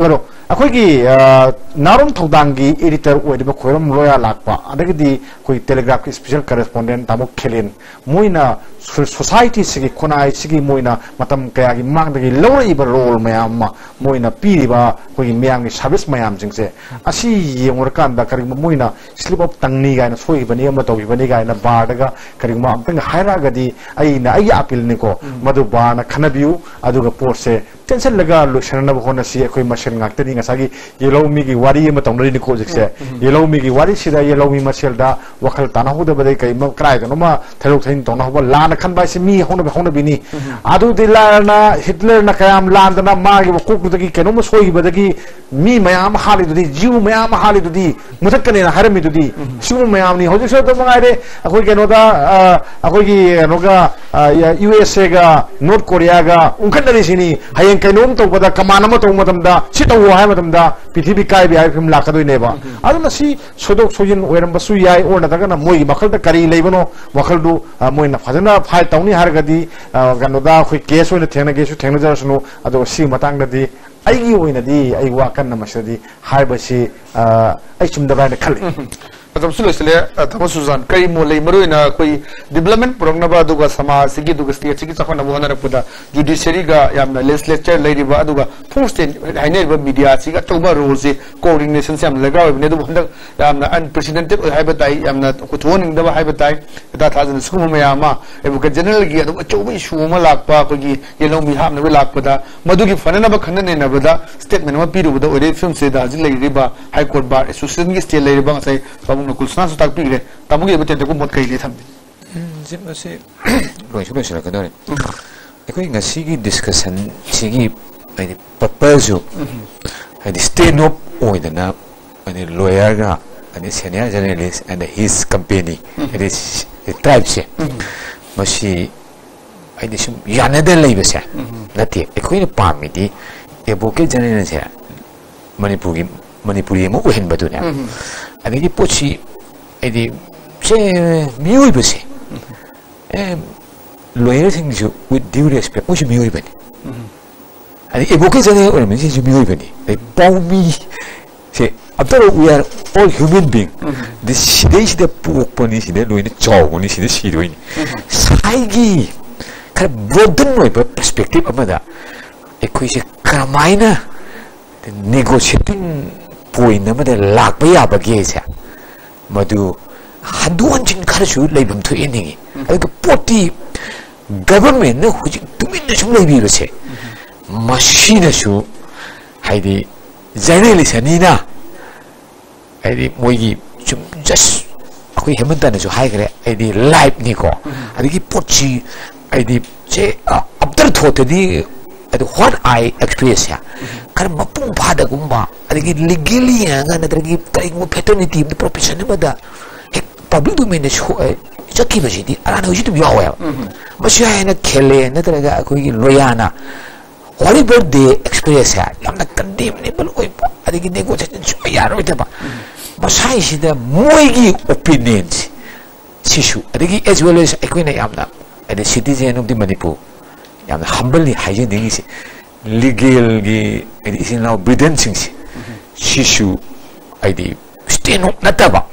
ꯑꯗꯣ ꯑꯩꯈꯣꯏꯒꯤ, ꯑ, ꯅꯥꯔꯣꯝ ꯊꯧꯗꯥꯡꯒꯤ editor ꯑꯣꯏꯔꯤꯕ ꯈꯣꯏꯔꯝ ꯂꯣꯌꯥ ꯂꯥꯛꯄ, ꯑꯗꯒꯤꯗꯤ ꯑꯩꯈꯣꯏ Telegraph ꯀꯤ special correspondent ꯇꯥꯃꯣ ꯈꯦꯂꯦꯟ, ꯃꯣꯏꯅ ꯁꯣ-, society ꯁꯤꯒꯤ, ꯈꯨꯟꯅꯥꯏꯁꯤꯒꯤ ꯃꯣꯏꯅ ꯃꯇꯝ ꯀꯌꯥꯒꯤ ꯃꯃꯥꯡꯗꯒꯤ ꯂꯧꯔꯛꯏꯕ role ꯃꯌꯥꯝ ꯑꯃ, ꯃꯣꯏꯅ ꯄꯤꯔꯤꯕ ꯑꯩꯈꯣꯏꯒꯤ ꯃꯤꯌꯥꯝꯒꯤ service ꯃꯌꯥꯝꯁꯤꯡꯁꯦ, ꯑꯁꯤ ꯌꯦꯡꯉꯨꯔꯀꯥꯟꯗ ꯀꯔꯤꯒꯨꯝꯕ ꯃꯣꯏꯅ slip of tongue ꯅꯤ ꯀꯥꯏꯅ, ꯁꯣꯏꯈꯤꯕꯅꯤ ꯑꯃ ꯇꯧꯈꯤꯕꯅꯤ ꯀꯥꯏꯅ ꯕꯥꯔꯗꯒ ꯀꯔꯤꯒꯨꯝꯕ ꯑꯝꯇꯪ ꯍꯥꯏꯔꯛꯑꯒꯗꯤ, ꯑꯩꯅ, ꯑꯩꯒꯤ appeal ꯅꯤꯀꯣ, ꯎꯝ꯫ ꯃꯗꯨ ꯕꯥꯔꯅ ꯈꯟꯅꯕꯤꯌꯨ, ꯑꯗꯨꯒ ꯄꯣꯠꯁꯦ ꯇꯦꯟꯁꯤꯜꯂꯒ ꯂꯣꯏꯁꯤꯟꯅꯅꯕ ꯍꯣꯠꯅꯁꯤ꯫ ꯑꯩꯈꯣꯏ ꯃꯁꯦꯟ ꯉꯥꯛꯇꯅꯤ꯫ ꯉꯁꯥꯏꯒꯤ ꯌꯦꯜꯍꯧꯃꯤꯒꯤ ꯋꯥꯔꯤ ꯑꯃ ꯇꯧꯅꯔꯤꯅꯤꯀꯣ ꯍꯧꯖꯤꯛꯁꯦ꯫ ꯎꯝ, ꯎꯝ꯫ ꯌꯦꯜꯍꯧꯃꯤꯒꯤ ꯋꯥꯔꯤꯁꯤꯗ ꯌꯦꯜꯍꯧꯃꯤ ꯃꯁꯦꯜꯗ ꯋꯥꯈꯜ ꯇꯥꯅꯍꯧꯗꯕꯗꯒꯤ ꯀꯩ ꯃ-, ꯀꯗꯥꯏꯗꯅꯣꯃ ꯊꯩꯗꯣꯛ ꯊꯩꯖꯤꯟ ꯇꯧꯅꯍꯧꯕ, ꯂꯥꯟꯅ ꯈꯟꯕ ꯍꯥꯏꯁꯦ ꯃꯤ ꯍꯧꯅꯕꯤ ꯍꯧꯅꯕꯤꯅꯤ꯫ ꯎꯝ, ꯎꯝ꯫ ꯑꯗꯨꯗꯤ ꯂꯥꯏꯔꯅ ꯍꯤꯠꯂꯔꯅ ꯀꯌꯥꯝ ꯂꯥꯟꯗꯅ ꯃꯥꯒꯤ ꯃꯀꯣꯛꯇꯨꯗꯒꯤ ꯀꯩꯅꯣꯝꯃ ꯁꯣꯏꯈꯤꯕꯗꯒꯤ ꯃꯤ ꯃꯌꯥꯝ ꯑꯃ ꯍꯥꯠꯂꯤꯗꯨꯗꯤ, ꯖꯤꯎ ꯃꯌꯥꯝ ꯑꯃ ꯍꯥꯠꯂꯤꯗꯨꯗꯤ, ꯃꯨꯊꯠꯀꯅꯦꯅ ꯍꯥꯏꯔꯝꯃꯤꯗꯨꯗꯤ꯫ ꯎꯝ꯫ ꯁꯤꯒꯨꯝꯕ ꯃꯌꯥꯝꯅꯤ꯫ ꯍꯧꯖꯤꯛꯁꯨ ꯑꯗꯨꯝ ꯃꯉꯥꯏꯔꯦ, ꯑꯩꯈꯣꯏ ꯀꯩꯅꯣꯗ, ꯑ, ꯑꯩꯈꯣꯏꯒꯤ ꯀꯩꯅꯣꯒ, ꯑ, ꯌꯨ ꯑꯦꯁ ꯑꯦꯒ ꯅꯣꯔꯠ ꯀꯣꯔꯤꯌꯥꯒ ꯎꯪꯈꯠꯅꯔꯤꯁꯤꯅꯤ꯫ ꯍꯌꯦꯡ ꯀꯩꯅꯣꯝ ꯇꯧꯕꯗ, ꯀꯃꯥꯟ ꯑꯃ ꯇꯧꯕ ꯃꯇꯝꯗ, ꯁꯤ ꯇꯧꯋꯣ ꯍꯥꯏꯕ ꯃꯇꯝꯗ ꯄ꯭ꯔꯤꯊꯤꯕꯤ ꯀꯥꯏꯕ ꯍꯥꯏꯕ ꯐꯤꯕꯝ ꯂꯥꯛꯀꯗꯣꯏꯅꯦꯕ꯫ ꯎꯝ꯫ ꯑꯗꯨꯅ ꯁꯤ ꯁꯣꯏꯗꯣꯛ ꯁꯣꯏꯖꯤꯟ ꯑꯣꯏꯔꯝꯕꯁꯨ ꯌꯥꯏ, ꯑꯣꯔ ꯅꯠꯇ꯭ꯔꯒꯅ ꯃꯣꯏꯒꯤ ꯋꯥꯈꯜꯗ ꯀꯔꯤ ꯂꯩꯕꯅꯣ, ꯋꯥꯈꯜꯗꯨ, ꯑ, ꯃꯣꯏꯅ ꯐꯖꯅ ꯐꯥꯏꯠ ꯇꯧꯅꯤ ꯍꯥꯏꯔꯒꯗꯤ, ꯑ, ꯀꯩꯅꯣꯗ ꯑꯩꯈꯣꯏ ꯀꯦꯁ ꯑꯣꯏꯅ ꯊꯦꯡꯅꯒꯦꯁꯨ ꯊꯦꯡꯅꯖꯔꯁꯅꯨ꯫ ꯑꯗꯣ ꯁꯤꯒꯤ ꯃꯇꯥꯡꯗꯗꯤ ꯑꯩꯒꯤ ꯑꯣꯏꯅꯗꯤ ꯑꯩ ꯋꯥ ꯀꯟꯅ ꯃꯁꯤꯗꯗꯤ ꯍꯥꯏꯕꯁꯤ, ꯑ, ꯑꯩ ꯆꯨꯝꯗꯕ꯭ꯔꯥ ꯍꯥꯏꯅ ꯈꯜꯂꯤ꯫ ꯎꯝ꯫ ꯃꯇꯝꯁꯨ ꯂꯣꯏꯁꯤꯜꯂꯦ꯫ ꯑ, ꯇꯥꯃꯣ ꯁꯨꯖꯥꯟ, ꯀꯔꯤ ꯃꯣꯠ ꯂꯩ? ꯃꯔꯨꯑꯣꯏꯅ ꯑꯩꯈꯣꯏ development ꯄꯨꯔꯛꯅꯕ, ꯑꯗꯨꯒ ꯁꯃꯥꯖꯁꯤꯒꯤ, ꯑꯗꯨꯒ state ꯁꯤꯒꯤ ꯆꯥꯎꯈꯠꯅꯕ ꯍꯣꯠꯅꯔꯛꯄꯗ judiciary ꯒ ꯌꯥꯝꯅ legislature ꯂꯩꯔꯤꯕ, ꯑꯗꯨꯒ fourth estate ꯍꯥꯏꯅꯔꯤꯕ media ꯁꯤꯒ ꯑꯆꯧꯕ role ꯁꯤ, coordination ꯁꯤ ꯌꯥꯝꯅ ꯗꯔꯀꯥꯔ ꯑꯣꯏꯕꯅꯤ꯫ ꯑꯗꯨꯕꯨ ꯍꯟꯗꯛ ꯌꯥꯝꯅ unprecedented ꯑꯣꯏ ꯍꯥꯏꯕ ꯇꯥꯏ, ꯌꯥꯝꯅ ꯊꯣꯛꯍꯟꯅꯤꯡꯗꯕ ꯍꯥꯏꯕ ꯇꯥꯏ꯫ ꯈꯣꯏꯗꯥ ꯊꯥꯖꯅ ꯁꯤꯒꯨꯝꯕ ꯃꯌꯥꯝ ꯑꯃ ꯑꯦꯗꯚꯣꯀꯦꯠ ꯖꯦꯅꯔꯦꯜꯒꯤ ꯑꯗꯨꯝ ꯑꯆꯧꯕ ꯏꯁꯨ ꯑꯃ ꯂꯥꯛꯄ, ꯑꯩꯈꯣꯏꯒꯤ ꯌꯦꯜꯍꯧꯃꯤ ꯍꯥꯞꯅꯕ ꯂꯥꯛꯄꯗ ꯃꯗꯨꯒꯤ ꯐꯅꯅꯕ ꯈꯟꯅ ꯅꯩꯅꯕꯗ ꯁ꯭ꯇꯦꯠꯃꯦꯟ ꯑꯃ ꯄꯤꯔꯨꯕꯗ ꯑꯣꯏꯔꯛꯏ ꯐꯤꯕꯝꯁꯤꯗ ꯍꯧꯖꯤꯛ ꯂꯩꯔꯤꯕ ꯍꯥꯏ ꯀꯣꯔꯠ ꯕꯥꯔ ꯑꯦꯁꯣꯁꯤꯌꯦꯁꯟꯒꯤ ꯁ꯭ꯇꯦ ꯂꯩꯔꯤꯕ ꯉꯁꯥꯏ ꯄꯥꯕꯨꯡ ꯅꯀꯨꯜ ꯁꯅꯥꯁꯨ ꯇꯥꯛꯄꯤꯈ꯭ꯔꯦ꯫ ꯇꯥꯃꯣꯒꯤ ꯑꯣꯏꯕ ꯇꯦꯟꯇꯛꯄ ꯃꯣꯠ ꯀꯔꯤ ꯂꯩ ꯊꯝꯕꯤꯅꯤ? ꯎꯝ, ꯖꯤꯞ ꯑꯁꯤ ꯂꯣꯏꯁꯨ ꯂꯣꯏꯁꯤꯜꯂꯛꯀꯗꯧꯔꯦ꯫ ꯑꯩꯈꯣꯏ ꯉꯁꯤꯒꯤ ꯗꯤꯁꯀꯁꯟꯁꯤꯒꯤ ꯍꯥꯏꯗꯤ ꯄꯔꯄꯁꯁꯨ ꯍꯥꯏꯗꯤ ꯁ꯭ꯇꯦ ꯅꯣꯞ ꯑꯣꯏꯗꯅ ꯍꯥꯏꯗꯤ ꯂꯣꯌꯔꯒ ꯍꯥꯏꯗꯤ senior journalist and his company ꯍꯥꯏꯗꯤ ꯇ꯭ꯔꯥꯏꯕꯁꯦ ꯃꯁꯤ ꯍꯥꯏꯗꯤ ꯁꯨꯝ ꯌꯥꯅꯗ ꯂꯩꯕꯁꯦ ꯅꯠꯇꯦ꯫ ꯑꯩꯈꯣꯏꯅ ꯄꯥꯝꯃꯤꯗꯤ ꯑꯦꯗꯚꯣꯀꯦꯠ ꯖꯦꯅꯔꯦꯜꯁꯦ ꯃꯅꯤꯄꯨꯔꯒꯤ ꯃꯅꯤꯄꯨꯔꯤ ꯑꯃ ꯑꯣꯏꯍꯟꯕꯗꯨꯅꯦ꯫ ꯑꯗꯒꯤ ꯄꯣꯠꯁꯤ ꯍꯥꯏꯗꯤ ꯁꯦ ꯃꯤꯑꯣꯏꯕꯁꯦ ꯑꯦ ꯂꯣꯌꯔꯁꯤꯡꯁꯨ with due respect ꯃꯣꯏꯁꯨ ꯃꯤꯑꯣꯏꯕꯅꯤ꯫ ꯑꯗꯩ ꯑꯦꯗꯚꯣꯀꯦꯠ ꯖꯦꯅꯔꯦꯜ ꯑꯣꯏꯔꯝꯃꯤꯁꯤꯁꯨ ꯃꯤꯑꯣꯏꯕꯅꯤ꯫ ꯑꯗꯩ ꯄꯥꯎꯃꯤ ꯁꯦ after all we are all human being꯫ ꯑꯗꯩ ꯁꯤꯗꯩꯁꯤꯗ ꯄꯣꯛꯄꯅꯤ, ꯁꯤꯗ ꯂꯣꯏꯅ ꯆꯥꯎꯕꯅꯤ, ꯁꯤꯗ ꯁꯤꯗꯣꯏꯅꯤ꯫ ꯉꯁꯥꯏꯒꯤ ꯈꯔ ꯕ꯭ꯔꯣꯗꯟ ꯑꯣꯏꯕ ꯄꯔꯁꯄꯦꯛꯇꯤꯞ ꯑꯃꯗ ꯑꯩꯈꯣꯏꯁꯦ ꯀꯔꯝꯍꯥꯏꯅ ꯅꯦꯒꯣꯁꯤꯌꯦꯇꯤꯡ ꯄꯣꯏꯟ ꯑꯃꯗ ꯂꯥꯛꯄ ꯌꯥꯕꯒꯦꯁꯦ ꯃꯗꯨ ꯍꯟꯗꯣꯛ ꯍꯟꯖꯤꯟ ꯈꯔꯁꯨ ꯂꯩꯐꯝ ꯊꯣꯛꯑꯦ ꯅꯤꯡꯉꯤ꯫ ꯑꯗꯨꯒ ꯄꯣꯠꯇꯤ ꯒꯚꯔꯟꯃꯦꯟꯅ ꯍꯧꯖꯤꯛ ꯇꯨꯃꯤꯟꯅ ꯁꯨꯝ ꯂꯩꯕꯤꯕꯁꯦ ꯃꯁꯤꯅꯁꯨ ꯍꯥꯏꯗꯤ ꯖꯔꯅꯦꯂꯤꯁ ꯑꯅꯤꯅ ꯍꯥꯏꯗꯤ ꯃꯣꯏꯒꯤ ꯁꯨꯝ ꯖꯁ ꯑꯩꯈꯣꯏ ꯍꯦꯃꯟꯇꯅꯁꯨ ꯍꯥꯏꯈ꯭ꯔꯦ ꯍꯥꯏꯗꯤ ꯂꯥꯏꯐꯅꯤꯀꯣ꯫ ꯑꯗꯒꯤ ꯄꯣꯠꯁꯤ ꯍꯥꯏꯗꯤ ꯁꯦ ꯑꯞꯇꯔ ꯊꯣꯠꯇꯗꯤ ꯑꯗꯨ ꯍꯣꯠ ꯑꯥꯏ ꯑꯦꯛꯁꯄ꯭ꯔꯦꯁꯁꯦ ꯈꯔ ꯃꯄꯨꯡ ꯐꯥꯗꯒꯨꯝꯕ ꯑꯗꯒꯤ ꯂꯤꯒꯦꯂꯤ ꯌꯦꯡꯉꯒ ꯅꯠꯇ꯭ꯔꯒ ꯀꯔꯤꯒꯨꯝꯕ ꯐꯦꯇꯔꯅꯤꯇꯤ ꯑꯃꯗ ꯄ꯭ꯔꯣꯐꯦꯁꯟ ꯑꯃꯗ ꯍꯦꯛ ꯄꯕ꯭ꯂꯤꯛ ꯗꯣꯃꯦꯟꯗ ꯁꯣꯛꯑꯦ ꯆꯠꯈꯤꯕꯁꯤꯗꯤ ꯑꯔꯥꯟ ꯍꯧꯖꯤꯛ ꯑꯗꯨꯝ ꯌꯥꯎꯋꯦꯕ꯫ ꯃꯁꯤ ꯍꯥꯏꯅ ꯈꯦꯂꯦ ꯅꯠꯇ꯭ꯔꯒ ꯑꯩꯈꯣꯏꯒꯤ ꯂꯣꯌꯥꯅ ꯍꯣꯔꯤꯕꯜ ꯗꯦ ꯑꯦꯛꯁꯄ꯭ꯔꯦꯁꯁꯦ ꯌꯥꯝꯅ ꯀꯟꯗꯦꯝꯅꯦꯕꯜ ꯑꯣꯏꯕ ꯑꯗꯒꯤ ꯅꯦꯒꯣꯁꯤꯌꯦꯁꯟ ꯁꯨꯡꯌꯥ ꯌꯥꯔꯣꯏꯗꯕ ꯃꯁꯥꯏꯁꯤꯗ ꯃꯣꯏꯒꯤ ꯑꯣꯄꯤꯅꯤꯌꯟꯁꯦ ꯁꯤꯁꯨ ꯑꯗꯒꯤ ꯑꯦꯖ ꯋꯦꯜ ꯑꯦꯁ ꯑꯩꯈꯣꯏꯅ ꯌꯥꯝꯅ ꯍꯥꯏꯗꯤ ꯁꯤꯇꯤꯖꯦꯟ ꯑꯣꯐ ꯗꯤ ꯃꯅꯤꯄꯨꯔ ꯌꯥꯝꯅ ꯍꯝꯕꯜꯂꯤ ꯍꯥꯏꯖꯅꯤꯡꯉꯤꯁꯦ ꯂꯤꯒꯦꯜꯒꯤ ꯍꯥꯏꯗꯤ ꯏꯆꯤꯟ ꯏꯅꯥꯎ ꯕ꯭ꯔꯤꯗꯟꯁꯤꯡꯁꯦ ꯁꯤꯁꯨ ꯍꯥꯏꯗꯤ ꯁ꯭ꯇꯦ ꯅꯣꯞ ꯅꯠꯇꯕ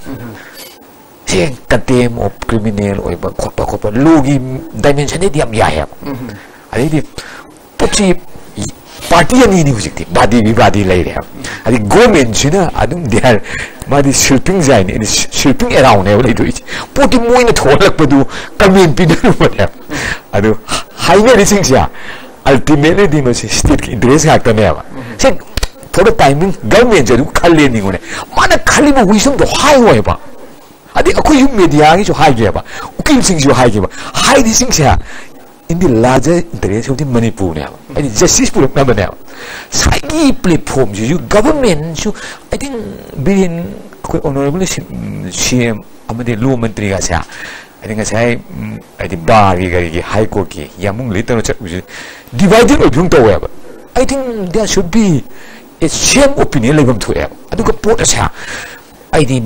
ꯁꯦ ꯀꯟꯇꯦꯝ ꯑꯣꯐ ꯀ꯭ꯔꯤꯃꯤꯅꯦꯜ ꯑꯣꯏꯕ ꯈꯣꯠꯄ ꯈꯣꯠꯄ ꯂꯣꯒꯤ ꯗꯥꯏꯃꯦꯟꯁꯟꯗꯩꯗꯤ ꯌꯥꯝ ꯌꯥꯏꯑꯕ꯫ ꯑꯗꯩꯗꯤ ꯄꯣꯠꯁꯤ ꯄꯥꯔꯇꯤ ꯑꯅꯤꯅꯤ ꯍꯧꯖꯤꯛꯇꯤ ꯕꯥꯗꯤ ꯕꯤꯕꯥꯗꯤ ꯂꯩꯔꯦꯕ꯫ ꯑꯗꯩ ꯒꯣꯔꯃꯦꯟꯁꯤꯅ ꯑꯗꯨꯝ they are ꯃꯥꯗꯤ ꯁꯤꯜꯄꯤꯡ ꯖꯥꯏꯅꯤ, ꯑꯩꯗꯤ ꯁꯤ- ꯁꯤꯜꯄꯤꯡ ꯑꯦꯔꯥꯎꯟꯅꯦꯕ ꯂꯩꯗꯣꯏꯁꯦ꯫ ꯄꯣꯠꯇꯤ ꯃꯣꯏꯅ ꯊꯣꯛꯍꯜꯂꯛꯄꯗꯨ ꯀꯃꯦꯟ ꯄꯤꯅꯔꯨꯕꯅꯦꯕ꯫ ꯑꯗꯨ ꯍꯥꯏꯅꯔꯤꯁꯤꯡꯁꯦ ꯑꯜꯇꯤꯃꯦꯠꯂꯤꯗꯤ ꯃꯁꯤ ꯁ꯭ꯇꯦꯠꯀꯤ ꯏꯟꯇꯔꯦꯁ ꯉꯥꯛꯇꯅꯦꯕ꯫ ꯁꯦ, for the timing, ꯒꯚꯔꯟꯃꯦꯟꯁꯦ ꯑꯗꯨꯝ ꯈꯜꯂꯦ ꯅꯤꯉꯣꯅꯦ꯫ ꯃꯥꯅ ꯈꯜꯂꯤꯕ ꯋꯤꯁꯗꯝꯗꯣ ꯍꯥꯏꯌꯣꯏꯕ꯫ ꯑꯗꯩ ꯑꯩꯈꯣꯏꯁꯨ ꯃꯦꯗꯤꯌꯥꯒꯤꯁꯨ ꯍꯥꯏꯒꯦꯕ, ꯎꯀꯤꯜꯁꯤꯡꯁꯨ ꯍꯥꯏꯒꯦꯕ꯫ ꯍꯥꯏꯔꯤꯁꯤꯡꯁꯦ in the larger interest of the ꯃꯅꯤꯄꯨꯔꯅꯦꯕ, ꯍꯥꯏꯗꯤ ꯖꯁꯇꯤꯁ ꯄꯨꯔꯛꯅꯕꯅꯦꯕ꯫ ꯉꯁꯥꯏꯒꯤ ꯄ꯭ꯂꯦꯠꯐꯣꯝꯁꯤꯁꯨ ꯒꯚꯔꯟꯃꯦꯟꯁꯨ, I think, ꯕꯤꯔꯦꯟ, ꯑꯩꯈꯣꯏ ꯑꯣꯅꯔꯦꯕꯜ ꯁꯤ ꯑꯦꯝ ꯑꯃꯗꯤ ꯂꯣ ꯃꯟꯇ꯭ꯔꯤꯒꯁꯦ, ꯍꯥꯏꯗꯤ ꯉꯁꯥꯏ, ꯎꯝ, ꯍꯥꯏꯗꯤ ꯕꯥꯔꯒꯤ ꯀꯔꯤꯒꯤ ꯍꯥꯏ ꯀꯣꯔꯠꯀꯤ ꯌꯥꯝꯕꯨꯡ ꯂꯤꯠ ꯇꯧꯔ ꯆꯠꯄꯁꯦ ꯗꯤꯚꯥꯏꯗꯦꯠ ꯑꯣꯏꯕ ꯁꯨꯝ ꯇꯧꯋꯦꯕ꯫ I think there should be a same opinion ꯂꯩꯐꯝ ꯊꯣꯛꯑꯦꯕ꯫ ꯑꯗꯨꯒ ꯄꯣꯠ ꯑꯁꯦ ꯑꯩꯗꯤ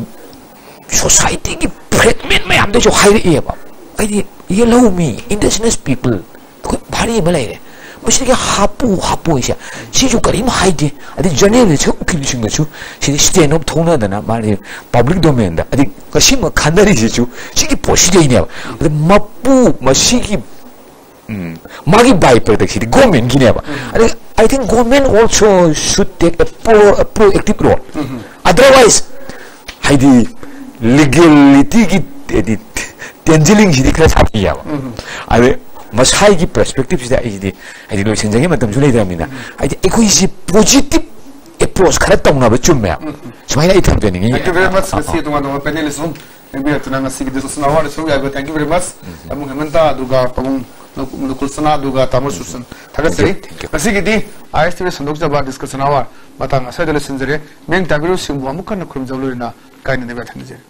ꯁꯣꯁꯥꯏꯇꯤꯒꯤ ꯐ꯭ꯔꯦꯒꯃꯦꯟ ꯃꯌꯥꯝꯗꯩꯁꯨ ꯍꯥꯏꯔꯛꯑꯦꯕ꯫ ꯑꯩꯗꯤ ꯌꯦꯜꯍꯧꯃꯤ, ꯏꯟꯗꯤꯖꯤꯅꯁ ꯄꯤꯄꯜ, ꯑꯩꯈꯣꯏ ꯚꯥꯔꯤ ꯑꯃ ꯂꯩꯔꯦ, ꯃꯁꯤꯗꯒꯤ ꯍꯥꯞꯄꯨ ꯍꯥꯞꯄꯣꯏꯁꯦ ꯁꯤꯁꯨ ꯀꯔꯤꯝ ꯍꯥꯏꯗꯦ꯫ ꯑꯗꯩ ꯖꯔꯅꯦꯂꯤꯁ ꯎꯀꯤꯜꯁꯤꯡꯅꯁꯨ ꯁꯤꯗꯤ ꯁ꯭ꯇꯦꯟ ꯑꯞ ꯊꯣꯛꯅꯗꯅ ꯃꯥꯁꯦ ꯄꯕ꯭ꯂꯤꯛ ꯗꯣꯃꯦꯟꯗ ꯑꯗꯩ ꯉꯁꯤꯃꯛ ꯈꯟꯅꯔꯤꯁꯤꯁꯨ ꯁꯤꯒꯤ ꯄꯣꯠꯁꯤꯗꯩꯅꯦꯕ꯫ ꯑꯗ ꯃꯄꯨ ꯃꯁꯤꯒꯤ ꯎꯝ, ꯃꯥꯒꯤ ꯕꯥꯏ ꯄ꯭ꯔꯗꯛꯁꯤꯗꯤ ꯒꯣꯔꯃꯦꯟꯒꯤꯅꯦꯕ꯫ ꯑꯗꯩ I think government also should take a pro, a proactive role. Otherwise, ꯍꯥꯏꯗꯤ ꯂꯤꯒꯦꯂꯤꯇꯤꯒꯤ ꯍꯥꯏꯗꯤ ꯇꯦꯟꯖꯤꯂꯤꯡꯁꯤꯗꯤ ꯈꯔ ꯁꯥꯊꯤꯌꯦꯕ꯫ ꯑꯗꯩ ꯃꯁꯥꯒꯤ ꯄꯔꯁꯄꯦꯛꯇꯤꯞꯁꯤꯗ ꯑꯩꯁꯤꯗꯤ ꯍꯥꯏꯗꯤ ꯂꯣꯏꯁꯤꯟꯖꯒꯦ ꯃꯇꯝꯁꯨ ꯂꯩꯇ꯭ꯔꯕꯅꯤꯅ, ꯍꯥꯏꯗꯤ ꯑꯩꯈꯣꯏꯁꯤ ꯄꯣꯖꯤꯇꯤꯞ ꯑꯦꯄ꯭ꯔꯣꯆ ꯈꯔ ꯇꯧꯅꯕ ꯆꯨꯝꯃꯦ꯫ ꯁꯨꯃꯥꯏꯅ ꯑꯩ ꯊꯝꯖꯅꯤꯡꯉꯤ꯫ Thank you very much. ꯑꯥ, ꯑꯥ, ꯉꯁꯤ ꯑꯥ꯫ ꯇꯣꯉꯥꯟ ꯇꯣꯉꯥꯟꯕ ꯄꯦꯅꯦꯂꯤꯁ ꯑꯍꯨꯝ ꯂꯦꯡꯕꯤꯔꯛꯇꯨꯅ ꯉꯁꯤꯒꯤ ꯗꯤꯁꯀꯁꯟ ꯑꯋꯥꯔꯗ ꯁꯔꯨꯛ ꯌꯥꯕꯤꯕ thank you very much. ꯇꯥꯃꯣ ꯍꯦꯃꯟꯇ, ꯑꯗꯨꯒ ꯄꯥꯕꯨꯡ ꯅꯀꯨ- ꯅꯀꯨꯜ ꯁꯅꯥ, ꯑꯗꯨꯒ ꯇꯥꯃꯣ ꯁꯨꯔꯁꯟ ꯊꯥꯒꯠꯆꯔꯤ꯫ Thank you, thank you. ꯉꯁꯤꯒꯤꯗꯤ ꯑꯥꯏ ꯑꯦꯁ ꯇꯤ ꯚꯤ ꯁꯟꯗꯣꯛꯆꯕ ꯗꯤꯁꯀꯁꯟ ꯑꯋꯥꯔ ꯃꯇꯥꯡ ꯑꯁ꯭ꯋꯥꯏꯗ ꯂꯣꯏꯁꯤꯟꯖꯔꯦ꯫ ꯃꯤꯠꯌꯦꯡ ꯇꯥꯕꯤꯔꯤꯕꯁꯤꯡꯕꯨ ꯑꯃꯨꯛ ꯍꯟꯅ ꯈꯨꯔꯨꯝꯖꯧ ꯂꯣꯏꯅ ꯀꯥꯏꯅꯅꯕ ꯌꯥꯊꯪ ꯅꯤꯖꯔꯤ꯫